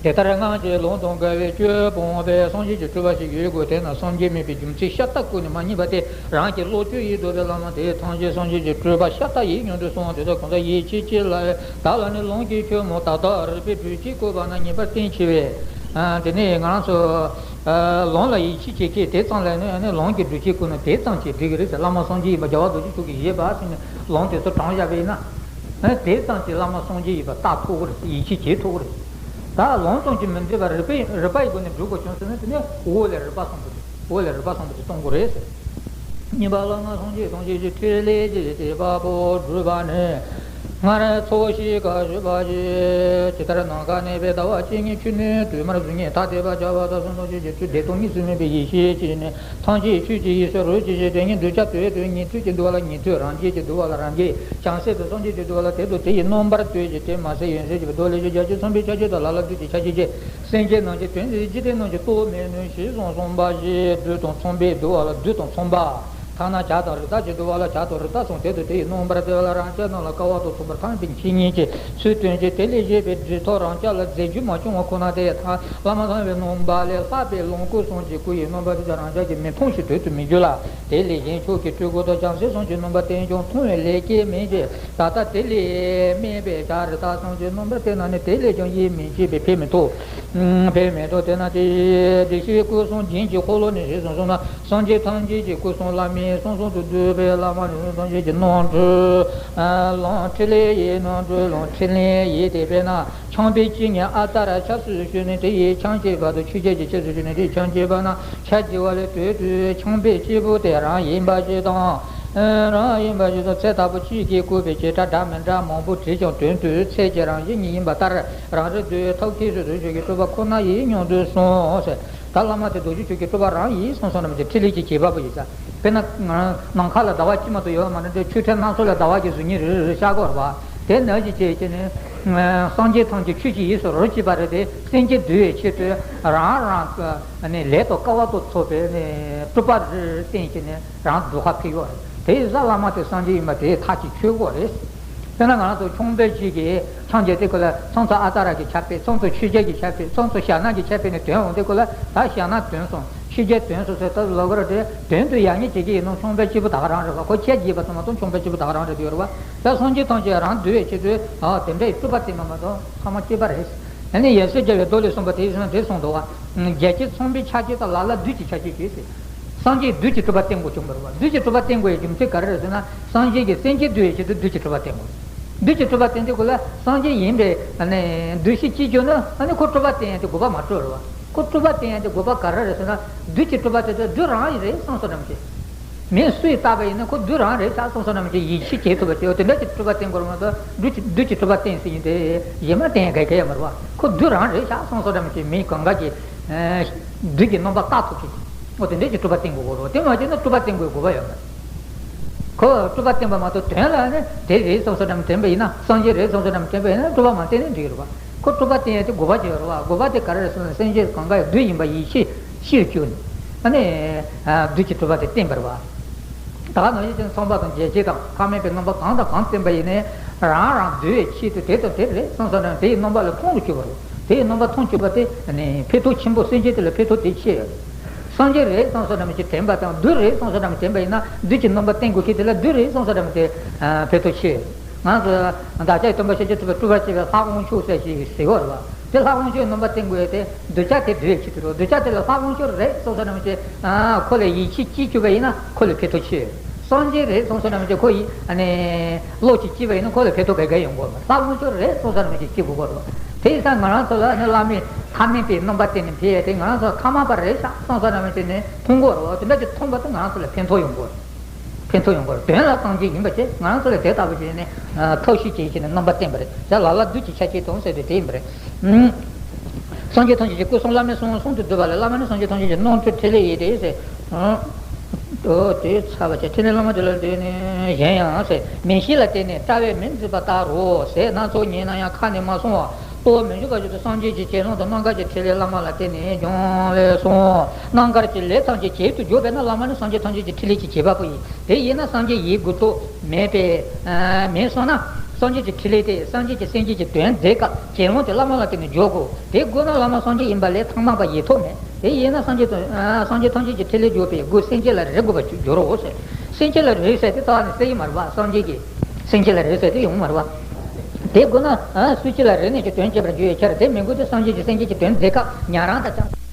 དེ་ལྟར་སྔགས་ཀྱི་ལུང་དང་འགལ་བའི་སྤྱོད་སྤངས་པའི་སངས་རྒྱས་ཀྱི་སྤྲུལ་པ་ཞིག་ཡོད་དགོས། དེས་ན་སངས་རྒྱས་མིན་པའི་རྒྱུ་མཚན་ཤ་སྟག་ཀུན་ནས་མ་རྙེད་པ་སྟེ། རང་གི་བློ་ཆོས་ཡིན་འདོད་པའི་བླ་མ་དེས་ཐམས་ཅད་སངས་རྒྱས་ཀྱི་སྤྲུལ་པ་ཤ་སྟག་ཡིན་སྙམ་དུ་གསུངས། དེ་དག་གང་དག་ཡིད་ཆེས་བྱེད་ལ། བདག་ལ་ནི་ལུང་གི་ཆོས་མང་དག་དག་རིགས་པས་སྒྲུབ་བྱེད་བཀོད་པ་རྣམས་ངེས་པར་བསྟན་ཆེ་བས། དེ་ནས་ང་རང་ཚོ་ལུང་ལ་ཡིད་ཆེས་བྱེད་མཁན་དེ་ཙམ་ལས་ནི་ལུང་གི་སྒྲུབ་བྱེད་ཀུན་ནི་དེ་ཙམ་གྱིས་འགྲིག་གི་རེད་ཟེར། བླ་མ་སངས་རྒྱས་ཡིན་པ་རྒྱལ་བ་རྡོ་རྗེ་འཆང་གིས་བཞེད་པ་ཟེར་ནས་ལུང་དེ་ཚོ་དྲངས་བཞག་པ་ཡིན་ན། དེ་ཙམ་གྱིས་བླ་མ་སངས་རྒྱས་ཡིན་པ་རྟོགས་ཐུབ་ཀྱི་རེད། ཡིད་ཆེས་བྱེད་ཐུབ་ཀྱི་རེད། ད་ལུང་ཙམ་གྱིས་མི་འགྲིག་པར་རིགས་པས་རིགས་པ་ཡི་སྒོ་ནས་སྒྲུབ་དགོས་བྱུང་ཟེར་ན། དེ་ནས་འོག་ལས་རིགས་པ་གསུམ་པོ་དེ། འོག་ལས་རིགས་པ་གསུམ་པོ་དེ་གཏོང་དགོས་རེད་ཟེར། གཉིས་པ་བླ་མ་སངས་རྒྱས་ཐམས་ཅད་ཀྱི་ཕྲིན་ལས་ཀྱི་བྱེད་པ་པོ་སྒྲུབ་པ་ནི། སྔར་ཚོགས་ཞིང་ཁར་བཞུགས་པ་བཞིན། ཇི་ལྟར་ནམ་མཁའ་གནས་པའི་ཟླ་བ་གཅིག་ཉིད་ཆུ་ནི་དྲོད་མར་བཟོད་ངེས་ཐ་དད་པ་བྱ་བ་དང་གསུམ་དང་བཅས་ཀྱི་ཚུལ་བདེ་སྟོང་གཉིས་སུ་མེད་པའི་ཡེ་ཤེས་ཀྱིས་ནི། ཐམས་ཅད་ཆོས་ཀྱི་དབྱིངས་སུ་རོལ་ཅིག་ཞེས་དེ་ཉིད་གདུལ་བྱ་དོན་དུ་ཉན་ཐོས་ཀྱི་འདུལ་བ་ལ་ཉན་ཐོས། རང་རྒྱལ་གྱི་འདུལ་བ་ལ་རང་རྒྱལ། བྱང་སེམས་དང་སངས་རྒྱས་ཀྱི་འདུལ་བ་ལ་དེ་དང་དེ་ཡི་རྣམ་པར་ལྟོས་ཀྱི་དེ་མ་ཟད་ཡོན་སེམས་ཀྱི་མདོ་ལས་ཀྱི་བརྒྱད་ཅུ་ཚང་པའི་ཆ་ཤས་དང་ལ་ལ་བདུད་ཀྱི་ཆ་ཤས་བཅས། སེམས་ཅན་རྣམས་ཀྱི་དོན་དེ་འཇིག་རྟེན་རྣམས་ཀྱི་རྟོགས་མི་ནུས་ཞེས་གསུངས་གསུངས་པ་བཞིན་བདུད་དང་ཚངས་པའི་འདུལ་བ་ལ་བདུད་དང་ཚངས་པ། ཐ་ན་བྱ་དང་རི་དྭགས་ཀྱི་འདུལ་བ་ལ་བྱ་དང་རི་དྭགས་སམ་དེ་དང་དེ་ཡི་རྣམ་པར་ལྟོས་ལ་རང་ཅག་རྣམས་ལ་སྐལ་བ་དང་མཚུངས་པར་ཐར་པའི་མཁྱེན་ཉིད་ཀྱི་ཚུལ་སྟོན་ཅིང་། དེ་ལས་གཞན་པའི་སྒྲིབ་ཐག་རང་ཅག་ལ་རྫས་འགྱུར་མ་བྱུང་བ་ཁོ་ན་དེ་ཡང་ཐར་ལམ་ཐར་པའི་རྣམ་པ་ལས་ལྷག་པའི་ལོངས་སྐུ་གསུམ་གྱི་སྐུ་ཡི་རྣམ་པ་དེ་ཚོ་རང་ཅག་གིས་མི་མཐོང་ཞིང་དོན་དུ་མི་འགྱུར་ལ། དེ་ལས་གཞན་ཕྱོགས་ཀྱི་སྤྲུལ་སྐུ་དང་བྱང་སེམས་གསུམ་གྱི་རྣམ་པ་བསྟན་ཀྱང་མཐོང་བའི་ལས་སྐལ་མེད་ཅིང་། ད་ལྟ་དེ་ལས་དམན་པའི་བྱ་རི་དྭགས་གསུམ་གྱི་རྣམ་པར་བསྟན་ན་ནི་དེ་ལས་ཀྱང་ཡིད་མི་ཆེས་པས་ཕན་མི་ཐོགས། ཕན་མི་ཐོགས། དེས་ན་དེ་བདེ་གཤེགས་སྐུ་གསུམ་རྒྱན་གྱི་འཁོར་ལོ་ནི་ཞེས་གསུངས་སོ་ན། སངས་རྒྱས་ཐམས་ཅད་ཀྱི་སྐུ་གསུམ་བླ་མེད་གསུམ་གསུམ་དུ་འདུས་པའི་བླ་མ་ནི་ཐམས་ཅད་ཀྱི་རྣམ་འཕྲུལ་ལམ་ཕྲིན་ལས་ཡིན་ནོ། འགྲོ་ལམ་ཕྲིན་ལས་ཡིན་ཏེ། དཔེར་ན་ཆང་པའི་སྐྱེས་ནས་ཨ་ཙ་ར་ཆབས་སུ་ཞུགས་ནས་དེ་ཡི་ཆང་བཅས་པ་དང་ཆོས་བརྒྱད་ཀྱི་ཆབས་སུ་ཞུགས་ནས་དེ་ཡི་ཆང་བཅས་པ་ན་ཆ་བྱི་བ་ལས་དོན་དུ་ཆང་པའི་སྐྱེས་བུ་དེ་རང་ཡིན་པ་ཞིག་དང་། རང་ཡིན་པ་ཞིག་དང་། ཚེ་ལྟ་བུ་གཅིག་གིས་བསྐོས་པའི་བྱེ་བྲག་འདྲ་མི་འདྲ་མང་པོ་བྲིས་ཀྱང་དོན་དུ་ཚད་ཀྱི་རང་བཞིན་ཉིད་ཡིན་པ་ལྟར་རང་རིག་འདུལ་བའི་ཐབས་མཁས་སུ་དུ་ཆོས་ཀྱི་སྤྲུལ་པ་ཁོ་ན་ཡིན་སྙམ་དུ་གསུངས། ད་བླ་མ་དེ་རྡོ་རྗེ་འཆང་གི་སྤྲུལ་པ་རང་ཡིན་བསམ་བསམ་ན་མི་ཚེ་ཕྲིན་ལས་ཀྱི་བྱེད་པ་པོ་ཡིན་ས། དཔེར་ན་ནམ་མཁའ་ལ་ཟླ་བ་གཅིག་མ་གཏོགས་ཡོད་མ་རེད་དེ། ཆོས་ཁྲིམས་སྣ་ཚོགས་ལ་ཟླ་བ་གི་གཟུགས་བརྙན་རེ་རེ་རེ་ཤར་གྱི་ཡོད་རེད་པ། དེ་ནང་བཞིན་བྱས་བྱས་ནས་སངས་རྒྱས་ཐམས་ཅད་ཆོས་ཀྱི་དབྱིངས་སུ་རོལ་ཅིག་པ་རེད་དེ། སེམས་ཅན་འདུལ་བའི་ཆེད་དུ་རང་རང་གི་ལས་དང་སྐལ་བ་དང་མཚུངས་པའི་སྤྲུལ་པ་རེ་རེ་བསྟན་བྱས་ནས་རང་སྒྲུབ་ཁ་ཕེབས་ཡོད་རེད། དེ་ཡིན་ཙང་བླ་མ་དེ་སངས་རྒྱས་ཡིན་པ་དེ་ཐག་གིས་ཆོད་ཀྱི་ཡོད་རེད། དཔེར་ན་ང་རང་ཚོ་ཆང་པ་གཅིག་གིས་ཆང་བརྒྱབ་དུས་སྐབས་ལ་མཚམས་མཚམས་ཨ་ཙ་ར་གི་ཆར་འབེབས། མཚམས་མཚམས་ཆོས་རྒྱལ་གྱི་ཆར་འབེབས། མཚམས་མཚམས་ཞྭ་ནག་གི་ཆར་འབེབས་ནས་དོན་འོང་དུས་སྐབས་ལ་ད་ཞྭ་ནག་དོན་སོང་། ཆོས་རྒྱལ་དོན་སོང་ཟེར། ད་ལོ་གར་དེ་དོན་དུ་ཡག་ཉེས་བྱེད་ཀྱི་ཡིན་ནོ། ཆང་པ་གཅིག་པུ་ད་ག་རང་རེད་པ། ཁོ་ཆར་རྒྱབ་པ་ཙམ་མ་གཏོགས་ཆང་པ་གཅིག་པུ་ད་ག་རང་རེད་དེ་ཡོད་རེད་པ། ད་སངས་རྒྱས་ཐམས་ཅད་རང་འདུལ་བའི་ཆེད་དུ་ཨ་དེ་འདྲའི་སྤྲུལ་པ་བསྟན་པ་མ་གཏོགས་ཐ་མ་སྐྱེས་པ་རེད། ཨ་ནི་ཡབ་སྲས་མཇལ་བའི་མདོ་ལས་གསུངས་པ་དེ་བཞིན་དེ་གསུངས་འདུག་པ། བརྒྱད་ཁྱིམ་ཚངས་པའི་ཆ་བྱད་དང་། ལ་ལ་བདུད་ཀྱི་ཆ་བྱད་ཀྱིས་ཟེར། སངས་རྒྱས་བདུད་ཀྱི་སྤྲུལ་པ་བསྟན་དགོས་བྱུང་བ་རེད་པ། བདུད་ཀྱི་སྤྲུལ་པ་བསྟན་དགོས་ཡའི་རྒྱུ་མཚན་ག་རེ་རེད་ཟེར་ན། སངས་རྒྱས་ཀྱིས་སེམས་ཅན་འདུལ་བའི་ཆེད་དུ་བདུད་ཀྱི་སྤྲུལ་པ་བསྟན་དགོས། བདུད་ཀྱི་སྤྲུལ་པ་བསྟན་དུས་སྐབས་ལ་སངས་རྒྱས་ཡིན་པའི་ཨ་ནི་བདུད་བཞི་སྐྱེས་བྱུང་ན། ཨ་ནི་ཁོ་སྤྲུལ་པ་བསྟན་ཡ་དེ་དགོས་པ་མ་འཕྲོད་རེད་པ། ཁོ་སྤྲུལ་པ་བསྟན་ཡ་དེ་དགོས་པ་ག་རེ་རེད་ཟེར་ན། བདུད་ཀྱི་སྤྲུལ་པ་དེ་ཚོ་བདུད་རང་ཡིན་རེད་བསམ་བསམ་འདྲ་མི་བྱེད། མིས་སུས་བཏགས་པ་ཡིན་ན་ཁོ་བདུད་རང་རེད་ཤག་བསམ་བསམ་འདྲ་མི་བྱེད། ཡིད་ཆེས་བྱེད་ཐུབ་པ་བྱེད། འོ་དེ་འདྲ་གྱི་སྤྲུལ་པ་བསྟན་དགོས་རེད་མ་གཏོགས། བདུད་ཀྱི་བདུད་ཀྱི་སྤྲུལ་པ་བསྟན་ཟེར་ཡིན་ཏེ། གཞན་མ་བསྟན་ཡ་ག་གེ་ཡོད་མ་རེད་པ། ཁོ་བདུད་རང་རེད་ཤག་བསམ་བསམ་འདྲ་མི་བྱེད། མི་གང་ག་གིས་བདུད་ཀྱི་རྣམ་པ་བལྟ་ཐུབ་ཀྱི། འོ་དེ་འདྲ་གྱི་སྤྲུལ་པ་བསྟན་དགོས་ཀྱི་རེད་པ། དེ་མ་བྱས་ན་སྤྲུལ་པ་བསྟན་དགོས་དགོས་པ་ཡོད་མ་རེད། ཁོ་སྤྲུལ་པ་བསྟན་པ་མ་གཏོགས་དོན་ལ་ནི་དེ་རེད་བསམ་བསམ་འདྲ་མི་དྲན་པ་ཡིན་ན། སངས་རྒྱས་རེད་བསམ་བསམ་འདྲ་མི་དྲན་པ་ཡིན་ན་སྤྲུལ་པ་མ་བསྟན་ནའི་འགྲིག་གི་རེད་པ། ཁོ་སྤྲུལ་པ་བསྟན་ཡ་དེ་དགོས་པ་ཅིག་ཡོད་རེད་པ། དགོས་པ་དེ་ག་རེ་རེད་ཟེར་ན། སེམས་ཅན་གང་ག་ཡང་བདུད་ཡིན་པ་ཡིད་ཆེས་ཤེས་བཅུག་ནས། ཨ་ནི་བདུད་ཀྱི་སྤྲུལ་པ་དེ་བསྟན་པ་རེད་པ། ད་ག་ནང་བཞིན་ཅན་ཚངས་པ་དང་རྒྱལ་བྱེད་དང་ཐ་མལ་པའི་རྣམ་པ་གང་དང་གང་བསྟན་པ་ཡིན་ནའི་རང་རང་འདུལ་བའི་ཆེད་དུ་དེ་དང་དེ་རེད་བསམ་བསམ་འདྲ་མི་དེ་ཡི་རྣམ་པ་ལ་མཐོང་རུ་བཅུག་པ་རེད། དེ་ཡི་རྣམ་པ་མཐོང་བཅུག་པ་དེ་ནི་ཕན་ཐོགས་ཆེན་པོ། སེམས་ཅན་དེ་ལ་ཕན་ཐོགས་དེ་ཆེ། སངས་རྒྱས་རེད་བསམ་བསམ་འདྲ་མི་ཅིག་དྲན་པ་དང་། བདུད་རེད་བསམ་བསམ་འདྲ་མི་དྲན་པ་ཡིན་ན། བདུད་ཀྱི་རྣམ་པ་བསྟན་དགོས་ཁེལ་དེ་ལ་བདུད་རེད་བསམ་བསམ་འདྲ་མི་དེ་ཕན་ཐོགས་ཆེ། ང་ཚོ་བདག་ཅག་སྟོན་པ་ཤཱཀྱ་ཐུབ་པའི་སྤྲུལ་པར་བྱེད་པའི་ལྷ་དབང་ཕྱུག་ཟེར་ཞིག་ཟེར་གྱི་ཡོད་རེད་པ། དེ་ལྷ་དབང་ཕྱུག་རྣམ་པ་བསྟན་དགོས་ཡ་དེ་གདུལ་བྱ་དེ་འདུལ་བའི་ཆེད་དུ་རེད། གདུལ་བྱ་དེ་ལ་ལྷ་དབང་ཕྱུག་རེད་བསམ་བསམ་འདྲ་མི་ཅིག་ཁོ་ལ་ཡིད་ཆེས་ཅིག་བཅུག་པ་ཡིན་ན་ཁོ་ལ་ཕན་ཐོགས་ཆེ། སངས་རྒྱས་རེད་བསམ་བསམ་འདྲ་མི་ཅིག་ཁོ་ཡིས་ཨ་ནི་བློ་ཅིག་བསྐྱེད་པ་ཡིན་ན་ཁོ་ལ་ཕན་ཐོགས་ག་གེ་ཡོང་གི་ཡོད་མ་རེད། ལྷ་དབང་ཕྱུག་རེད་བསམ་བསམ་འདྲ་མི་ཅིག་བྱེད་དགོས་ཀྱི་རེད། དེ་ཡིན་ཙང་ང་རང་ཚོ་ལ་ཨ་ནི་བླ་མས་ཐ་མལ་པའི་རྣམ་པ་བསྟན་ནས་ཕེབས་ཡ་དེ་ང་རང་ཚོ་ཐ་མལ་པ་རེད་ཤག་བསམ་བསམ་འདྲ་མི་ཅིག་ནས་མཐོང་གི་ཡོད་རེད་པ། དེ་འདྲ་ཅིག་མཐོང་པ་དེ་ང་རང་ཚོ་ལ་ཕན་ཐོགས་ཡོང་གི་ཡོད་རེད། ཕན་ཐོགས་ཡོང་གི་རེད། དོན་ལ་བཏང་རྒྱུ་ཡིན་པ་བྱས། ང་རང་ཚོ་ལ་དེ་ལྟ་བུ་བྱས་ནས་ཐབས་ཤེས་བྱས་བྱས་ནས་རྣམ་པ་བསྟན་པ་རེད། ད་ལ་ལ་བདུད་ཀྱི་ཆ་བྱད་དང་ཟེར་དུས་དེ་ཡིན་པ་རེད། སངས་རྒྱས་ཐམས་ཅད་ཀྱི་སྐུ་གསུམ་བླ་མེད་གསུམ་གསུམ་དུ་འདུས་པ་ལས། བླ་མ་ནི་སངས་རྒྱས་ཐམས་ཅད་ཀྱི་རྣམ་འཕྲུལ་ཕྲིན་ལས་ཡིན་ཏེ་ཟེར། ཨོ་དེ་ཚར་བ་བྱས། ཕྲིན་ལས་བླ་མ་དེ་ལ་བརྟེན་ནས་གཞན་ཡང་ཟེར། མིང་གཞི་ལ་བརྟེན་ནས་བཀྲ་བས་མི་འཛིན་པ་ལྟར་རོ་ཟེར། སྣ་ཚོགས་ཉིད་རྣམས་ཡང་ཁ་ནས་མ་གསུང་བར། རྟོགས་མི་འཇུག་པར་གྱུར་ཏེ། སངས་རྒྱས་ཀྱི་ཞལ་ལུང་དང་རྣམ་དཀར་གྱི་ཕྲིན་ལས་བླ་མ་ལ་བརྟེན་ནས་བྱུང་བས་སོ། རྣམ་དཀར་གྱི་ལས་ཐམས་ཅད་བྱེད་དུ་འཇུག་པས་ན་བླ་མ་ནི་སངས་རྒྱས་ཐམས་ཅད་ཀྱི་ཕྲིན་ལས་ཀྱི་བྱེད་པ་པོ་ཡིན། དེ་ཡིན་ན་སངས་རྒྱས་ཡིན་དགོས་དོན་མེད་པས། མེད་སོང་ན། སངས་རྒྱས་ཀྱི་ཕྲིན་ལས་དེ་སངས་རྒྱས་ཀྱི་སེམས་བསྐྱེད་ཀྱི་དོན་མཛད་སྐབས་དགེ་སློང་དེ་བླ་མ་ལ་བརྟེན་ནས་འཇོག་དགོས། དེ་དགོས་ན་བླ་མ་སངས་རྒྱས་ཡིན་པ་ལས་ཐ་མལ་པ་ཡེ་ཐོབ་མེད། དེ་ཡིན་ན་སངས་རྒྱས་དང་སངས་རྒྱས་ཐམས་ཅད་ཀྱི་ཕྲིན་ལས་འཇོག་པའི་སྒོས་སེམས་བསྐྱེད་ལ་རེག་དགོས་པ་འགྱུར་རོ་ཟེར། སེམས་བསྐྱེད་ལ་རེག་ཟེར་དེ་རྩ་བ་ནས་གསལ་གྱི་མ་རེད་པ། སངས་རྒྱས་ཀྱི་སེམས་བསྐྱེད་ལ་རེག་ཟེར་དེ་ཡོང་མ་རེད་པ། དེ་དགོས་ན་སུ་ཅི་ལ་རེག་ནས་ཀྱི་དོན་བྱེད་པར་འགྱུར་བའི་ཕྱིར། དེ་མི་དགོས་ཏེ་སངས་རྒྱས་ཀྱི་སེམས་བསྐྱེད་ཀྱི་དོན་མཛད་སྐབས་ཉན་རང་དང་ཀྱང་